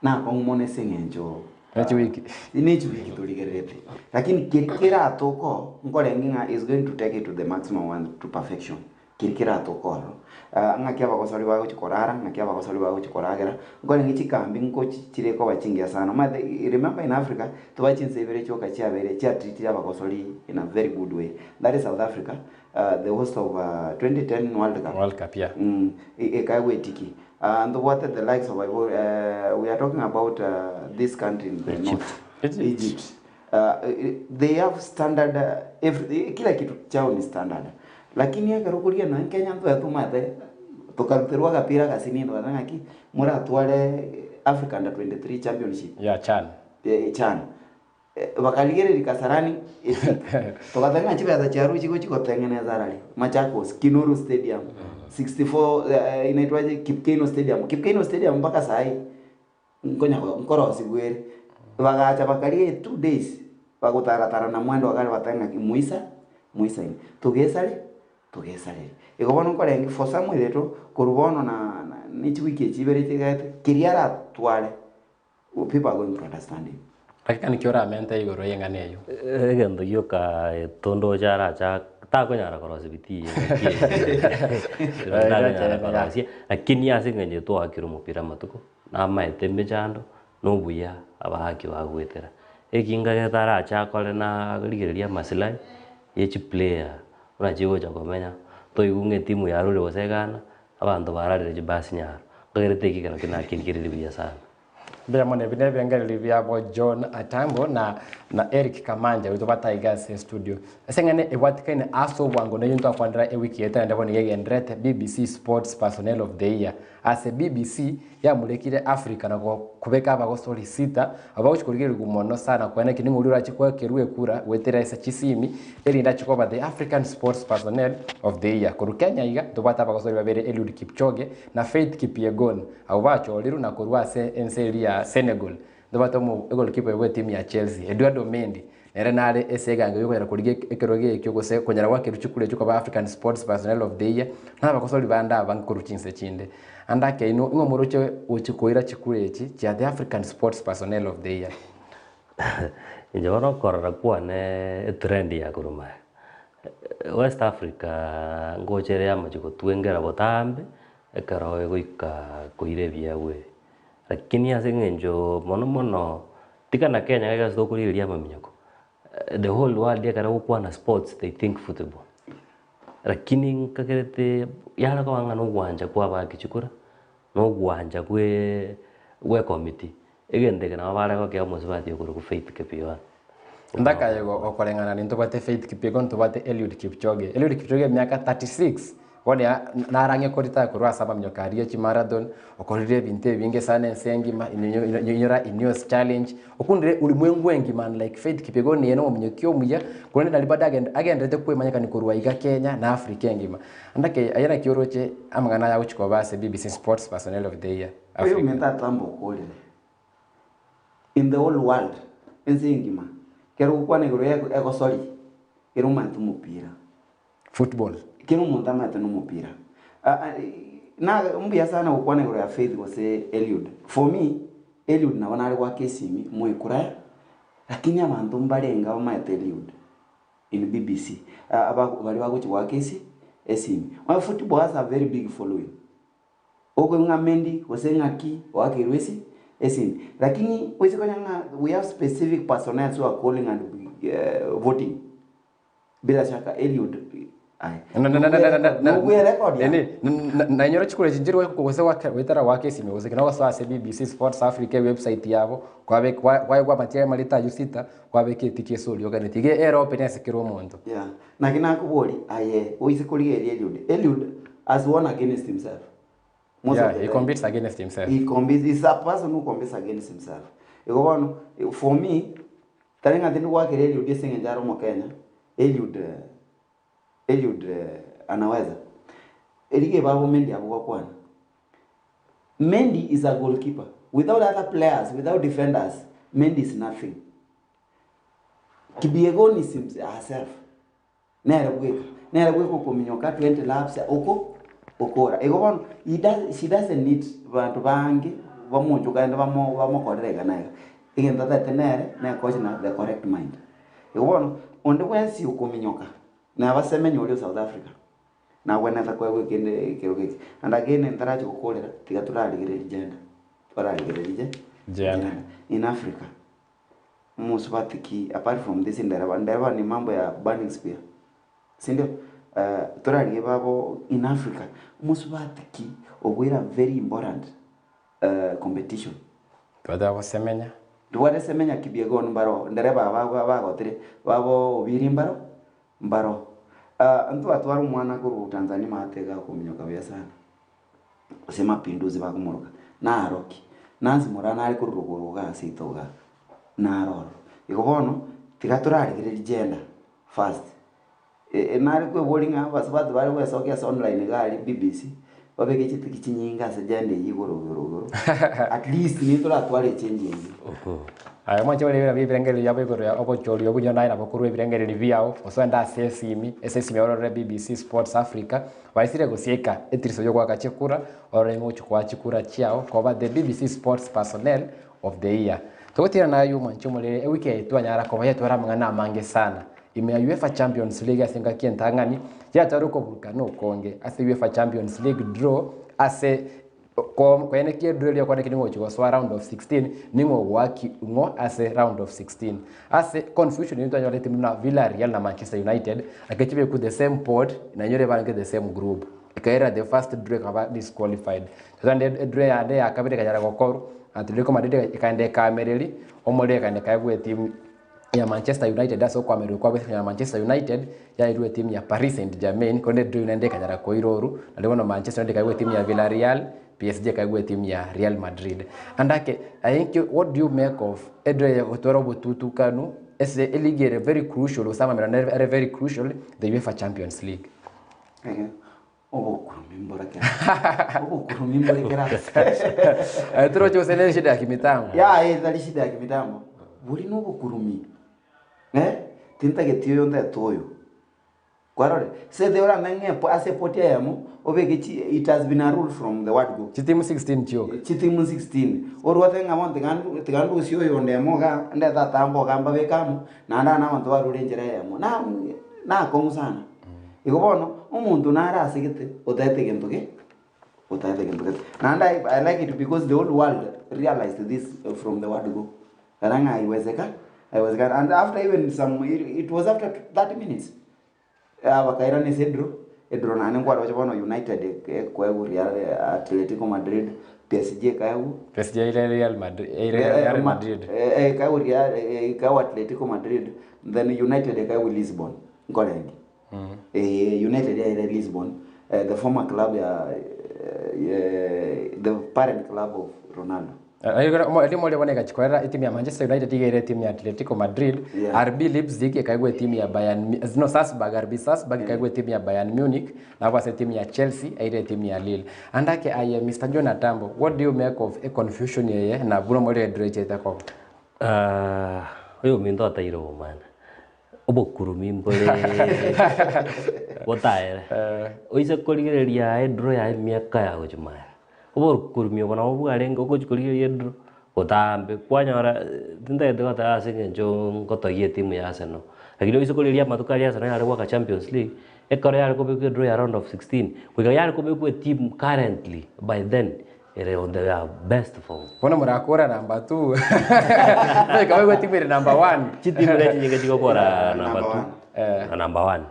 nakong'u mono ase eng'encho Ne chiwiki. ne chiwiki torigererete lakini keri keratoke oo nkorenge ng'a is going to take it to the maximum and to perfection. Keri keratoke ororo, ng'aki abagosori bagochia korara, ng'aki abagosori bagochia koragera, nkorenge chikambi nkochi chire koba chingiya sana. Omanyete remember in Africa, tobwate chinse ibere chioka chiabeire chiatreatire abagosori in a very good way. That is South Africa, the host of 2010 World Cup. World Cup, yeah. Ekaegwa etiki. Ntobwate the likes of we are talking about this country in the north. Egypt. They have standard every kila kitu chao ni standard lakini ekero okoria nonya Kenya ntwaye tomanyete tokaruterwa agapira agasini tokateba ng'aki moratware Africa under 23 championship Ya CHAN. CHAN. Bakarigereria Kasarani etiika, togateba ng'a chibesa chiarure chigochia gotengeneza arari, Machakos, Kinoru Stadium, 64 inaitwa aje, Kipkeino Stadium. Kipkeino Stadium mpaka sahi nkonya nkorosigwa ere. Bagacha bakarigereria 2 days, bagotaratara na mwendo akare bateba ng'aki moisa moisaine. Togesare togesarere. Igo bono nkorenge for Samuel Eto'o korwa bono na na chiwiki echi ibere chigaete, keria aratware People are going to understand him. Dakika nki oramente igoro y'eng'ana eyio? Egento gioka etondo oche aracha takonyara korosia bitii takonyara korosia lakini ase eng'encho twakire omopira amatuko namaete emechando na obuya abaaki bagoetera. Ekinga getarache akore na rigereria amasilahi ya chiplayer buna chigocha komenya, toigwe ng'a etimu yarure gose egana, abanto bararire chibasi nyaro, nkagerete eki ekero kinakerigereria buya sana. Mbuya mono ebi nebirengererio biabo John Atambo na na Eric Kamanja oito bataiga ase studio. Ase eng'ana ebwatikaine ase obwango neyio ntwakwanera ewiki eye naende bono iga egendererete BBC Sports Personnel of the Year ase BBC yamurekire Africa na kobeka abagosori sita abwo bagochia korigererigwa mono sana koena ki ning'o oria orache koekerwa ekura goetera ase chisimi erinde ache koba the African Sports Personnel of the Year. Korwa Kenya iga ntobwate abagosori babere Eliud Kipchoge na Faith Kipyegon abwo bachorirwe na korwa ase ense eria ya Senegal ntobwate omo egolikipa oyo bw'etimu ya Chelsea Eduardo Mendy nere nare ase egango yokonyara korigia ekerogo ekio gose konyara goakerwa chikura echio koba African Sports Personnel of the Year na abagosori bande abange korwa chinse chinde. Ande ake inwe ing'o moroche gochia koira chikura echi chia the African Sports Personnel of the Year? Inche bono okorora kwane etrend ya korwa magega, West Africa ngocha ere yamachia gotwengera botambe, ekero egoika koira ebiegwa ebi. Lakini ase eng'encho mono mono, tiga na Kenya iga ase tokorigereria amaminyoko, the whole world ekero ogokwana sports they think football. Lakini nkagerete yare koba ng'a na ogwancha kwa abaki chikura, na ogwancha kwe gwe ekomiti, egento eke nabo bare gokea omosubati okorokwa Faith Kipyegon. Ndakaye gokoreng'ana nintobwate Faith Kipyegon ntobwate Eliud Kipchoge. Eliud Kipchoge emiaka 36 bono ya narang'e koritaya korwa ase amaminyoko aria chimarathon, okorire ebinto ebinge sana ense engima, inyora Ineos challenge, okundire ulimwengu engima unlike Faith Kipyegon eye nomominyoki omuya, korende nari bado agende agenderete kwemanyekani korwa iga Kenya na Africa engima. Ndake aye naki oroche amang'ana aya agochia koba ase BBC Sports Personnel of the Year Oyo Africa. ominto atamba okorire in the whole world ense engima kero ogokwana igoro ya egosori kera omanyete omopira. Football. Kera omonto amanyete na omopira. Na mbuya sana gokwana igoro ya Faith gose Eliud. For me, Eliud nabo nare goaka esimi moikuraya, lakini abanto mbarenge abamaete Eliud in BBC, baria bagochia goaka esi esimi. Onye football has a very big following. Okoigwa ng'a Mendy gose ng'aki oakeirwe esi esimi. Lakini oise konya ng'a we have specific personnels who are calling and voting. Bila shaka Eliud aye. Nobue record ya. Nainyora chikura echi nchiri gose goetera goaka esimi gose ki, nogosoa ase BBC Sports Africa ewebsite yabo, kwabeka kwaegwa amatiga amarito aywo sita, kwabeka etiki ase oria oganeti. Iga ere open ase kera omonto. Yeah. Naki nakobori aye oise korigereria Eliud. Eliud has won against himself. Most Yeah, of the he time. competes against himself. He competes, he's a person who competes against himself. Igo bono, for me, tari ng'a tindi goakera Eliud ase eng'encho are omokenya, Eliud, Eliud anaweza. Eriga ebabo Mendy abwo gokwana. Mendy is a goalkeeper. Without other players, without defenders, Mendy is nothing. Kipyegon is herself. Nere bweka, nere bweka okominyoka 20 laps oko okora. Igo bono he does, she doesn't need banto bange bamonchoka naende bamo bamokorere iga na iga. Egento atagete nere, ne coach na the correct mind. Igo bono, onde bwensi okominyoka, naba Semenya oria o South Africa, nagwenerete koegwa ekende ekerogo eke. And again ntarachi gokorera, tiga torarigereria gender, torarigereria ge Gender. In Africa, mosubati ki apart from this ndereba, ndereba ni mambo ya burning spear, sindio? Torarigie babo in Africa, mosubati ki oboire a very important competition. Twateba gosemenya. Tobwate semenya Kipyegon mbaro, ndereba aba bagotire, babo Obiri mbaro, mbaro. Ntwatware omwana korwa Tanzania maate iga akominyoka buya sana, gose mapinduzi bakomoroka, naroki, Nancy Moraa nare korwa rogoro igaa seito igaa, naro ororo. Igo bono, tiga torarigereria gender first. Nare kweboria ng'a abasubati bare gwesokia ase online iga aria BBC, babeke chitiki chinyinge ase gender eyio igoro igoro igoro, at least nigo toratware echange eyio. Aye mwanche ore buna ebirengererio biabo igoro ya obochori obuya naye nabo korwa ebirengererio biao, gose ogende ase esimi, ase esimi orore BBC Sports Africa, baisire gosieka etiriso yogoaka chikura, orore ng'a ogochia koa chikura chiao koba the BBC Sports Personnel of the Year. Togotigana naye ayio mwanche omorere, ewiki eye twanyara koba yatware amang'ana amange sana. Ime ya UEFA Champions League ase engaki entang'ani, yatware okoburukana okonge ase UEFA Champions League draw ase koenekia edraw eria okwanekire nigo ogochia gosoa round of 16 ning'o ogoaki ng'o ase round of 16. Ase confusion eyio twanyora etimu buna Villarreal na Manchester United ake chibekwe the same pot nainyore ebarenge the same group. Ekaera the first draw ekaba disqualified. Sasa edraw yande ya kabere ekanyara gokorwa, Atletico Madrid ekaenda ekaamereri, omorero ekaenda ekaegwa etimu ya Manchester United ase okoamererwa kwabo ase ya Manchester United yairwe etimu ya Paris Saint Germain korende draw naende ekanyara koira oru naende bono Manchester United ekaegwa etimu ya Villarreal, PSG ekaegwa etimu ya Real Madrid. Ande ake aye inki what do you make of edraw eye gotwara obotutukanu ase eligi ere very crucial gose amamerano ere very crucial the UEFA Champions League. Obokurumi mborekere obokurumi mborekere ase Aye toroche gose nere shida ya kimitambo. Yaya etari shida ya kimitambo, bori na obokurumi eh, tintageti oyo ntagete oyo, kwarorire? Sete orang'e ng'a ase epoti eyemo obeke chi it has been a rule from the word go. Chitimu 16 chioka. Chitimu 16, orwate ng'a bono tiga ndu tiga ndusie oyo onde emo igaa, ndete atambe igaa mbabeke amo, naende aba na abanto barure enchera eyemo, na nakong'u sana. Igo bono, omonto nare ase gete otaete gento ge, otaete gento gete. Naende I, I like it because the whole world realized this from the word go. Era ng'a haiwezeka, haiwezekani. And after even some, it was after 30 minutes, bakairana ase edraw, edraw naende nkwaroche bono United ekoegwa Real, Atletico Madrid, PSG ekaegwa. PSG yaire Real Madrid, yaire Real Madrid. Ekaegwa Real, ekaegwa Atletico Madrid, then United ekaegwa Lisbon. Nkorenge. Eh, United yaire Lisbon, eh, the former club ya eh, the parent club of Ronaldo. Erimo oria bono egachikorera etimu ya Manchester United iga ere etimu ya Atletico Madrid, Yeah. RB Leipzig ekaegwa etimu ya Bayern Mu- no Salzburg, RB Salzburg ekaegwa etimu ya Bayern Munich, nabo ase etimu ya Chelsea eire etimu ya Lille. Ande ake aye Mr John Atambo, what do you make of econfusion eye na buna omorero edraw echete koba? Ah, oyominto ataire obomana. Obokurumi mbore botaere. Oise korigereria edraw yaye emiaka ya gochia magega, obokurumi obo nabo bwarenge ogochia korigereria edraw botambe kwanyora tintagete goteba ase eng'encho ngotogia etimu ya Arsenal, lakini oise korigereria amatuko aria Arsenal yare goaka champions league, ekero yare kobekwa edraw ya round of 16, goika yare kobekwa etimu currently by then Ere on their best form. Bono morakora number 2. Goika baigwe timu ere number 1. Chitimu ne chinyinge chigokora number 2 na number 1.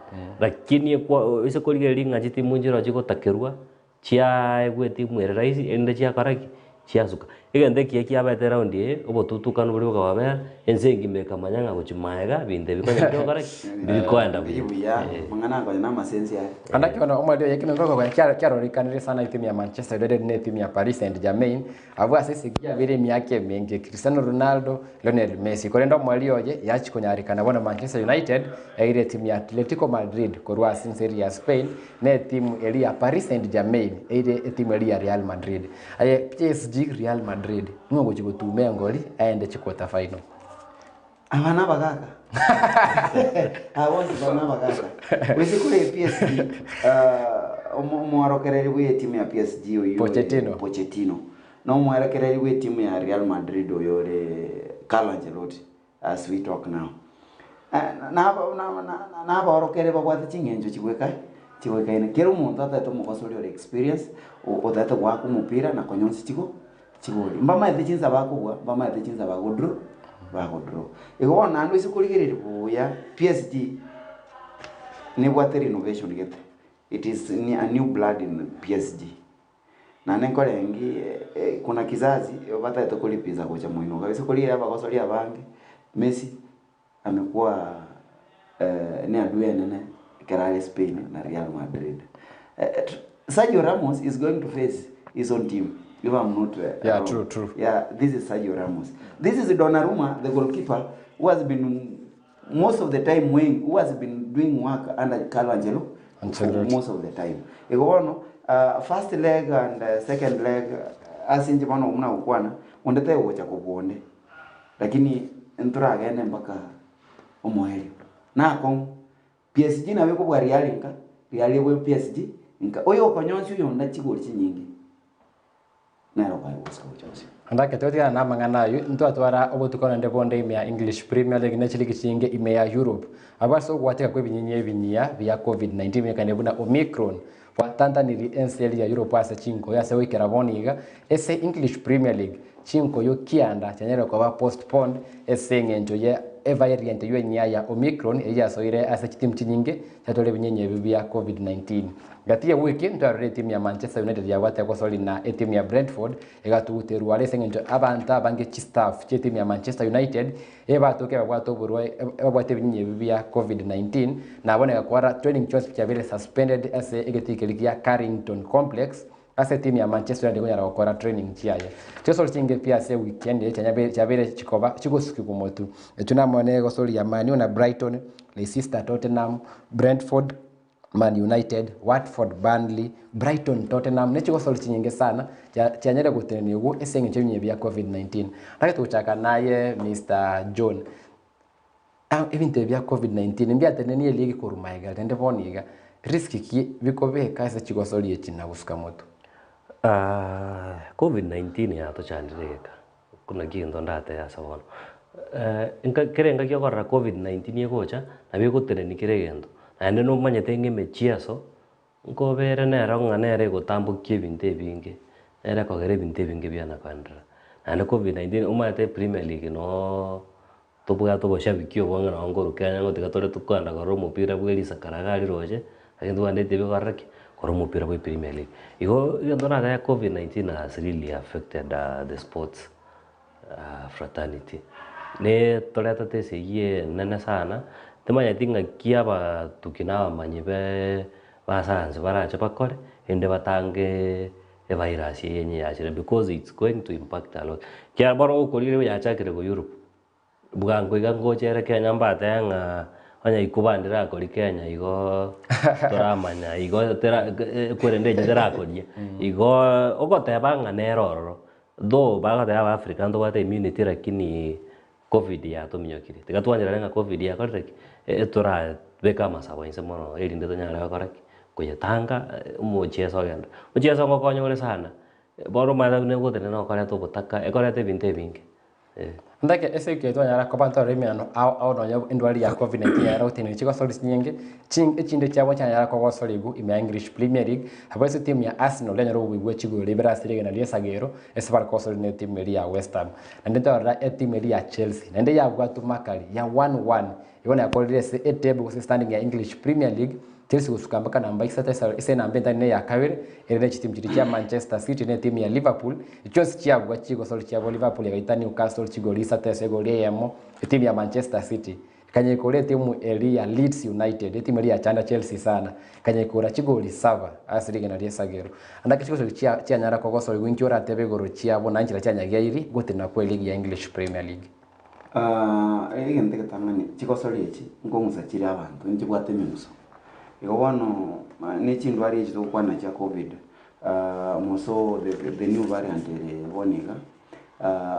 Lakini ekwa ase korigereria ng'a chitimu nchiroo chigotakerwa chiaegwa etimu ere rahisi erinde chiakora ki? Chiasuka. Egento ekiya kiabete round eye, obotutukanu boria bokababera, ense engima ekamanya ng'a gochia maega ebinto ebi konya mbigokora ki? Mbirikoenda buya. Buya, amang'ana akonya na amasensi aye. Naende ekero omoerio oye ekemengo konya kiarorekanire sana etimu ya Manchester United na etimu ya Paris Saint Germain, abwo ase esegi yabeire emiaka emenge, Cristiano Ronaldo, Lionel Messi. Korende omoerio oye yachia konyarekana bono Manchester United eire etimu ya Atletico Madrid korwa ase ense eria ya Spain na etimu eria ya Paris Saint Germain eire etimu eria ya Real Madrid. Aye PSG, Real Madrid, ning'o ogochia gotuma engori aende chiquarter final? Aba nabagaaka. Aba bonsi aba nabagaaka. Gose kore PSG, ah, omo- omworokereri bwe etimu ya PSG oyio ore Pochettino. Pochettino. Na omwerekereri bwe etimu ya Real Madrid oyo ore Carlo Ancelotti as we talk now. Eh, naba- na- na- na- nabaorokereri babwate ching'encho chigwekae chigwekaine. Kera omonto ataete omogoso oria ore experience, o- otaete goaka omopira na konywa onsi chigo chigori. Mbamaete chinsa bakobua, mbamaete chinsa bagodraw, bagodraw. Igo bono naende oise korigereria buya, PSG nebwate renovation gete, it is a new blood in PSG. Naende nkorengi kuna kizazi batagete koripiza gocha moino iga. Oise korigereria abagosori abange, Messi amekuwa ne adui enene ekero are Spain na Real Madrid. Sergio Ramos is going to face his own team. If I'm not Yeah, wrong. true, true. Yeah, this is Sergio Ramos. This is Donnarumma, the goalkeeper, who has been most of the time wing, who has been doing work under Carlo Angelo Ancelotti. most of the time. Igo bono uh, first leg and second leg ase inche bono buna gokwana onde tegocha kobua onde lakini ntoragende mpaka omoerio. Nakong'u PSG nabo ekobua Real nka, Real ebue PSG nka, oyo okonyonsi oyonde chigori chinyinge nere okoegwa gosika gocha bosio. Ndake totigana na amang'ana ayio, ntwatwara obotuko naende bonde ime ya English Premier League ne chiligi chinge ime ya Europe. Abwo ase ogwateka kw'ebinyinyi ebinyia bia Covid-19 bimanyekane buna Omicron bwatantaniri ense eria ya Europe ase chinkoyo ase goikera bono iga ase English Premier League chinkoyo kianda chianyarire koba postponed ase eng'encho ye evariant eyio enyia ya Omicron eyio yasoire ase chitimu chinyinge chiatwara ebinyenyi ebio bia Covid-19. Gati ye wiki ntwarorire etimu ya Manchester United yabwate gosori na etimu ya Brentford egatuguterwa are ase eng'encho abanto abange chistaff chi'etimu ya Manchester United ebatoke babwate oborwae babwate ebinyinyi ebi bia Covid-19 nabo negakora training chionsi chiabeire suspended ase egetii keria gia Carrington Complex ase etimu ya Manchester United konyara gokora training chiaye. Chigosori chinge pi ase weekend eye chianyabeire chiabeire chikoba chigosukigwa motwe. Echio namo ne egosori ya Man U na Brighton, Leicester Tottenham, Brentford Man United, Watford, Burnley, Brighton, Tottenham ne chigosori chinyinge sana chianyare gotenenigwa ase eng'encho y'ebinyinyi bia Covid-19. Naki togochaka naye Mister John, ebinto ebi bia Covid-19 mbiatenenie eligi korwa magega rende bono iga risk ki bikobeka ase chigosori echi na gosuka motwe? Covid-19 yatochandire egeka, naki egento ndatebe ase bono. Kera engaki okorora Covid-19 egocha, nabo egotenenia kera egento. Naende nomanyete ng'a emechieso, nkobere nero ng'a nere egotambokia ebinto ebinge, nere ekogera ebinto ebinge biana koenderera. Naende Covid-19 omanyete Premier League nooo tobwate oboshabiki obonge nonye nkorwa Kenya ngotiga tore tokoenda korora omopira bwe risakara iga aria roche, lakini tobwenereti korora ki? Korora omopira bwe Premier League. Igo egento nateba Covid-19 has really affected the sports fraternity. Ne toretete esegi enene sana, timanyeti ng'aki abatuki na abamanyi be ba science barache bakore, erinde batange evirus eye enye yachire because it's going to impact a lot. Ekiagera bono okorire yachakire go Europe, bwango iga ngocha ere Kenya mbatebe ng'a onye ikuba ndirakoria Kenya igooo toramanya igo tera kwerende echi terakoria. Igo ogoteba ng'a nere ororo, though bagoteba abafrica ntobwate immunity lakini covid yatominyokirie. Tiga twancherane ng'a covid yakorire ki? Etorabeke amasabo inse mono erinde tonyare gokora ki? Koyetanga omochieso ogende. Omochieso ngokonya ore sana, bono omanyete buna egotenena okoreta obotaka, ekoreta ebinto ebinge. Ndake ase ekero twanyara koba ntorore emeano ao ao nonya endwari ya Covid-19 yanyara gotenena chigosori chinyinge, chin echinde chiabo chianyara kogosorigwa ime ya English Premier League, abwo ase etimu ya Arsenal yanyora obobuya bwe chigoro ibere ase rigena ria esagero ase bare kogosoria na etimu eria ya West Ham. Naende twarora etimu eria ya Chelsea naende yabwatwa makari ya 1-1 igo nakorire ase etable gose standing ya English Premier League Chelsea gosuka mpaka namba isato ase ase enamba entari na eya kabere, ere ne chitimu chiria chia Manchester City na etimu ya Liverpool, chionsi chiabua chigosori chiabo Liverpool egaita Newcastle chigori isato ase egori eyemo, etimu ya Manchester City ekanyekora etimu eria ya Leeds United, etimu eria yachanda Chelsea sana, ekanyekora chigori saba ase rigena ri'esagero. Ande ake chigosori chia chianyara kogosorigwa inki oratebe igoro chiabo na nchera chianyageiri gotenena kwa eligi ya English Premier League. Egento egetang'ani chigosori echi nkong'usa chire abanto nchibwate emeng'uso. Igo bono ne chindwari echi togokwana chia covid, moso the the new variant ere bono iga,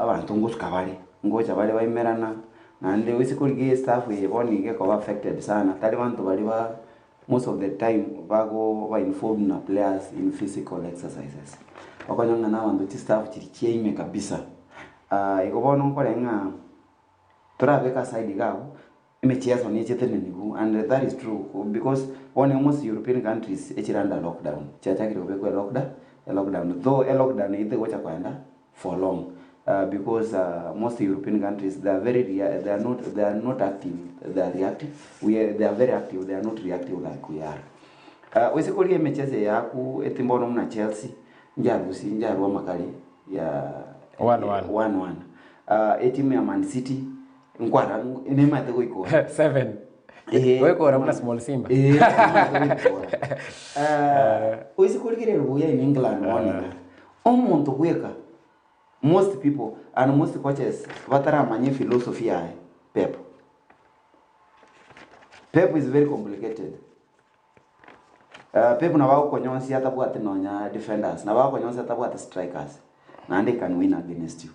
abanto ngosuka bare, ngocha bare baimerana, naende oise korigia estuff eye bono iga ekoba affected sana, tari banto baria ba most of the time bago ba involved na players in physical exercises. Okonyora ng'a na abanto chistaff chiria chia ime kabisa. Igo bono nkore ng'a torabeke aside iga abwo, emechieso necheteneniwu and that is true because bono most European countries echire under lockdown, chiachakire kobekwa elockda elockdown though elockdown eyio tegocha koenda for long because most European countries they are very rea they are not they are not active they are reactive we are they are very active they are not reactive like we are. Oise korigia emechieso eye yaku eti mbono buna Chelsea njarusia njarwa amakari ya 1-1. 1-1. Etimu ya Man City nkwara nemanyete goikora. Seven. Eh, Goikora buna small simba. Eh, nemanyete goikora. Oise korigereria buya in England bono iga. Omonto bweka, most people and most coaches bataramanya ephilosophy yaye, Pep. Pep is very complicated. Pep nabo agokonyonsia atabwati nonya defenders, nabo agokonyonsia atabwati strikers, naende he can win against you.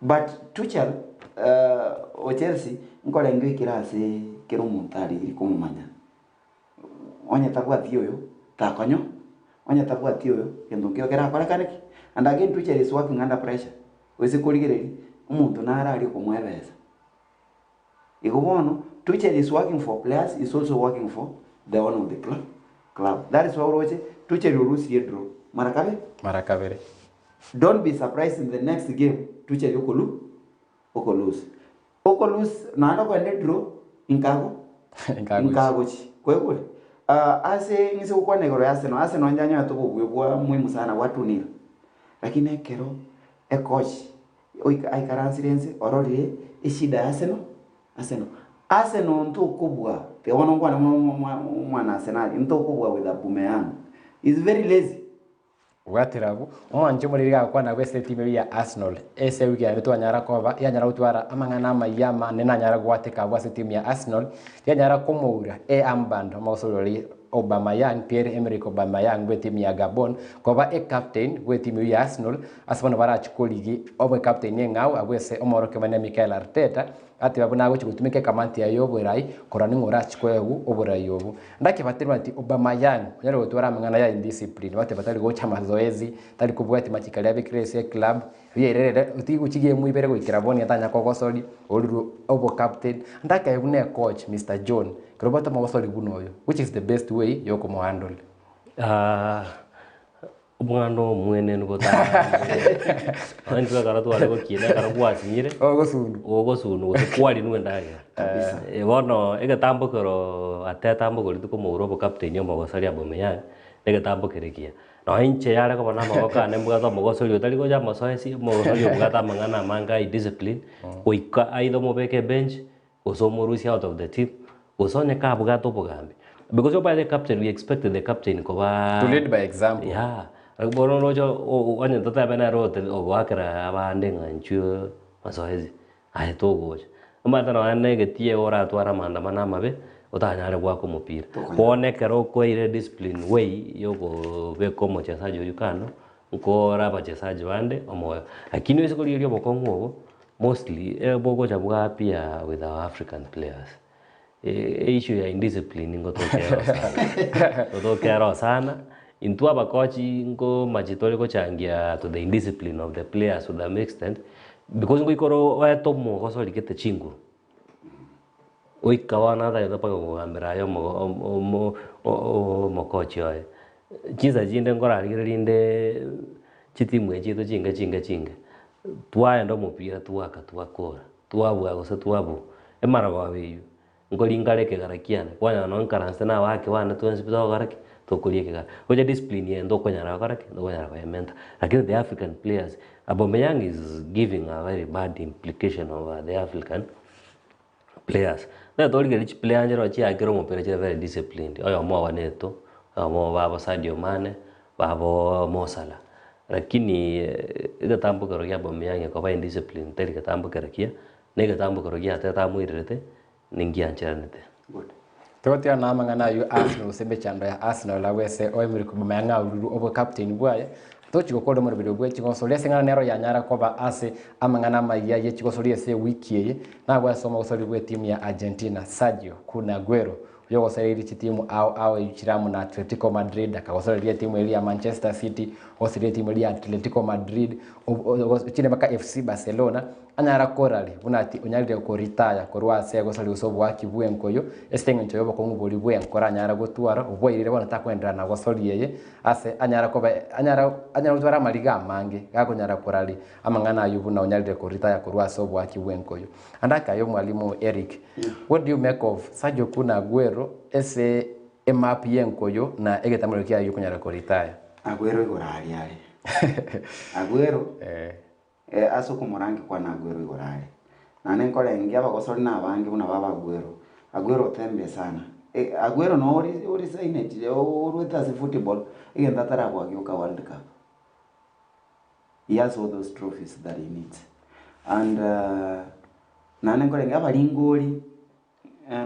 But Tuchel o Chelsea nkorenge oikire ase kera omonto arigirie komomanya. Onye tabwati oyo, takonyo, onye tabwati oyo, gento nkeiyo kerakorekane ki? And again Tuchel is working under pressure, gose korigereria, omonto nare aria okomoa ebesa. Igo bono, Tuchel is working for players, is also working for the owner of the club, club. That is why oroche, Tuchel orusirie draw mara kabe? Mara kabere. Don't be surprised in the next game, Tuchel okolu, okolose. Okolose, naende okogenda edraw, inkago, inkagochi. Kwaigure? Ah, ase ng'ise gokwana igoro ya Arsenal, Arsenal inche anyorete obobui bwa muhimu sana bwa 2-0. Lakini ekero ecoach oika aikaransire inse ororire eshida ya Arsenal, Arsenal. Arsenal ntokobua, tiga bono nkwane omwana Arsenali, ntokobua with Aubameyang. Is very lazy. Bwatera abwo, omwancho omoriri gagokwana abwo ase etimu eyio ya Arsenal. Ase ewiki yaye twanyara koba, yanyara gotwara amang'ana amayia amanene nanyara goateka abwo ase etimu ya Arsenal, yanyara komoura e armband omogosori oria Aubameyang, Pierre-Emerick Aubameyang bw'etimu ya Gabon, koba ecaptain bw'etimu eyio ya Arsenal, ase bono barachi korigi oboecaptain eng'ao abwo ase omorokia omonene Mikel Arteta, ateba buna agochi gotumeka ekamanti yaye y'oborai korora ning'o orachi koegwa oborai obwo. Ndake baterwe ati Aubameyang onyare gotwara amang'ana ya indiscipline, bateba tari gocha amazoezi, tari kobwatia amachiko aria abekire ase eclub, riairerere otigochi game ibere goikera bono tanya kogosoria orirwe obocaptain. Ndake aye buna ecoach Mister John, ekero obwate omogosori buna oyo, which is the best way yokomohandle? Omwana omwenenu botambe intwe ekero tware gokina ekero gwasinyire Ogosunwa. ogosunwa gose kwarinwa endagera. Kabisa. Eh, bono egetambo kero atetambo korituko komoura obokapteni omogosori Aubameyang, na egetambo kere ekiya. Nonye inche yare koba na amaboko ane mbwate omogosori otari gocha amasoesi, omogosori obwate amang'ana amange a indiscipline, goika either omobeke ebench, gose omorusie out of the team, gose onye kabwate obogambi. Because obaete ecaptain we expect the captain koba To lead by example. Yeah, bono oroche onye totebe nere ote ogoakera abande ng'a inchuo mazoezi, aye togocha. Omanyete nonye na egetii iga oratware amaandamano amabe, otanyare goaka omopira. Bono ekero okoeire discipline way ya okobeka omochesaji oywo kando, nkore abachesaji bande omoyo. Lakini oise korigereria obokong'u obo, Mostly bogocha bwa appear with our African players. Issue ya indiscipline ngotoka ero sana. Ngotoka ero sana. Intwe abakochi nkomachi tore gochangia to the indiscipline of the players to some extent because ngoika ore oete omogoso origete chinguru. Goika bono atagete mpaka kogambera aye omo omokochi oye. Chinsa chinde nkorarigereria rinde chitimu echi chiaito chinke chinke chinke, twaenda omopira twaka twakora, twabua gose twabua, emarogoba eywo, nkoringa are ekegara kiane, kwanyora nonye nkaransete na abake bane twensi pi togokora ki? Tokoria ekegara. Gocha discipline eye ntokonyara gokora ki? Ntokonyara koyementa. Lakini the African players, Aubameyang is giving a very bad implication of the African players. Nere torigereria chiplayer nchire chiakire omopira chire very disciplined, oyomo obo na Eto'o, oyomo obo babo Sadio Mane, babo Mo Salah. Lakini egetambo kero kia Aubameyang koba indisciplined teri getambo kere kiya, na egetambo kero gia Arteta amoirerete, ningiancheranete. Togotiga na amang'ana ayio Arsenal gose emechando ya Arsenal agwo ase Aymeric Aubameyang aururwe obocaptain bwaye tochi gokora omoroberi bwe chigosori ase eng'ana nero yanyara koba ase amang'ana amayia ye chigosori ase ewiki eye nagwo ase omogosori bwe etimu ya Argentina Sergio Kun Aguero oyogosereirie chitimu ao ao echio chire amo na Atletico Madrid akagosoreria etimu eria ya Manchester City ogosereria etimu eria ya Atletico Madrid ochire mpaka FC Barcelona Anyara korari buna ati onyarire koritaya korwa ase egosori gose oboaki bw'enkoyo, ase engencho y'obokong'u boria bw'enkoro anyare gotwara, obwairire bono takoenderera na gosori eye, ase anyara koba anyara anyare gotwara amariga amange, gakonyara korari amang'ana ayio buna onyarire koritaya korwa ase oboaki bw'enkoyo. Ande akaye omwalimu Eric, what do you make of Sergio Kun Aguero ase emap y'enkoyo na egetamero kiaye giokonyara koritaya? Aguero igoro aria are. Aguero. Ee, ase okomorangia kwane Aguero igoro are. Naende nkorengia abagosori na abange buna baba Aguero. Aguero otembire sana. Aguero noo ori orisainetire oruete ase football egento atarabua gioka world cup. He has all those trophies that he needs. And naende nkorenge abaringori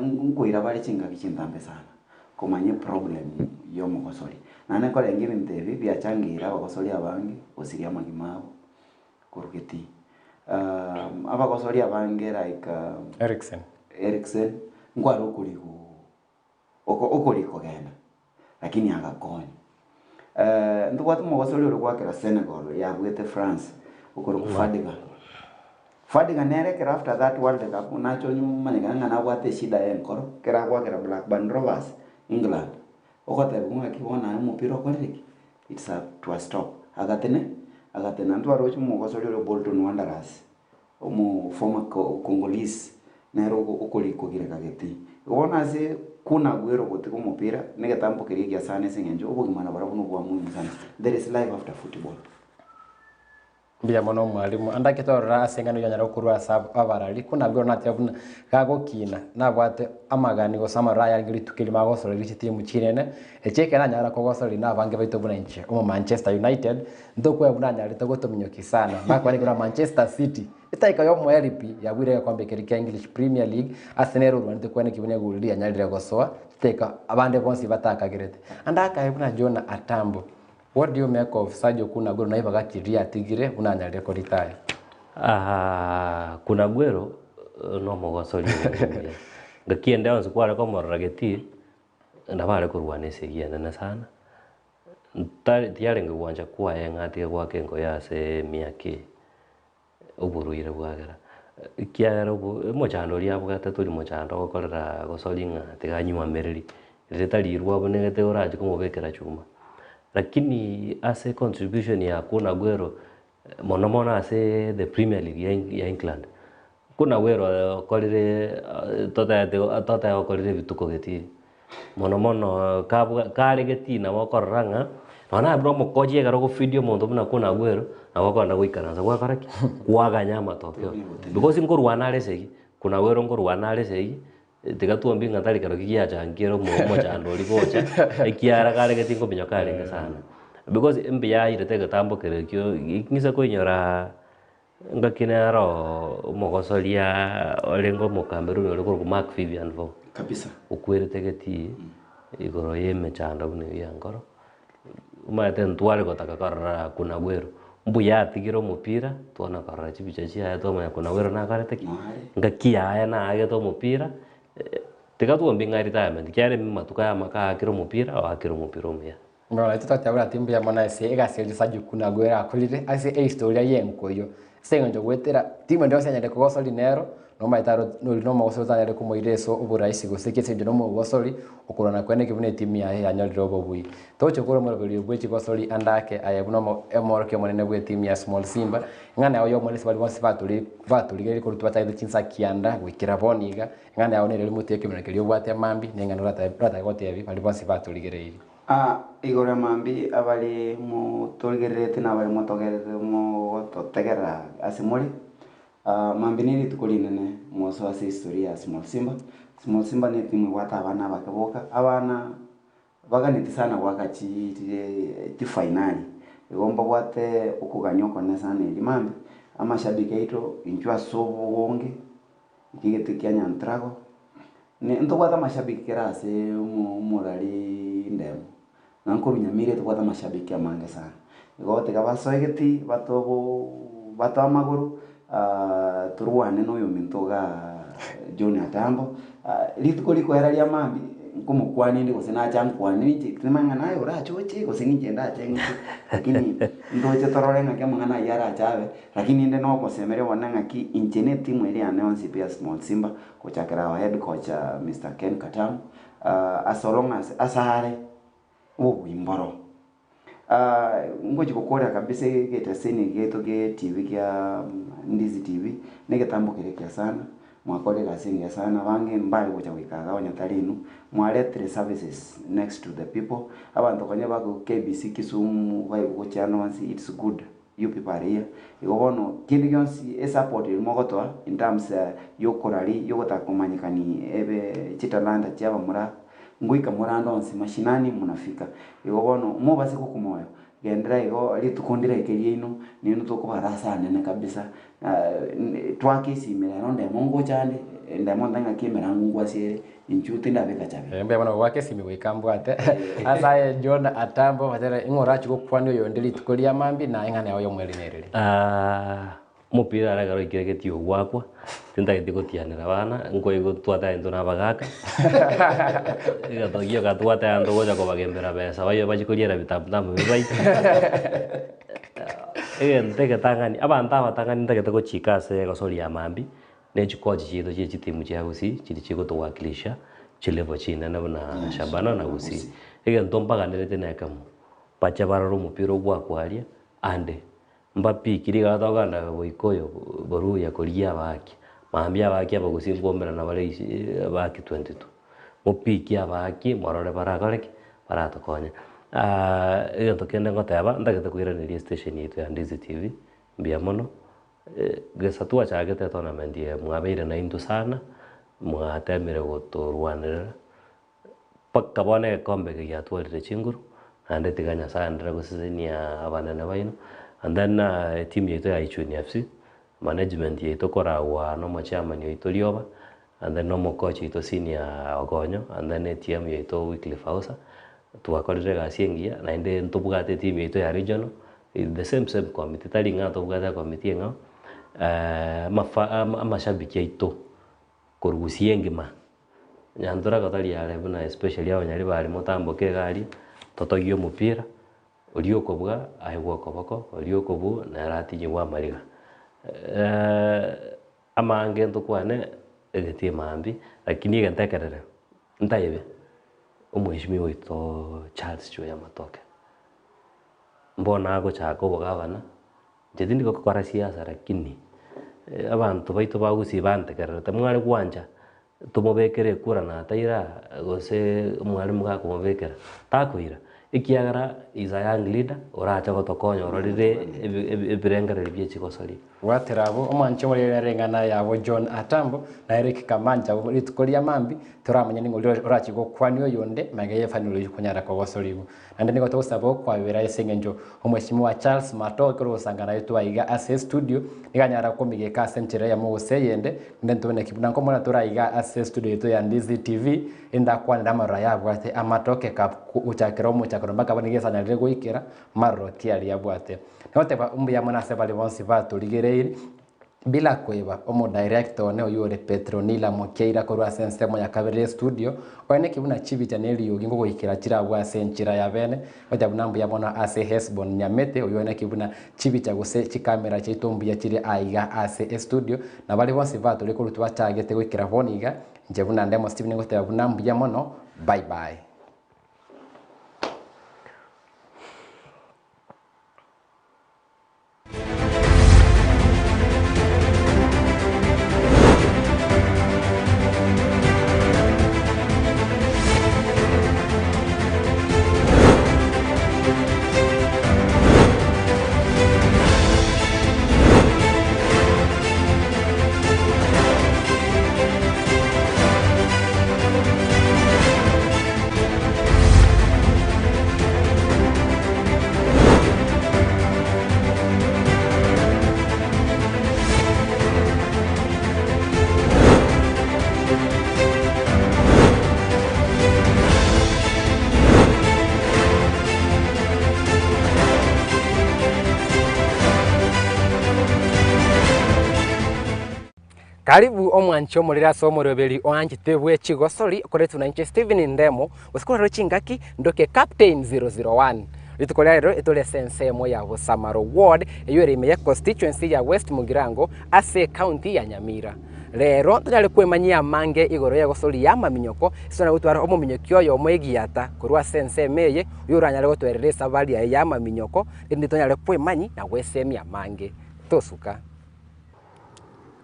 nkoira bare chingaki chintambe sana komanya eproblem ya omogosori. Naende nkorenge ebinto ebi biachangeire abagosori abange gosiria amagima abo korwa getii. Abagosori abange like Eriksen. Eriksen, nkware okorigwa oko okori kogenda lakini agakonya. Ntobwate omogosori ore goakera Senegal yabuete France okorokwa Fadiga. Fadiga nere ekero after that world cup nache omanyekane ng'a nabwate eshida ya enkoro ekero agoakera Blackburn Rovers England, ogotebiwa ng'aki bono aye omopira okorire ki? It's a to a stop. Agatene agatena ntwaroche omogosori ore Bolton Wanderers. Omo former Congolese nere okorikogireka gete. Igo bono ase kuna Aguero gotiga omopira negetambo keria egiya sana ase eng'encho obogima nabarabwo nobwa muhimu sana. There is life after football. Mbuya mono omwalimu. Ande ake torora ase eng'ana oyio anyare gokorwa ase abarari. Kuna Aguero nateba buna gagokina nabwate amagani gose amaroro aye arenge rituko erimo agosoreria chitimu chinene. Echi ekero nanyara kogosoreria nabange baito buna inche omo Manchester United Ntokweba buna anyarete gotominyokia sana bakwane igoro ya Manchester City. Etaika y'omoerio pi yabuire egekombe keria kia English Premier League ase nere orwanete kwane ki buna egoli rianyarire gosoa chitaika abande bonsi batakagerete. Ande akae buna Jonah Atambo. What do you make of Sergio Kun Aguero na ibaga ki riatigire buna anyarire koritaya? Aah Kun Aguero nomogosori omonge omuya. Ngaki ende yonsi kware komorora getii, nabo are korwana esegi enene sana. Ntari tiyarenge gwancha kwaye ng'a atige goaka enkoyo ase emiaka eye, oborwaire bwagera. Ekiagera obo omochando oria abwate tori mochando ogokorera gosori ng'a tiga anywamereri, riria tari irwe abunegete orache komobekera chuma. Lakini ase contribution ya Kun Aguero, mono mono ase the premier league ya ya England, Kun Aguero okorire totagete totebe okorire ebituko getii. Mono mono kabwa kare getii nabo okorora ng'a nonye naye buna omokochi ekero ogofeed omonto buna Kun Aguero, nabo okogenda goikaransa gwakora ki? Kwaganya amatokeo. Because nkorwana are esegi, Kun Aguero nkorwana are esegi, tiga twambie ng'a tari kero ki giachangiire omo omochando oria gocha, ekiagera kare getii nkominyoka arenge sana. Because mbuya airete egetambo kere ekio, ng'ise koinyoraa. Ngaki nero omogosoria orenge omokameruni ore korokwa Mark Vivian Vo. Kabisa. Okwerete getii igoro ya emechando buna eyio ya nkoro. Omanyete ntware gotaka korora Kun Aguero. Mbuya atigire omopira, twana korora chibicha chiaye twamanya Kun Aguero nakorete ki? Ngaki yaye naagete omopira, tiga twombe ng'a retirement, kiagera amatuko aya amake aakire omopira, oakire omopira omuya. Mbono intwe twateba buna timbuya mono ase egasi eria Sergio Kun Aguero akorire ase ehistoria y'enkoyo. Ase eng'encho goetera timu ende yonsi yanyarire kogosori nero, nomaete aro nori nomogosori otanyare komoira ase oboraisi gose ki ase eng'encho nomogosori okorwana kwene ki buna etimu yaye yanyorire obobui. Togochia gokora omoroberio bwe chigosori ande ake aye buna omo omworokia omonene bw'etimu ya Small Simba, eng'ana yao y'omonene ase baria bonsi batori batorigereiri korwa twachagete chinsa kianda goikera bono iga, eng'ana yao nere rimoti ekemina keria obwate mambia, na eng'ana oratabe oratake gotebia baria bonsi batorigereiri. Aa igoro ya mambia abare motorigererete na abare motogerete mogototegerera ase more, aa mambia ne rituko rinene mosoe ase history ya Small Simba. Small Simba ne etimu ebwate abana abake boka, abana baganeti sana goaka chiiiii chifainali, igo mbabwate okogania okonene sana erio mambia, amashabiki aito intwe ase obonge, ekegete kia Nyantrago. Ne ntobwate amashabiki kera ase omo omorari ndemo, na nkorwa Nyamira tobwate amashabiki amange sana. Igo tiga basoegeti batobo batoe amagoro torwane na oyominto igaa John Atambo, rituko rikoera ria mambia nkomokwania inde gose nache ankwanie ninche timanye ng'a naye orache oche gose ninche ndache ng'che, lakini ntoche torore ng'aki amang'ana aywo arache abe, lakini inde na ogosemeria one ng'aki inche na etimu eria yane yonsi pi ya Small Simba. Gochakera our head coach Mister Ken Katamu as long as asare oboimboro ngochi gokorera kabisa egeteseni giaito gie TV kia Ndizi TV negetambo kere ekiya sana, mwakorire egasi engiya sana abange mbare gocha goika igaa onye tari inwe, mwaretire services next to the people, abanto konya bakoigwa KBC Kisumu baigwe gochia ande onsi it's good. You people are here. Igo bono kende gionsi esupport eria mogotoa in terms yokorari yogotaka komanyekani ebe chitalanta chia abamura ngoika more ande onsi mashinani munafika. Igo bono mobase gokwa moyo. Genderera igo rituko ndiraike riaino, nainwe tokobara ase anene kabisa, twake esimi rero ndemo ngocha ande, ndemo nte ng'aki emerango ngwasie ere, inchuo tindabeka chabe. Mbuya mono goaka esimi goika mbwate. Ase aye John Atambo obatere ing'o orache gokwania oyonde rituko ria mambia na eng'ana yao y'omweri nereri. Omopira are ekero oikire getio ogwakwa, tintageti gotianera abana, nkoigwa twateba intwe na abagaka, egento gioka twateba ntogocha kobagembera besa baye bachie koriera bitamutamu ebi baito. Egento egetang'ani, abanto abatang'ani ntagete gochika ase egosori ya mambia, ne chikochi chiaito chie chitimu chia gusii, chiria chigotowakilisha chilevel chinene buna Shabana na Gusii. Egento mbaganerete na ekemo, bache barore omopira ogwakwa aria, ande Mbapiki rigato tokogenda goika oyo Boruya korigia abaaki, mambia abaaki abagusi nkomerana bare isi abaaki 22. Mopiki abaaki morore barakore ki? Baratokonye. Egento kende ngoteba, ntagete koiraneria estation yaito ya Ndizi TV, mbuya mono, gesa twachagete etournament eye mwabeire naintwe sana, mwatemire gotorwanerera. Mpaka bono egekombe eke giatwarire chinguru, naende tiga Nyasae aenderere gosesenia abanene baino. And then etimu yaito ya Ichuni FC, management yaito koragwa na omochairman oito Rioba, and then na omokochi oito Senior Ogonyo, and then ATM yaito Wycliffe Ausa, twakorire egasi engiya, naende ntobwate etimu yaito ya regional, the same same committee, tari ng'a tobwate ecommittee eng'ao, amafa amashabiki aito korwa gusii engima. Nyantoraka tari are buna especially abanyari bare motamboke iga aria, totogie omopira, oria okobua aegwe okoboko, oria okobuu nere atinyigwe amariga. Amange ntokwane egetie mambia, lakini egento ekerere, ntaibe, omweshimiwa oito Charles Chuya Matoke, mbono agochaka obogavana, Inche tindi gokora siasa lakini abanto baito ba Gusii bantegererete mware gwancha tomobekere ekura nataira gose omwalimu gakomobekera takoira ekiagera is a young leader orache gotokonya ororire ebirengererio bie chigosori. Gwatera abwo omwanche omorere ring'ana yabo John Atambo na Eric Kamanja abwo rituko ria mambia toramanye ning'o oria orache gokwania oyonde magega y'efaniro eyio konyara kogosorigwa. Naende nigo togosaba okwabera ase engencho Omweshimiwa Charles Matoke ore gosanga naitwe aiga ase estudio nigo anyara komigeka ase enchera eyemo gose eyende, naende ntoboneki buna nkomona tore aiga ase estudio yaito ya Ndizi TV erinde akwanere amaroro aya abwate Amatoke Cup gochakera omochakano mpaka bono nigo esanyarire goikera maroro ki aria abwate. Nagoteba mbuya mono ase baria bonsi batorigereiri. Bila koiba, omodirector one oyio ore Petronila Mokeira korwa ase ensemo ya kabere y'estudio, oeneki buna chibicha na eriogi ngogoikera chirabwo ase enchera ya bene, gocha buna mbuya mono ase Hesbon Nyamete oyio oeneki buna chibicha gose chikamera chiaito mbuya chire aiga ase estudio, na baria bonsi batore korwa twachagete goikera bono iga, inche buna Ndemo Steven ngoteba buna mbuya mono, bye bye. Karibu omwanche omorere ase omoroberi oanchete bwe chigosori okoretwe na inche Stephen Ndemo gose korarore chingaki ndoke Captain 001. Rituko ria rero etore ase ensemo ya Bosamaro Ward eyio ere ime ye constituency ya West Mugirango ase ecounty ya Nyamira. Rero ntonyare kwemanyia amange igoro y'egosori y'amaminyoko ase tonyare gotwara omominyoki oyomo egiata korwa ase ensemo eye oyio oranyare gotoerera esabari yaye y'amaminyoko erinde tonyare kwemanyi na gwesemia amange. Tosuka.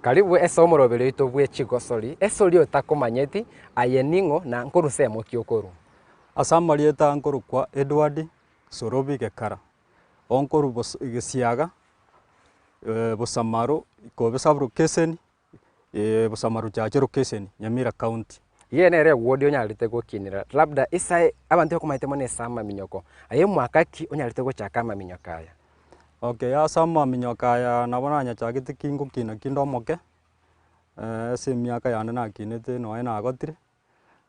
Karibu ase omoroberi oito bwe chigosori, esori otakomanyeti, aye ning'o na nkorwa nsemo ki okorwa? Ase amarieta nkorokwa Edward Sorobi Gekara, onkorwa bos Gesiaga, Bosamaro, Ikobe sub location, Bosamaro Chache location, Nyamira County. Iga nere eward onyarete gokinera, labda esae abanto bakomaete mono ase amaminyoko, aye omwaka ki onyarete gochaka amaminyoko aya? Okay, ase amaminyoko aya nabo nanyachagete ki ngokina kinde omoke, ase emiaka yane nakinete nonye nagotire,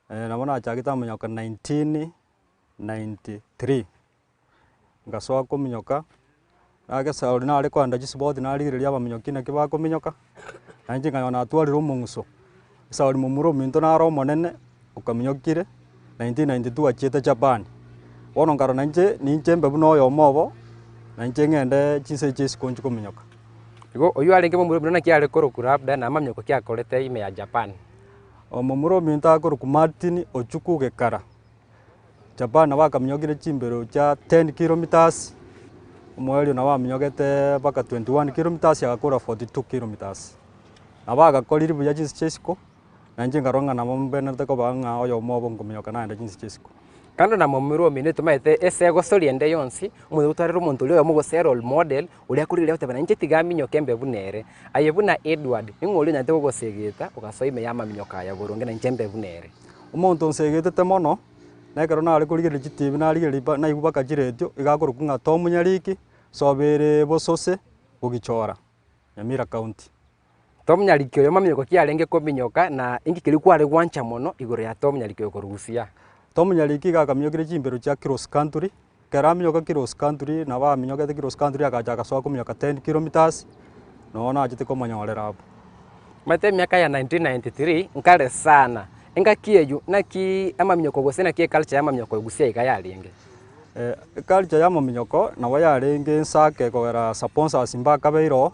nabo nachagete amaminyoko 1993, ngasoa kominyoka, nagesauri nare kogenda chisipoti narigereria abaminyoki naki bakominyoka, nainche nkanyora natwarire omong'uso, esauri momura ominto nare omonene, okaminyokire 1992 achiete Japan, bono nkarora nainche ninche mbe buna oyomo obo, nainche ng'ende chinsa echi chia isiko nchi kominyoka. Igo oywo arenge momura omino naki are korokwa labda na amaminyoko ki akorete ime ya Japan? Omomura ominto akorokwa Martin Ochuku Gekara. Japan nabo akaminyokire chimbero chia 10 kilometres, omoerio nabo aminyogete mpaka 21 kilometres agakora 42 kilometres. Nabo agakorire buya chinse chia isiko, na inche nkarora ng'a nabo mbenerete koba ng'a oyomo obo nkominyoka naende chinse chia isiko. Kando na momura omino tomaete ase egosoria ende yonsi, omonto gotwarire omonto oria oyomo gose role model, oria akorigereria agoteba nainche tiga aminyoke mbe buna ere. Aye buna Edward, ning'o oria onyarete gogosegeta ogasoa ime y'amaminyoka aya boronge nainche mbe buna ere? Omonto onsegetete mono, na ekero nare korigereria chitibi narigereria ba naigwa mpaka chiretio, iga akorokwa ng'a Tom Nyariki, sobere bosose, bogichora, Nyamira County. Tom Nyariki oyo omaminyoko ki arenge kominyoka na inki keria kware gwancha mono igoro ya Tom Nyariki oyo korusia? Tom Nyariki iga akaminyokire chimbero chia cross country, ekero aminyoka cross country nabo aminyokete cross country agacha agasoa kominyoka 10 kilometres, noo nachete komonyorera abwo. Omanyete emiaka ya 1993 nkare sana, engaki eywo naki amaminyoko gose naki eculture ya amaminyoko gusii iga yarenge? Eculture ya amaminyoko nabo yarenge ensake kogera sponsors mbakabeire oo,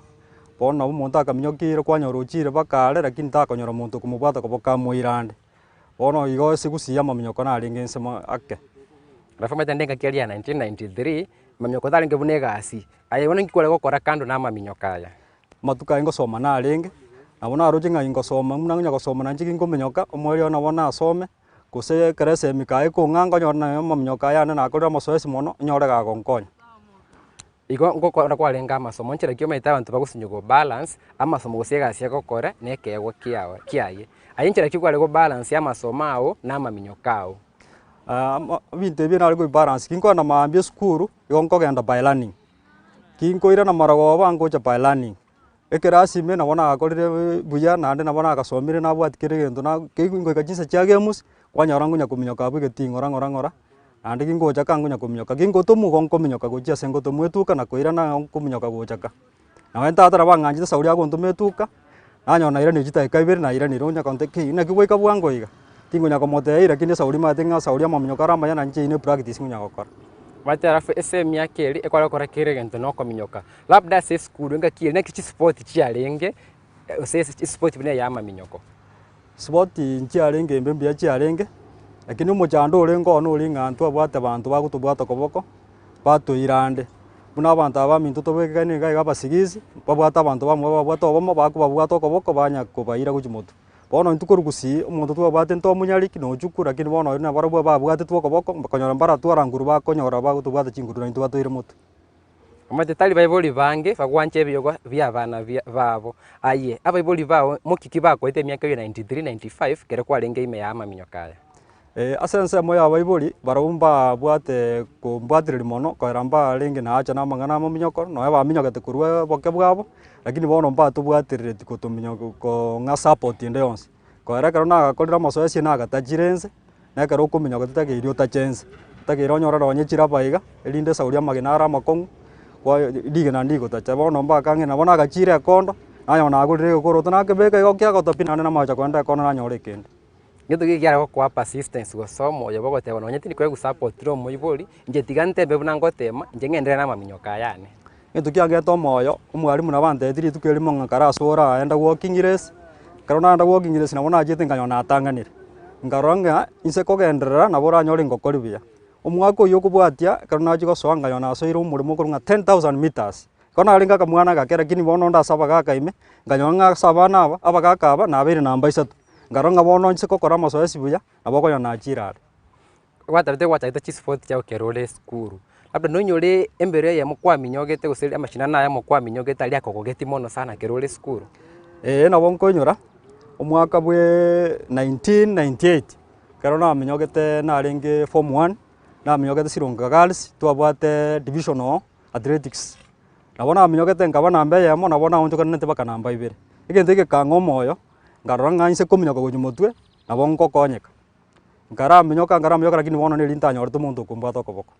bono nabo omonto akaminyokire kwanyora ochire mpaka are lakini takonyora monto okomobwata koboka amoire ande. Bono igo ase gusii amaminyoko narenge ensemo ake. Alafu omanyete naende engaki eria ya 1993, amaminyoko tarenge buna egasi, aye bono inki kware gokora kando na amaminyoko aya? Amatuko aye ngosoma narenge, nabo naroche ng'a ingosoma buna onye gosoma nainche ginkominyoka, omoerio one nabo nasome, gose ekero esemi kaye ekong'a nkonyora naye amaminyoko aya ane nakorire amasoesi mono, nyore gagonkonya. Igo ngokora kwarenge amasomo, nchera ki omanyete abanto bagosinywa go balance amasomo gose egasi agokora na ekeegwa kiao kiaye. Aye nchera ki kware go balance amasomo ao na amaminyoko ao? Ebinto ebio nare kobibalance, ginkogenda maambia esukuru, igo nkogenda by learning. Ginkoirana marogoba ngocha by learning, ekerasi ime nabo nagakorire buya naende nabo nagasomire nabwati kera egento na keigwa ngoika chinsa chia games, kwanyora ngonya kominyoka abwo egetii ng'ora ng'ora ng'ora, naende gingocha ka ngonya kominyoka, gingotomwa igo nkominyoka gochia ase ngotomwa etuka na koirana nkominyoka gocha ka. Nonye tata nabo ang'anchete esauri agontoma etuka, nanyora nairanire chidakika ibere nairanire onya konte ki naki gwaika bwango iga, tinkonya komotebia lakini esauri maete ng'a esauri amaminyoka are amaya na inche eywo ne practice nkonya gokora. Omanyete alafu ase emiaka eria ekware gokora kera egento na okominyoka, labda ase esukuru engaki eria naki chisipoti chiarenge gose esipoti buna eya amaminyoko. Sipoti nchiarenge embe mbuya chiarenge, lakini omochando orenge one ore ng'a ntwabwate abanto bagotobwata koboko, batoira ande. Buna abanto aba baminto tobekane iga iga abasigisi, babwate abanto bamwabo babwate obomo, bakobabwata okoboko banya kobaira gochia motwe. Bono intwe korwa gusii, omonto twabwate ntomonyariki nochukwu lakini bono oyio nabarabwo babwatetwe okoboko, konyora mbaratwara nguru bakonyora bagotobwata chinguru naintwe batoire motwe. Omanyete tari baibori bange bagwancha ebiegwa bi'abana babo. Aye, abaibori bao moki ki bakoete emiaka eyio 93, 95 ekero kwarenge ime ya amaminyoka aya? Eh, ase ensemo y'abaibori, barabwo mbabwate kombwatereria mono, koera mbarenge naacha na amang'ana amaminyoka, nonya baminyokete korwa oboke bwabo, lakini bono mbatobwaterereti kotominyoka kong'a support ende yonsi. Koera ekero nagakorire amasoesi nagatachire inse, na ekero okominyoka totakeiri otache inse, otakeire onyore nonye chiraba iga, erinde esauri amagena are amakong'u, kwa rigena ndigotacha. Bono mpaka ng'ina bono nagachire ekondo, nanyora nagorire egekoroto nakebeka igo kiagota pi naende namacha kogenda ekondo nanyora ekende. Gento geke kiare gokoa persistence gose omoyo bogoteba nonye tindi koegwa support na omoibori, inche tiga ntembe buna ngotema, inche ng'enderere na amaminyoka aya ane. Egento kiangete omoyo, omwalimu nabo antebetie rituko erimo ng'a kare ase ore aye enda walking race, ekero naenda walking race nabo nachiete nkanyora natang'anire, nkarora ng'a inse kogenderera nabo oranyore ngokori buya. Omwaka oywo okobwatia, ekero nachia gosoa nkanyora nasoire omoremo okorwa ng'a 10,000 metres, ekero narenge akamwana gake lakini bono onde ase abagaka ime, nkanyora ng'a ase abana aba, abagaka aba nabeire namba isato, nkarora ng'a bono inse gokora amasoesi buya, nabo okonyora nachire are. Gwatabete gwachagete chisipoti chiago ekero ore esukuru, labda nonyore embero eyemo kwaminyogete gose amashindano ayamo kwaminyogete aria akogogeti mono sana ekero ore esukuru? Eeh nabo nkoinyora, Omwaka bwe 1998, ekero naminyogete narenge form one, naminyogete Sironga Girls, twabwate divisional athletics. Nabo naminyogete nkaba namba eyemo, nabo naonchokananete mpaka namba ibere. Egento egekang'a omoyo, nkarora ng'a inse kominyoka gochia motwe, nabo ngokonyeka. Nkaraminyoka nkaraminyoka lakini bono neri ntanyorete omonto okombwata okoboko.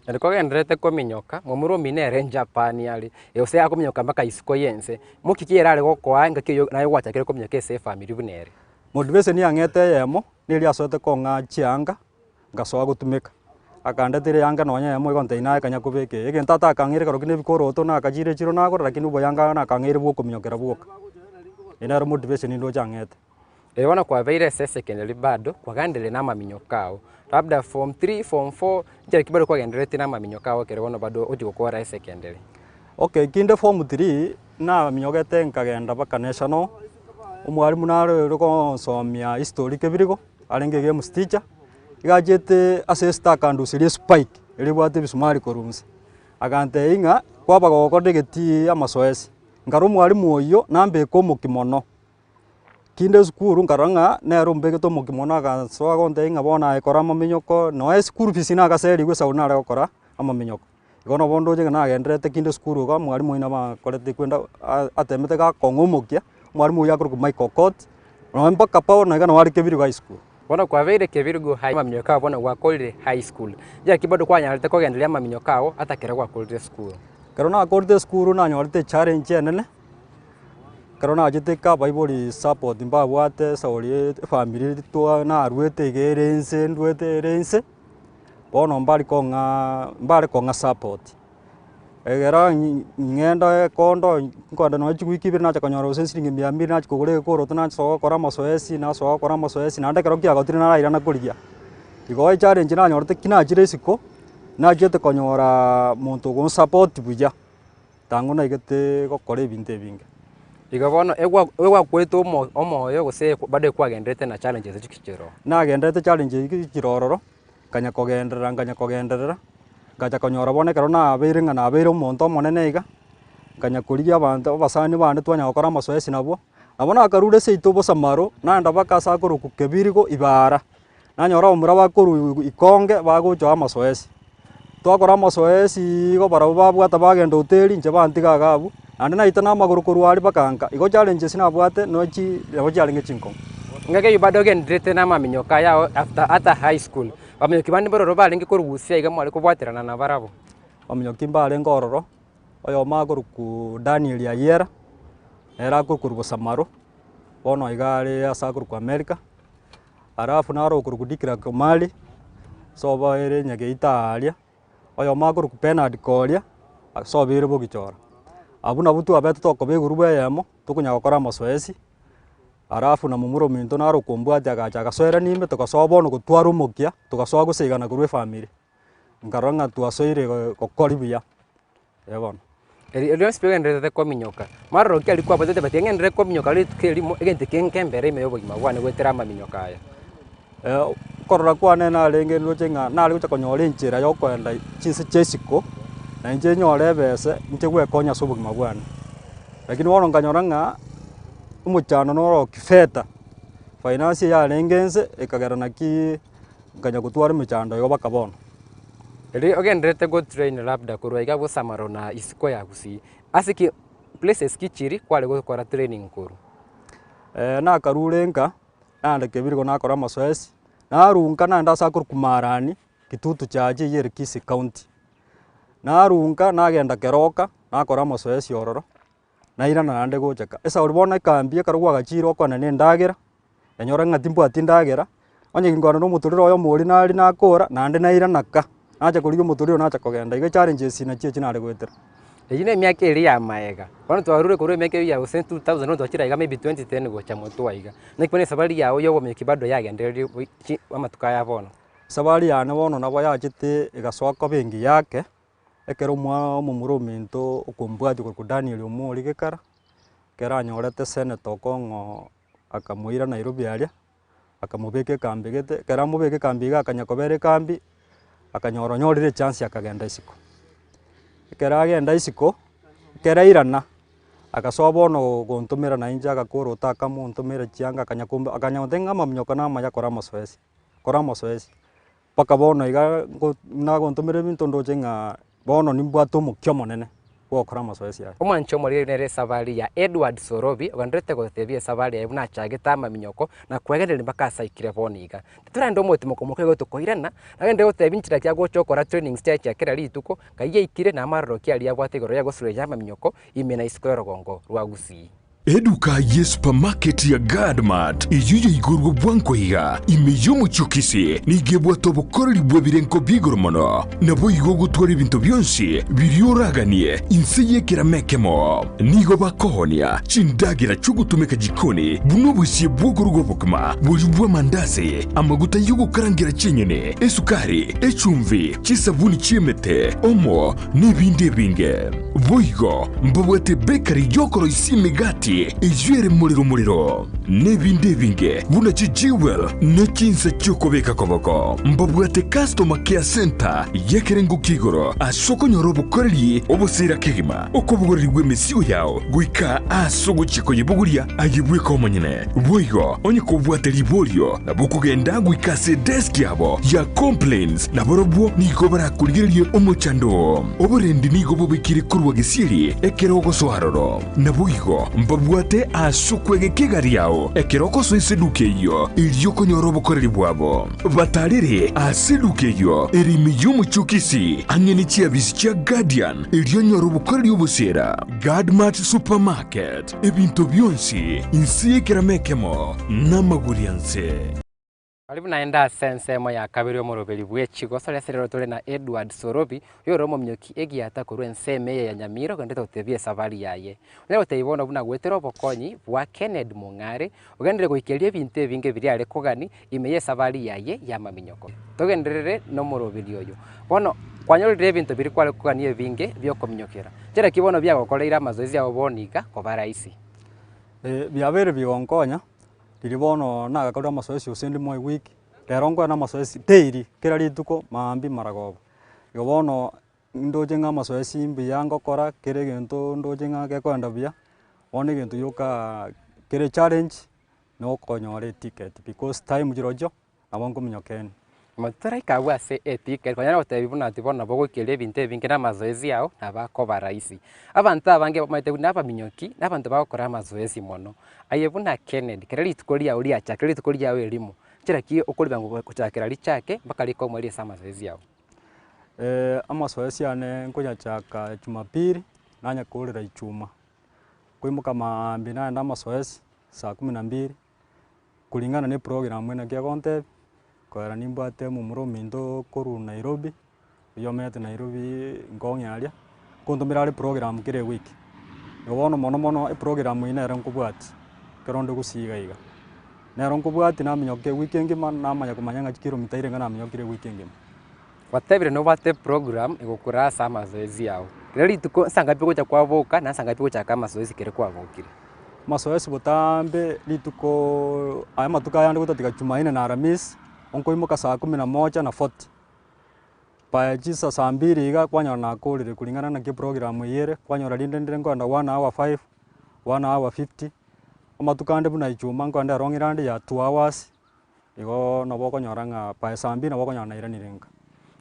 Ere kogendererete kominyoka, momura omino ere Japan are, gose akominyoka mpaka isiko y'ense, moki ki ere are gokoa engaki eywo naye gwachakire kominyoka ase efamiri buna ere? Motivation yang'ete eyemo, neri asoete kong'a chianga, ngasoa gotumeka. Akandetera eyanga nonye eyemo igo ntebia naye kanya kobeka eye. Egento atakang'eire kero kende ebikoroto nakachire echiro nagora lakini oboyanga nakang'eire bwa okominyokera bwoka. Eye nero motivation ndoche ang'ete. Erio bono kwabeire ase esekenderi bado kwagenderire namaminyoko ao, labda form three, form four, nchera ki bado kwagenderereti namaminyoko ao ekero bono bado ochi gokora esekenderi? Okay, kinde form three, naminyogete nkagenda mpaka national, omwalimu nare ore gonsomia history kebirigo, arenge games teacher, iga achiete ase esita akanduseria espike, eria ebwate ebisumari korwa inse, agantebia ng'a kwaba gogokora egetii amasoesi, nkara omwalimu oyio nambeke omokia mono. Kinde esukuru nkarora ng'a nere ombegete omokia mono agansoa agontebia ng'a bono aye kora amaminyoko, nonya eschool fees nagaserigwe esauri nare gokora amaminyoko. Igo nabo ndoche ng'a nagendererete kinde esukuru iga omwalimu oyio nabo akorete kwenda atemete gakong'a omokia, omwalimu oyio akorokwa Michael Okot, nonya mpaka bono iga nabo are Kebirigo High School. Bono kwabeire Kebirigo High amaminyoko ao bono gwakorire high school, nchera ki bado kwanyarete kogendereria amaminyoko ao ata ekero gwakorire esukuru? Ekero nakorete esukuru nanyorete echallenge enene. Ekero nachete kaa abaibori support mbabwate esauri efamiri twa narwete iga ere inse ndwete ere inse, bono mbari kong'aa mbare kong'a support. Egera ng'ende ekondo nkoenda nonye chiwiki ibere nacha konyora gose esiringi mia mbiri nachia kogora egekoroto nasoa gokora amasoesi nasoa gokora amasoesi naende ekero kiagotire narairana korigia. Igo echallenge nanyorete ki nachire isiko, nachiete konyoraa monto ogonsupport buya. Tang'u naigete gokora ebinto ebinge. Igo bono egwa egwakwete omo omoyo gose bado ekwagenderete na challenges echio chichire oo? Nagenderete challenge echio chire ororo, nkanya kogenderera nkanya kogenderera, ngacha konyora bono ekero nabeire ng'a nabeire omonto omonene iga, nkanya korigia abanto abasani bande twanya gokora amasoesi nabwo, nabo nakarure seito bosamaro, naenda mpaka ase akorokwa kebirigo ibara. Nanyora abamura bakorwa ikonge bagocha amasoesi, twakora amasoesiii igo barabwo babwata bagenda hoteli inche bantiga iga abwo, naende naita na amagoro korwa aria mpaka nka. Igo challenges nabwate nochi nabo chiarenge chinkong'u. Ng'aki eyio bado ogendererete na amaminyoka aya ao after ata high school, baminyoki bande mbororo barenge korusia iga mware kobwaterana nabarabwo? Baminyoki mbarenge ororo, oyomo akorokwa Daniel Ayiera, nere akorokwa Bosamaro, bono iga are ase akorokwa America. Alafu naro okorokwa Dikirah Omari, sobo ere Nyageita aaria, oyomo akorokwa Bernard Koria, sobo ere Bogichora. Abwo nabwo twabete tokoba egurubu eyemo, tokonyara gokora amasoesi, alafu na momura ominto naro okombwatia agacha agasoerania ime togasoa bono gotwara omokia, togasoa gosaigana korwa efamiri. Nkarora ng'a twasoire gokori buya, eh bono. Erio rionsi pi ogendererete kominyoka, maroro ki aria kwabwatete but ng'enderere kominyoka rituko erimo egento eke nkembere ime y'obogima bwane goetera amaminyoka aya. Okorora kwane narenge ndoche ng'a nare gocha konyora enchera ya okoenda chinse chia isiko, na inche nyore ebese inche gwekonya ase obogima bwane. Lakini bono nkanyora ng'a omochando noro kifedha, finance yarenge inse ekagera naki. Nkanya gotwara emechando igo baka bono. Erio ogendererete go train labda korwa iga bosamaro na isiko ya gusii, ase ki places ki chiri kware gokora training korwa? Nakarure nka, naenda kebirigo nakora amasoesi, narunka naenda ase akorokwa marani, kitutu chache eywo ere kisii county. Narunka nagenda keroka, nakora amasoesi ororo, nairana naende gocha ka. Esauri bono ekambi ekero gwagachire okwana na endagera, enyora ng'a timbwati endagera, onye ginkwana na omotorero oyomo oria nari nakora, naende nairana ka, nacha korigia omotorero nacha kogenda. Igo echallenges nachio echi nare goetera. Eyio na emiaka eria ya maega, bono twarure korwa emiaka eyio ya gose 2000 bono twachire aiga maybe 2010 gocha motwe aiga. Naki bono esabari yago ya obomenyi bado yagendereire boi chi amatuko aya bono. Esabari yane bono nabo yachete egasoa koba engiya ake. Ekero omwa omomura ominto okombwatia korokwa Daniel Omori gekara, ekero anyorete senator Okong'o akamoira Nairobi aria, akamobeka ekambi gete, ekero amobeka ekambi iga akanya kobera ekambi, akanyora onyorire echance akagenda isiko. Ekero agenda isiko, ekero airana, Agasoa bono gontomera na inche agakorota akamontomera chianga akanya kombe akanya gontebia ng'a amaminyoka namaya kora amasoesi, kora amasoesi. Mpaka bono iga nko nagontomera ebinto ndoche ng'a bono nimbwate omokia omonene bwa gokora amasoesi aya. Omwancho omoriri nere esabari ya Edward Sorobi, ogendererete gotebia esabari yaye buna achagete amaminyoko na kwegendereria mpaka ase aikire bono iga. Titorenda omotimo omoke igo tokoirana, nagenderere gotebia inchera ki agocha gokora trainings chiaye chia kera rituko, ngai yaikire na amaroro ki aria abwate igoro ya gosureria amaminyoko ime na isiko y'orogongo rwa Gusii. Eduka ye supermarket ya Guardmart eyio yaigorwe bwango iga ime y'omochie o Kisii nigo ebwate obokoreri bw'ebirengo bi'igoro mono, naboigo ogotwara ebinto bionsi biria oraganie inse y'ekerama ekemo. Nigo bakoonia chindagera chi'ogotumeka jikoni buna obosie bw'okoruga obokima, boria bw'amandasi, amaguta y'ogokarangera chinyeni, esukari, echumbi, chisabuni chi'emete, omo, nebinde ebinge. Boigo mbabwate bakery y'okoroisia emegati eyio ere morero morero, nebinde ebinge buna chijewel ne chinsa chi'okobeka koboko. Mbabwate customer care centre y'ekerengo kia igoro ase okonyora obokoreri obosira kegima, okobogorerigwa emesigo yao goika aase ogochia koyebogoria aye bweka omonyene. Boigo onye kobwate riborio nabo okogenda goika ase edesk yabo ya complaints nabarobwo nigo barakorigererie omochando oo. Oborendi nigo bobekire korwa gesieri ekero ogosoa aroro. Naboigo mbabwate ase okwegeka egari yao ekero ogosoa ase eduka eyio, erio okonyora obokoreri bwabo. Batarere ase eduka eyio ere ime y'omochie o Kisii, ang'e ne chiabisi chia Guardian, erio onyore obokoreri obosiera. Guardmart Supermarket, ebinto bionsi inse y'ekerama ekemo namagori anse. Karibu naende ase ensemo ya kabere omoroberi bwe chigosori ase rero tore na Edward Sorobi, oyore omominyoki egiata korwa ensemo eye ya Nyamira ogenderete gotebia esabari yaye. Onyare gotebia bono buna goetera obokonyi bwa Kennedy Mong'are, ogenderere goikeria ebinto ebinge biria are kogani ime y'esabari yaye y'amaminyoko. Togenderere nomoroberi oyo. Bono kwanyorire ebinto biria kware kogania ebinge biokominyokera. Nchera ki bono biagokoreire amazoezi ao bono iga koba rahisi? Biabeire bigonkonya. Riria bono nagakorire amasoesi gose ndimo ewiki, rero nkore na amasoesi daily, kera rituko maambia maragoba. Igo bono ndoche ng'a amasoesi mbuya ngokora, kera egento ndoche ng'a gekoenda buya, bono egento giokaa kere challenge, na okonyora eticket because time chirochio. nabo nkominyoka ene. Taraika agwo ase eticket, konya nagotebi buna ati bono nabo ogoikeria ebinto ebinge na amazoezi ao nabo akoba rahisi. Abanto abange bamaete buna abaminyoki, na abanto bagokora amazoezi mono. Aye buna Kennedy, kera rituko riao riachakire rituko riao erimo, nchera ki okoribanga gochakera richake mpaka rikong'u ase amazoezi ao? Amazoezi ane nkoyachaka jumapili, nanya korera ijumaa. Nkoimoka maambia naenda amazoezi saa kumi na mbili. Kulingana na eprogram naki egontebia, kogera nimbwate omomura ominto korwa Nairobi, oywo omenyete Nairobi nkong'e aria, nkontomera are program kera ewiki. Igo bono mono mono eprogram eywo nere nkobwatia, ekero onde gusii iga iga. Nero nkobwatia naminyoka ewiki engima, namanya komanya ng'a chikilomita irenga naminyokire ewiki engima. Gwatebire nobwate eprogram egokora ase amazoezi ao. Kera rituko nsa ngapi ogocha kwaboka na nsa ngapi ogochaka amazoezi kere kwabokire. Masoesi botambe ritukooo aya amatuko ayande gotatiga jumaine na aramisi, onkoimoka saa kumi na moja na forty, by chisa saa mbili iga kwanyora nakorire kulingana naki eprogram eywo ere, kwanyora rinde ndire nkoenda one hour five, one hour fifty, amatuko ande buna ijumaa nkoenda erong'i rande ya two hours. Igo nabo okonyora ng'a by saa mbili nabo okonyora nairanire nka.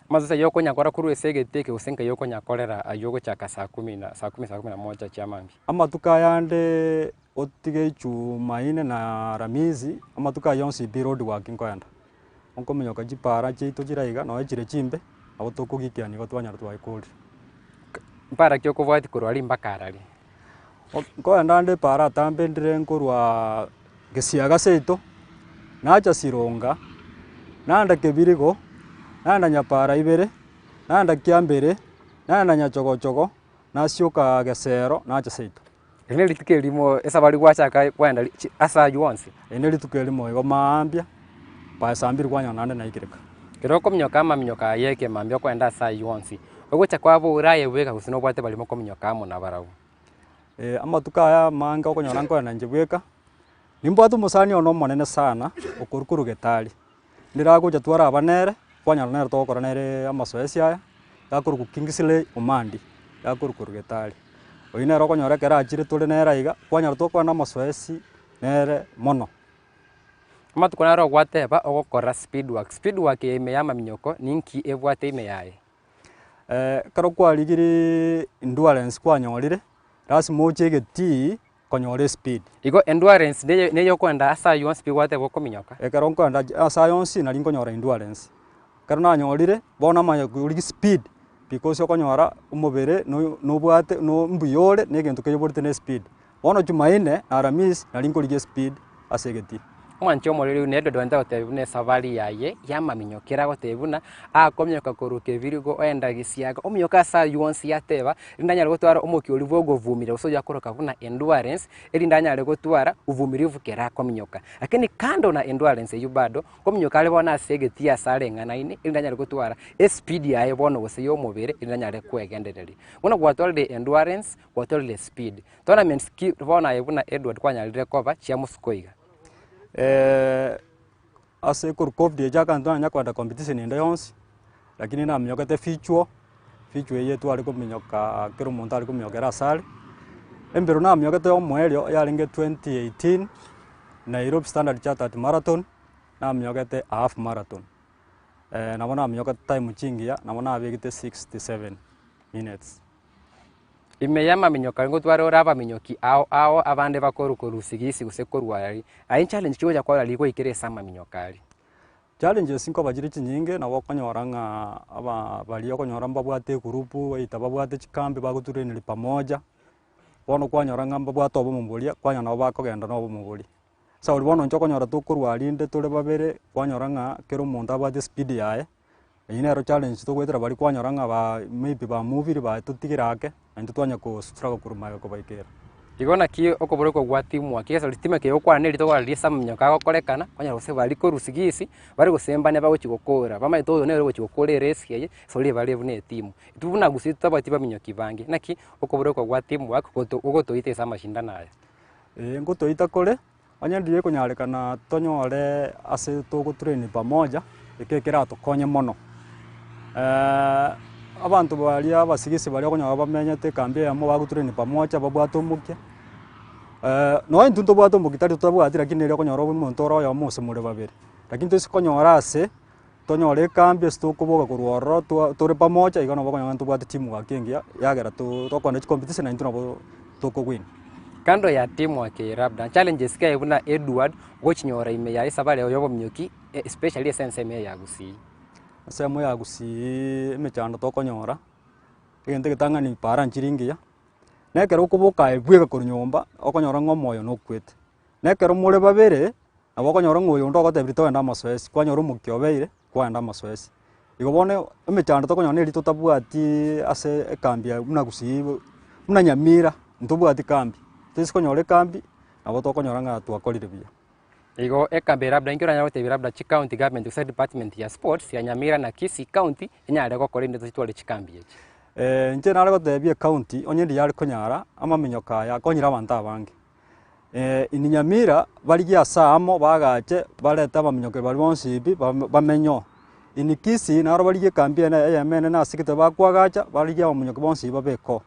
Amasoesi ayio okonyakora korwa ase egete eke gose nkai okonyakorera ayio ogochaka saa kumi na saa kumi saa kumi na moja chia mambia. Amatuko ayande otige Jumaine na Aramisi, amatuko ayio onsi pi road work nkoenda. Nkominyoka chipara chiaito chire aiga nonye chire chimbe, nabo tokogikiania igo twanyora twaekorire. Mpara ki okobwatia korwa aria mpaka arari? Nkoenda ande epara atambe ndire nkorwa Gesiaga seito, nacha Sironga, naenda Kebirigo, naenda Nyapara ibere, naenda Kiambere, naenda Nyachogochogo, nasioka Gesero, nacha seito. Eri ne rituko erimo esabari gwachaka kwenda ri ase aywo onsi. Eri ne rituko erimo igo maambia, by saa mbiri kwanyora naende naikire ka. Ekero okominyoka amaminyoka aya ekemambia okoenda ase aywo onsi, ogocha kwabora aye bweka gose nobwate baria mokominyoka amo nabarabwo. Amatuko aya amange okonyora nkoenda inche bweka, nimbwate omosani one omonene sana, okorwa korwa Getari, ndire agocha twaraba nere, kwanyora nere togokora nere amasoesi aya, gakorokwa Kingsley Omandi, gakorwa korwa Getari. Oyio nere okonyora ekero achire tore nere aiga, kwanyora tokwana amasoesi nere mono. Amatuko naro ogwateba ogokora speed work, speed work eye ime ya amaminyoko ninki ebwate ime yaye? Ekero kwarigirie endurance kwanyorire, lasima oche egetii konyora espeed. Igo endurance neye neye okoenda ase aywo onsi pi gwateba okominyoka? Ekero nkoenda ase aya onsi nari nkonyora endurance. Ekero nanyorire, bono namanya korigia speed because okonyora omobere no nobwate no mbuya ore na egento keyoborete na espeed. Bono Jumaine na Aramisi nari nkorigia espeed ase egetii. Omwanchi omoriri buna Edward oente agotebi buna esabari yaye y'amaminyoki ere agotebi buna akominyoka korwa kebirigo oenda gesiaga ominyoke ase aywo onsi ateba rinde anyare gotwara omokia oria bwa ogovumiria gose oywo akoroka buna endurance erinde anyare gotwara uvumilivu kere akominyoka. Lakini kando na endurance eywo bado kominyoka are bono ase egetii ase areng'anaine erinde anyare gotwara espeed yaye bono gose ya omobere erinde anyare kwegendereria. Bono gwatwarire endurance, gwatwarire speed, tournaments ki bono aye buna Edward kwanyarire koba chia mosuko iga? Ase korwa covid echa akanto nanya kogenda competition ende yonsi, lakini naminyokete fichuo, fichuo eye tware kominyoka kera omonto are kominyokera ase are. Embero naminyokete ya omoerio yarenge 2018, Nairobi Standard Chartered Marathon, naminyokete a half marathon. Nabo naminyokete time chingiya, nabo nabegete 67 minutes. Ime y'amaminyoka ngotware ore abaminyoki ao ao abande bakorwa korwa Sigisi gose korwa Arari. Aye nchallenge ki ogocha korora riria gwaikire ase amaminyoka aria? Challenges nkoba chire chinyinge nabo okonyora ng'a aba baria okonyora mbabwate egroup either babwate chikambi bagotureneria pamoja, bono kwanyora ng'a mbabwate obomo boria, kwanyora nabo bakogenda na obomo boria. Sauri bono inche okonyora tokorwa rinde tore babere, kwanyora ng'a kera omonto abwate espeed yaye, Eyio nero challenge togoetera baria kwanyora ng'a ba maybe ba movire batotigire ake, naintwe twanya ko struggle korwa magega kobaikera. Igo naki okoborokwa gwa teamwork, egesori timu eke egokwana neri tokora riria ase amaminyoko agokorekana, kwanyora gose baria korwa sigisi, bare gose mbane bagochi gokora, bamaete oyo nere ogochi gokora eresi eye, esori bare buna etimu. Intwe buna gusii totabwati baminyoki bange, naki okoborokwa gwa teamwork goto gogotoita ase amashindano aya. Eeh ngotoita kore. Onye ndiria ekonyarekana tonyore ase togotrain pamoja, eke keratokonye mono. Abanto baria abasigisi baria okonyora bamenyete ekambi eyemo bagotrain pamoja babwate omokia, nonye intwe ntobwate omokia tari totabwati lakini riria okonyora omonto ore oyomo ase more babere. Lakini toise konyora ase, tonyore ekambi ase tokoboka korwa ororo twa tore pamoja igo nabo okonyora ntobwate teamwork engiya, yagera to tokogenda chicompetition naintwe nabo tokowin. Kando ya teamwork eye labda challenges ki aye buna Edward ogochinyora ime ya esabari yago ya obominyoki especially ase ensemo eye ya Gusii? Ensemo ya Gusii emechando tokonyora, egento egetang'ani para nchiri ngiya, na ekero okoboka aye bweka korwa nyomba, okonyora ng'a omoyo nokwete. Na ekero more babere, nabo okonyora ng'a oyonde ogotebirie togende amasoesi, kwanyora omokia obeire, kwagenda amasoesi. Igo bono emechando tokonyora neri totabwatiii ase ekambi ya buna gusii buna nyamira, ntobwati kambi, toise konyora ekambi, nabo tokonyora ng'a twakorire buya. Igo ekambi eye labda inki oranyare gotebia labda chicounty government gose department ya sports ya Nyamira na Kisii county enyare gokora erinde tochitware chikambi echi? Inche nare gotebia ecounty onye ndiyare konyara amaminyoko aya akonyire abanto abange. Inwe Nyamira barigie ase aamo bagache barete abaminyokeri baria bonsi pi bamenye oo. Inwe Kisii naro barigie ekambi ene eyemo enene ase egete bakoagacha barigie abaminyoki bonsi babeke oo.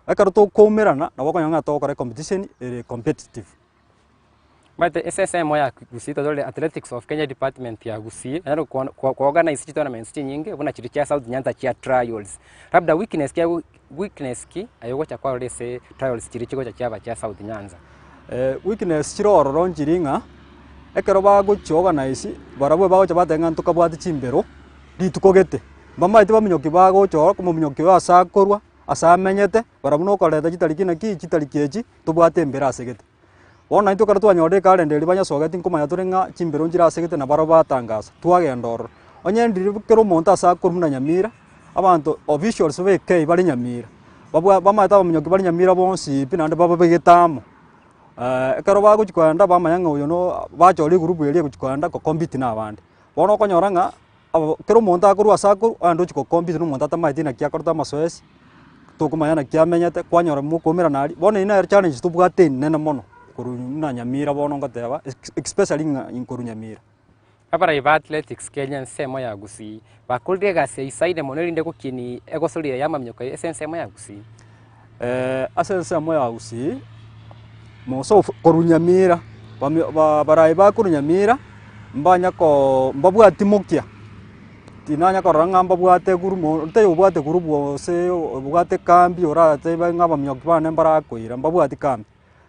Ekero tokoumerana nabo okonyora ng'a togokora ecompetition ere competitive. Omanyete ase ensemo ya Gusii totore Athletics of Kenya department ya Gusii naro ko organize chitournaments chinyinge buna chiria chia South Nyanza chia trials. Labda weakness ki weakness ki aye ogocha kwarora ase trials chiria chigocha chiaba chia South Nyanza? Weakness chire ororo nchiri ng'a, ekero bagochi organize, barabwo bagocha bateba ng'a ntokabwate chimbero rituko gete, mbamaete baminyoki bagocha ororo omominyoki oyo ase akorwa, ase amenyete, barabwo na okoreta chitariki naki, chitariki echi, tobwate embero ase gete. Bono naintwe ekero twanyorire ekalenda eria banyesogeti nkomanya tore ng'a chimbero nchire ase gete na barabwo batangasa, twagenda ororo. Onye ndiri kera omonto ase akorwa buna Nyamira, abanto officials ba ekei bare Nyamira, babwa bamaete abaminyoki bare Nyamira bonsi pi naende bababegete amo. Ekero bagochi kogenda bamanya ng'a oyo no bachora egroup eria egochi kogenda gocompete na abande. Bono okonyora ng'a abo kera omonto akorwa ase akorwa, ogende ochie gocompete na omonto atamaeti naki akorete amasoesi, tokomanya naki amenyete, kwanyora mokoumerana aria, bono eyio nero challenge tobwate enene mono korwa buna Nyamira bono ngoteba especially ng'a korwa Nyamira. Abarai ba Athletics Kenya ensemo ya Gusii bakorire egasi ya isaine mono erinde gokinia egosoria ya amaminyoko ase ensemo ya Gusii. Ase ensemo ya Gusii, moso korwa Nyamira, bami ba barayi ba korwa Nyamira, mbanya koo mbabwati mokia, tinanya korora ng'a mbabwate guru mo taiyo obwate group gose obwate kambi oratebe ng'a abaminyoki bane mbarakoira, mbabwati kambi.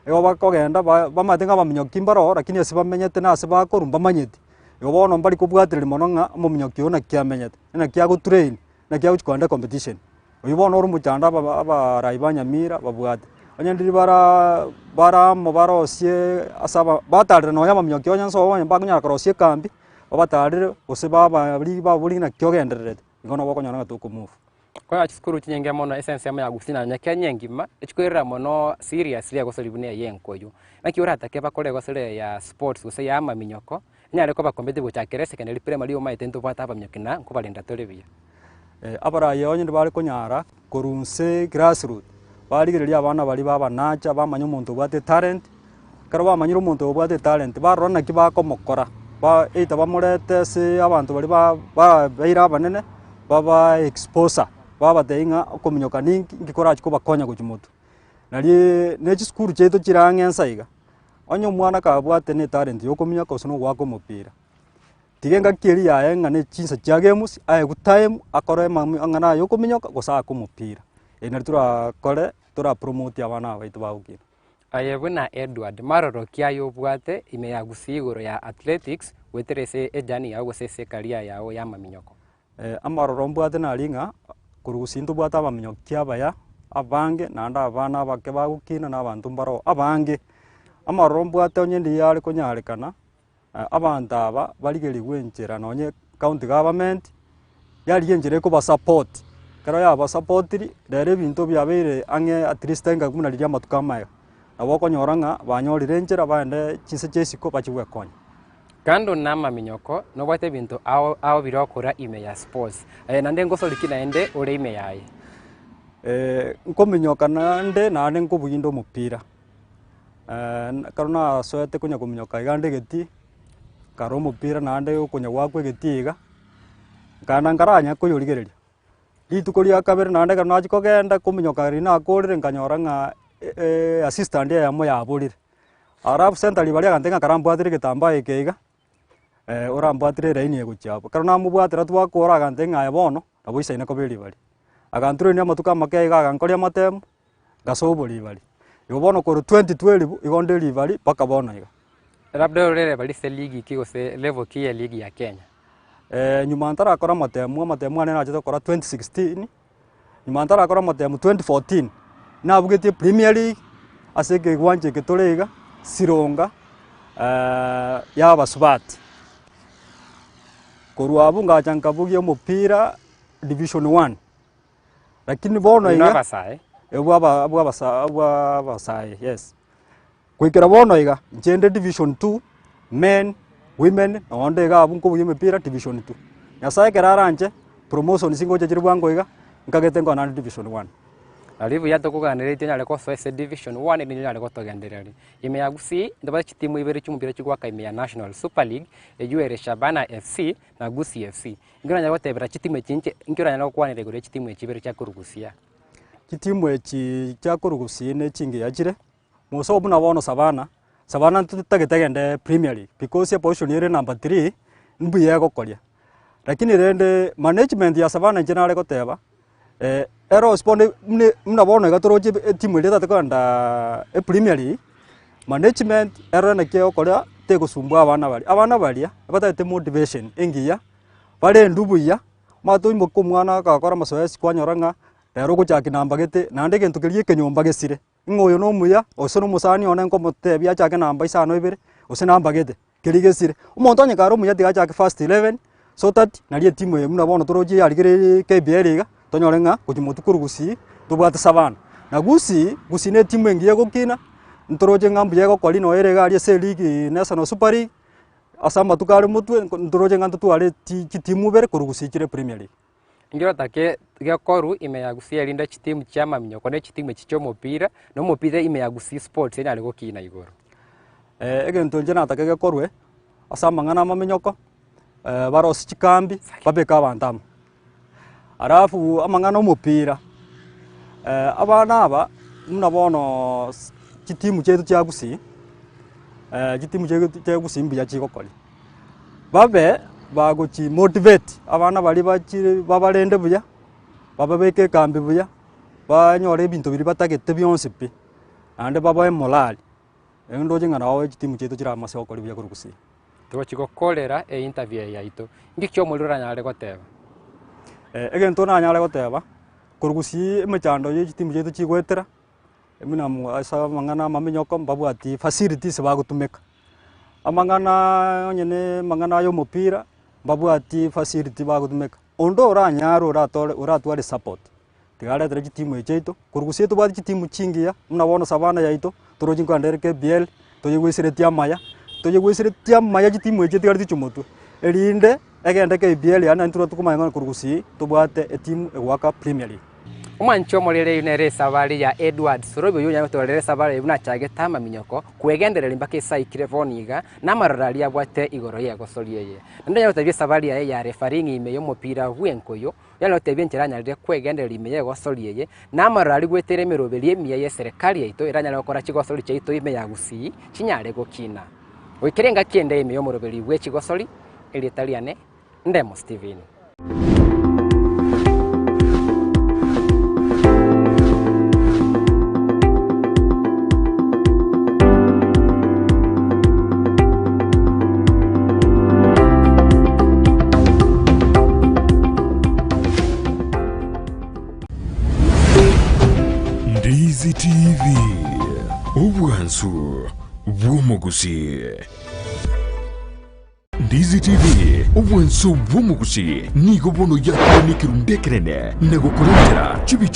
Igo bakogenda ba bamanyete ng'a abaminyoki mbaro lakini ase bamenyete na ase bakorwa mbamanyeti. Igo bono mbari kobwatereria mono ng'a omominyoki oyo naki amenyete, naki agotrain, naki agochi kogenda ecompetition. Oyio bono ore omochando aba abarai ba Nyamira babwate. Onye ndiri baraa bare amo barosie ase aba batarire nonya abaminyoki onye nsobo onye mbakonyara korosia ekambi, babatarire gose babaria baborie naki ogendererete, igo nabo okonyora ng'a tokomove. Konyora chisukuru chinyinge mono ase ensemo ya Gusii nonya Kenya engima, echikoirera mono seriously egosori buna eye enkoyo. Naki oratake bakore egosori eye ya sports gose ya amaminyoko, enyare koba competitive gochakera esecondary, primary omanyete ntobwate abaminyoki na nkobarenda tore buya. Abarai onye ndibare konyara korwa inse grassroot, barigereria abana baria babanacha bamanya omonto obwate etalent, ekero bamanyire omonto oyo obwate etalent, barora naki bakomokora, ba either bamorete ase abanto baria ba babeire abanene, baba exposer, babatebia ng'a okominyoka ninki, nki korachie kobakonya gochia motwe. Nariii na chisukuru chiaito chire ang'e nsa iga, onye omwana kabwate na etalent ya okominyoka gose na ogoaka omopira, Tiga engaki eria yaye ng'a ne chinsa chia games, aegwe time akore amam amang'ana aye okominyoka gose aake omopira. Eri nario torakore torapromote abana aba baito bagokina. Aye buna Edward, maroro ki aye obwate ime ya Gusii igoro ya athletics goetera ase ejourney yao gose ase ecareer yao y'amaminyoko? Amaroro mbwate naria ng'a korwa gusii ntobwate abaminyoki abaya abange naende abana abake bagokina na abanto mbaroo abange. Amaroro mbwate onye ndiyo are konyarekana. Abanto aba barigerigwe enchera nonye county government, yarigia enchera ekobasupport, ekero yabasupportiri, rero ebinto biabeire ang'e at least enga buna riria amatuko amaya, nabo okonyora ng'a banyorire enchera baende chinse chia isiko bachie gwekonya. Kando na amaminyoko, nobwate ebinto ao ao biria okora ime ya sports. Aye naende ngosori ki naende ore ime yaye? Nkominyoka naende naende nkobugia omopira. Ekero nasoete konya kominyoka iga ande egetii, nkara omopira naende okonya goakwa egetii iga, nkaenda nkaranya koyorigereria. Rituko ria kabere naende ekero nachia kogenda kominyoka riria nakorire nkanyora ng'a assistant eyemo yaborire. Alafu centre baria agantebia ng'a karambwatire egetambaa eke iga, orambwatire eraini egochia abwo. Ekero namobwatera twakora agantebia ng'a aye bono, nabo oisaine koba eribari. Aganturania amatuko amake iga agankoria amatemu, Ngasoa oboribari. Igo bono korwa 2012 igo nde ribari mpaka bono iga. Labda ore rebari ase league ki gose level ki ye league ya Kenya? Nyuma ntarakora amatemu, amatemu ane nachete gokora 2016, nyuma ntarakora amatemu 2014, nabugetie Premier League ase ekegwancha eke tore iga, Sironga ya abasubati. Korwa abwo ngacha nkabugia omopira division one. Lakini bono Buna iga abasae. bwa aba bwa bwa abasae yes. Goikera bono iga, inche nde division two, men, women, nonye nde iga abwo nkobugia emepira division two. Nyasaye ekero aranche, promotions ngocha chire bwango iga, nkagete nkone naende division one. Aria buya tokoganeretie onyare gosoa ase division one erinde onyare gotogendereria. Ime ya Gusii, ntobwate chitimu ibere chi'omopira chigoaka ime ya National Super League, eywo ere Shabana FC na Gusii FC. Inki oranyare gotebera chitimu echi inche, inki oranyare gokwanera igoro ye chitimu echi ibere chia korugusia? Chitimu echi chia korugusia ne chingiya chire, mosogo buna bono Savana, Savana ntotagete egende Premier League because eposition ere number three, mbuya egokoria. Lakini rende management ya Savana inche nare goteba, ero bono buna buna bono iga toroche etimu eria etagete kogenda epremier league, management erore naki egokora tegosumbua abana baria. Abana baria, batagete motivation engiya, barendwe buya, omanyete oimoke omwana agakora amasoesi kwanyora ng'a rero ogochaki namba gete, naende egento keria ekenyomba gesire, ng'a oyo na omuya, gose na omosani one nkomotebia achake namba isano ibere, gose namba gete. Keria gesire. Omonto onye kare omuya tiga achake first 11 so that nari etimu eye buna bono toroche yarigereiri KPL iga, tonyore ng'a gochia motwe korwa Gusii, tobwate Savana. Na Gusii, Gusii na etimu engiya egokina, ntoroche ng'a mbuya egokori noyo ere iga aria ase eligi National Super League, ase amatuko are motwe, ntoroche ng'a ntotware chi chitimu ibere korwa Gusii chire Premier League. Inki otake gekorwa ime ya Gusii erinde chitimu chi'amaminyoko ne chitimu echi chi'omopira, na omopira ime ya Gusii Sports enyare gokina igoro. Egento inche natake gekorwe ase amang'ana amaminyoko, barosie chikambi, babeke abanto amo. Alafu amang'ana omopira, abana aba. Buna bono chitimu chiaito chia Gusii, chitimu chiaito chia Gusii mbuya chigokoria. Babe bagochi motivate abana baria bachire babarende buya, bababeke ekambi buya, banyore ebinto biria batagete bionsi pi, naende babae morale. Ere ndoche ng'a nabo chitimu chiaito chiramase gokora buya korwa Gusii. Togochi gokorera einterview eye yaito, inki kiomorero oranyare goteba? Egento nanyare goteba, korwa Gusii emechando ye chitimu chiaito chigoetera, buna ase amang'ana amaminyoko mbabwati facilities bagotumeka. Amang'ana onye na amang'ana ya omopira, mbabwati facility bagotumeka. Onde oranyare oratore oratware support, tiga aretere chitimu echi chiaito, korwa gusii tobwate chitimu chingiya, buna bono Savannah yaito, toroche nkogenda ere KPL, toyegweseretie amaya, toyegweseretie amaya chitimu echi etigareti chomotwe, erinde egende KPL yaani naende tore tokomanya ng'a korwa gusii tobwate etimu egoaka Premier League. Omwanchi omorere eyio nere esabari ya Edward Sorobi oyio onyare gotorera esabari eyio buna achagete amaminyoko kwegendereria mpaka ase aikire bono iga na amaroro aria abwate igoro y'egosori eye. Naende onyare gotebia esabari yaye ya refereeing ime y'omopira bw'enkoyo, onyare gotebia enchera anyarire kwegendereria ime y'egosori eye na amaroro aria goetera emeroberi emiya y'eserekari yaito eranyare gokora chigosori chiaito ime ya Gusii chinyare gokina. Goikera engaki ende ime y'omoroberi bw'echigosori, erieta riane Ndemo Stephen. Ndizi TV, obwansu bw'omogusii. Ndizi TV, obwansu bw'omogusii, nigo bono yakorwa nekerundu ekenene na gokorentera chibicha.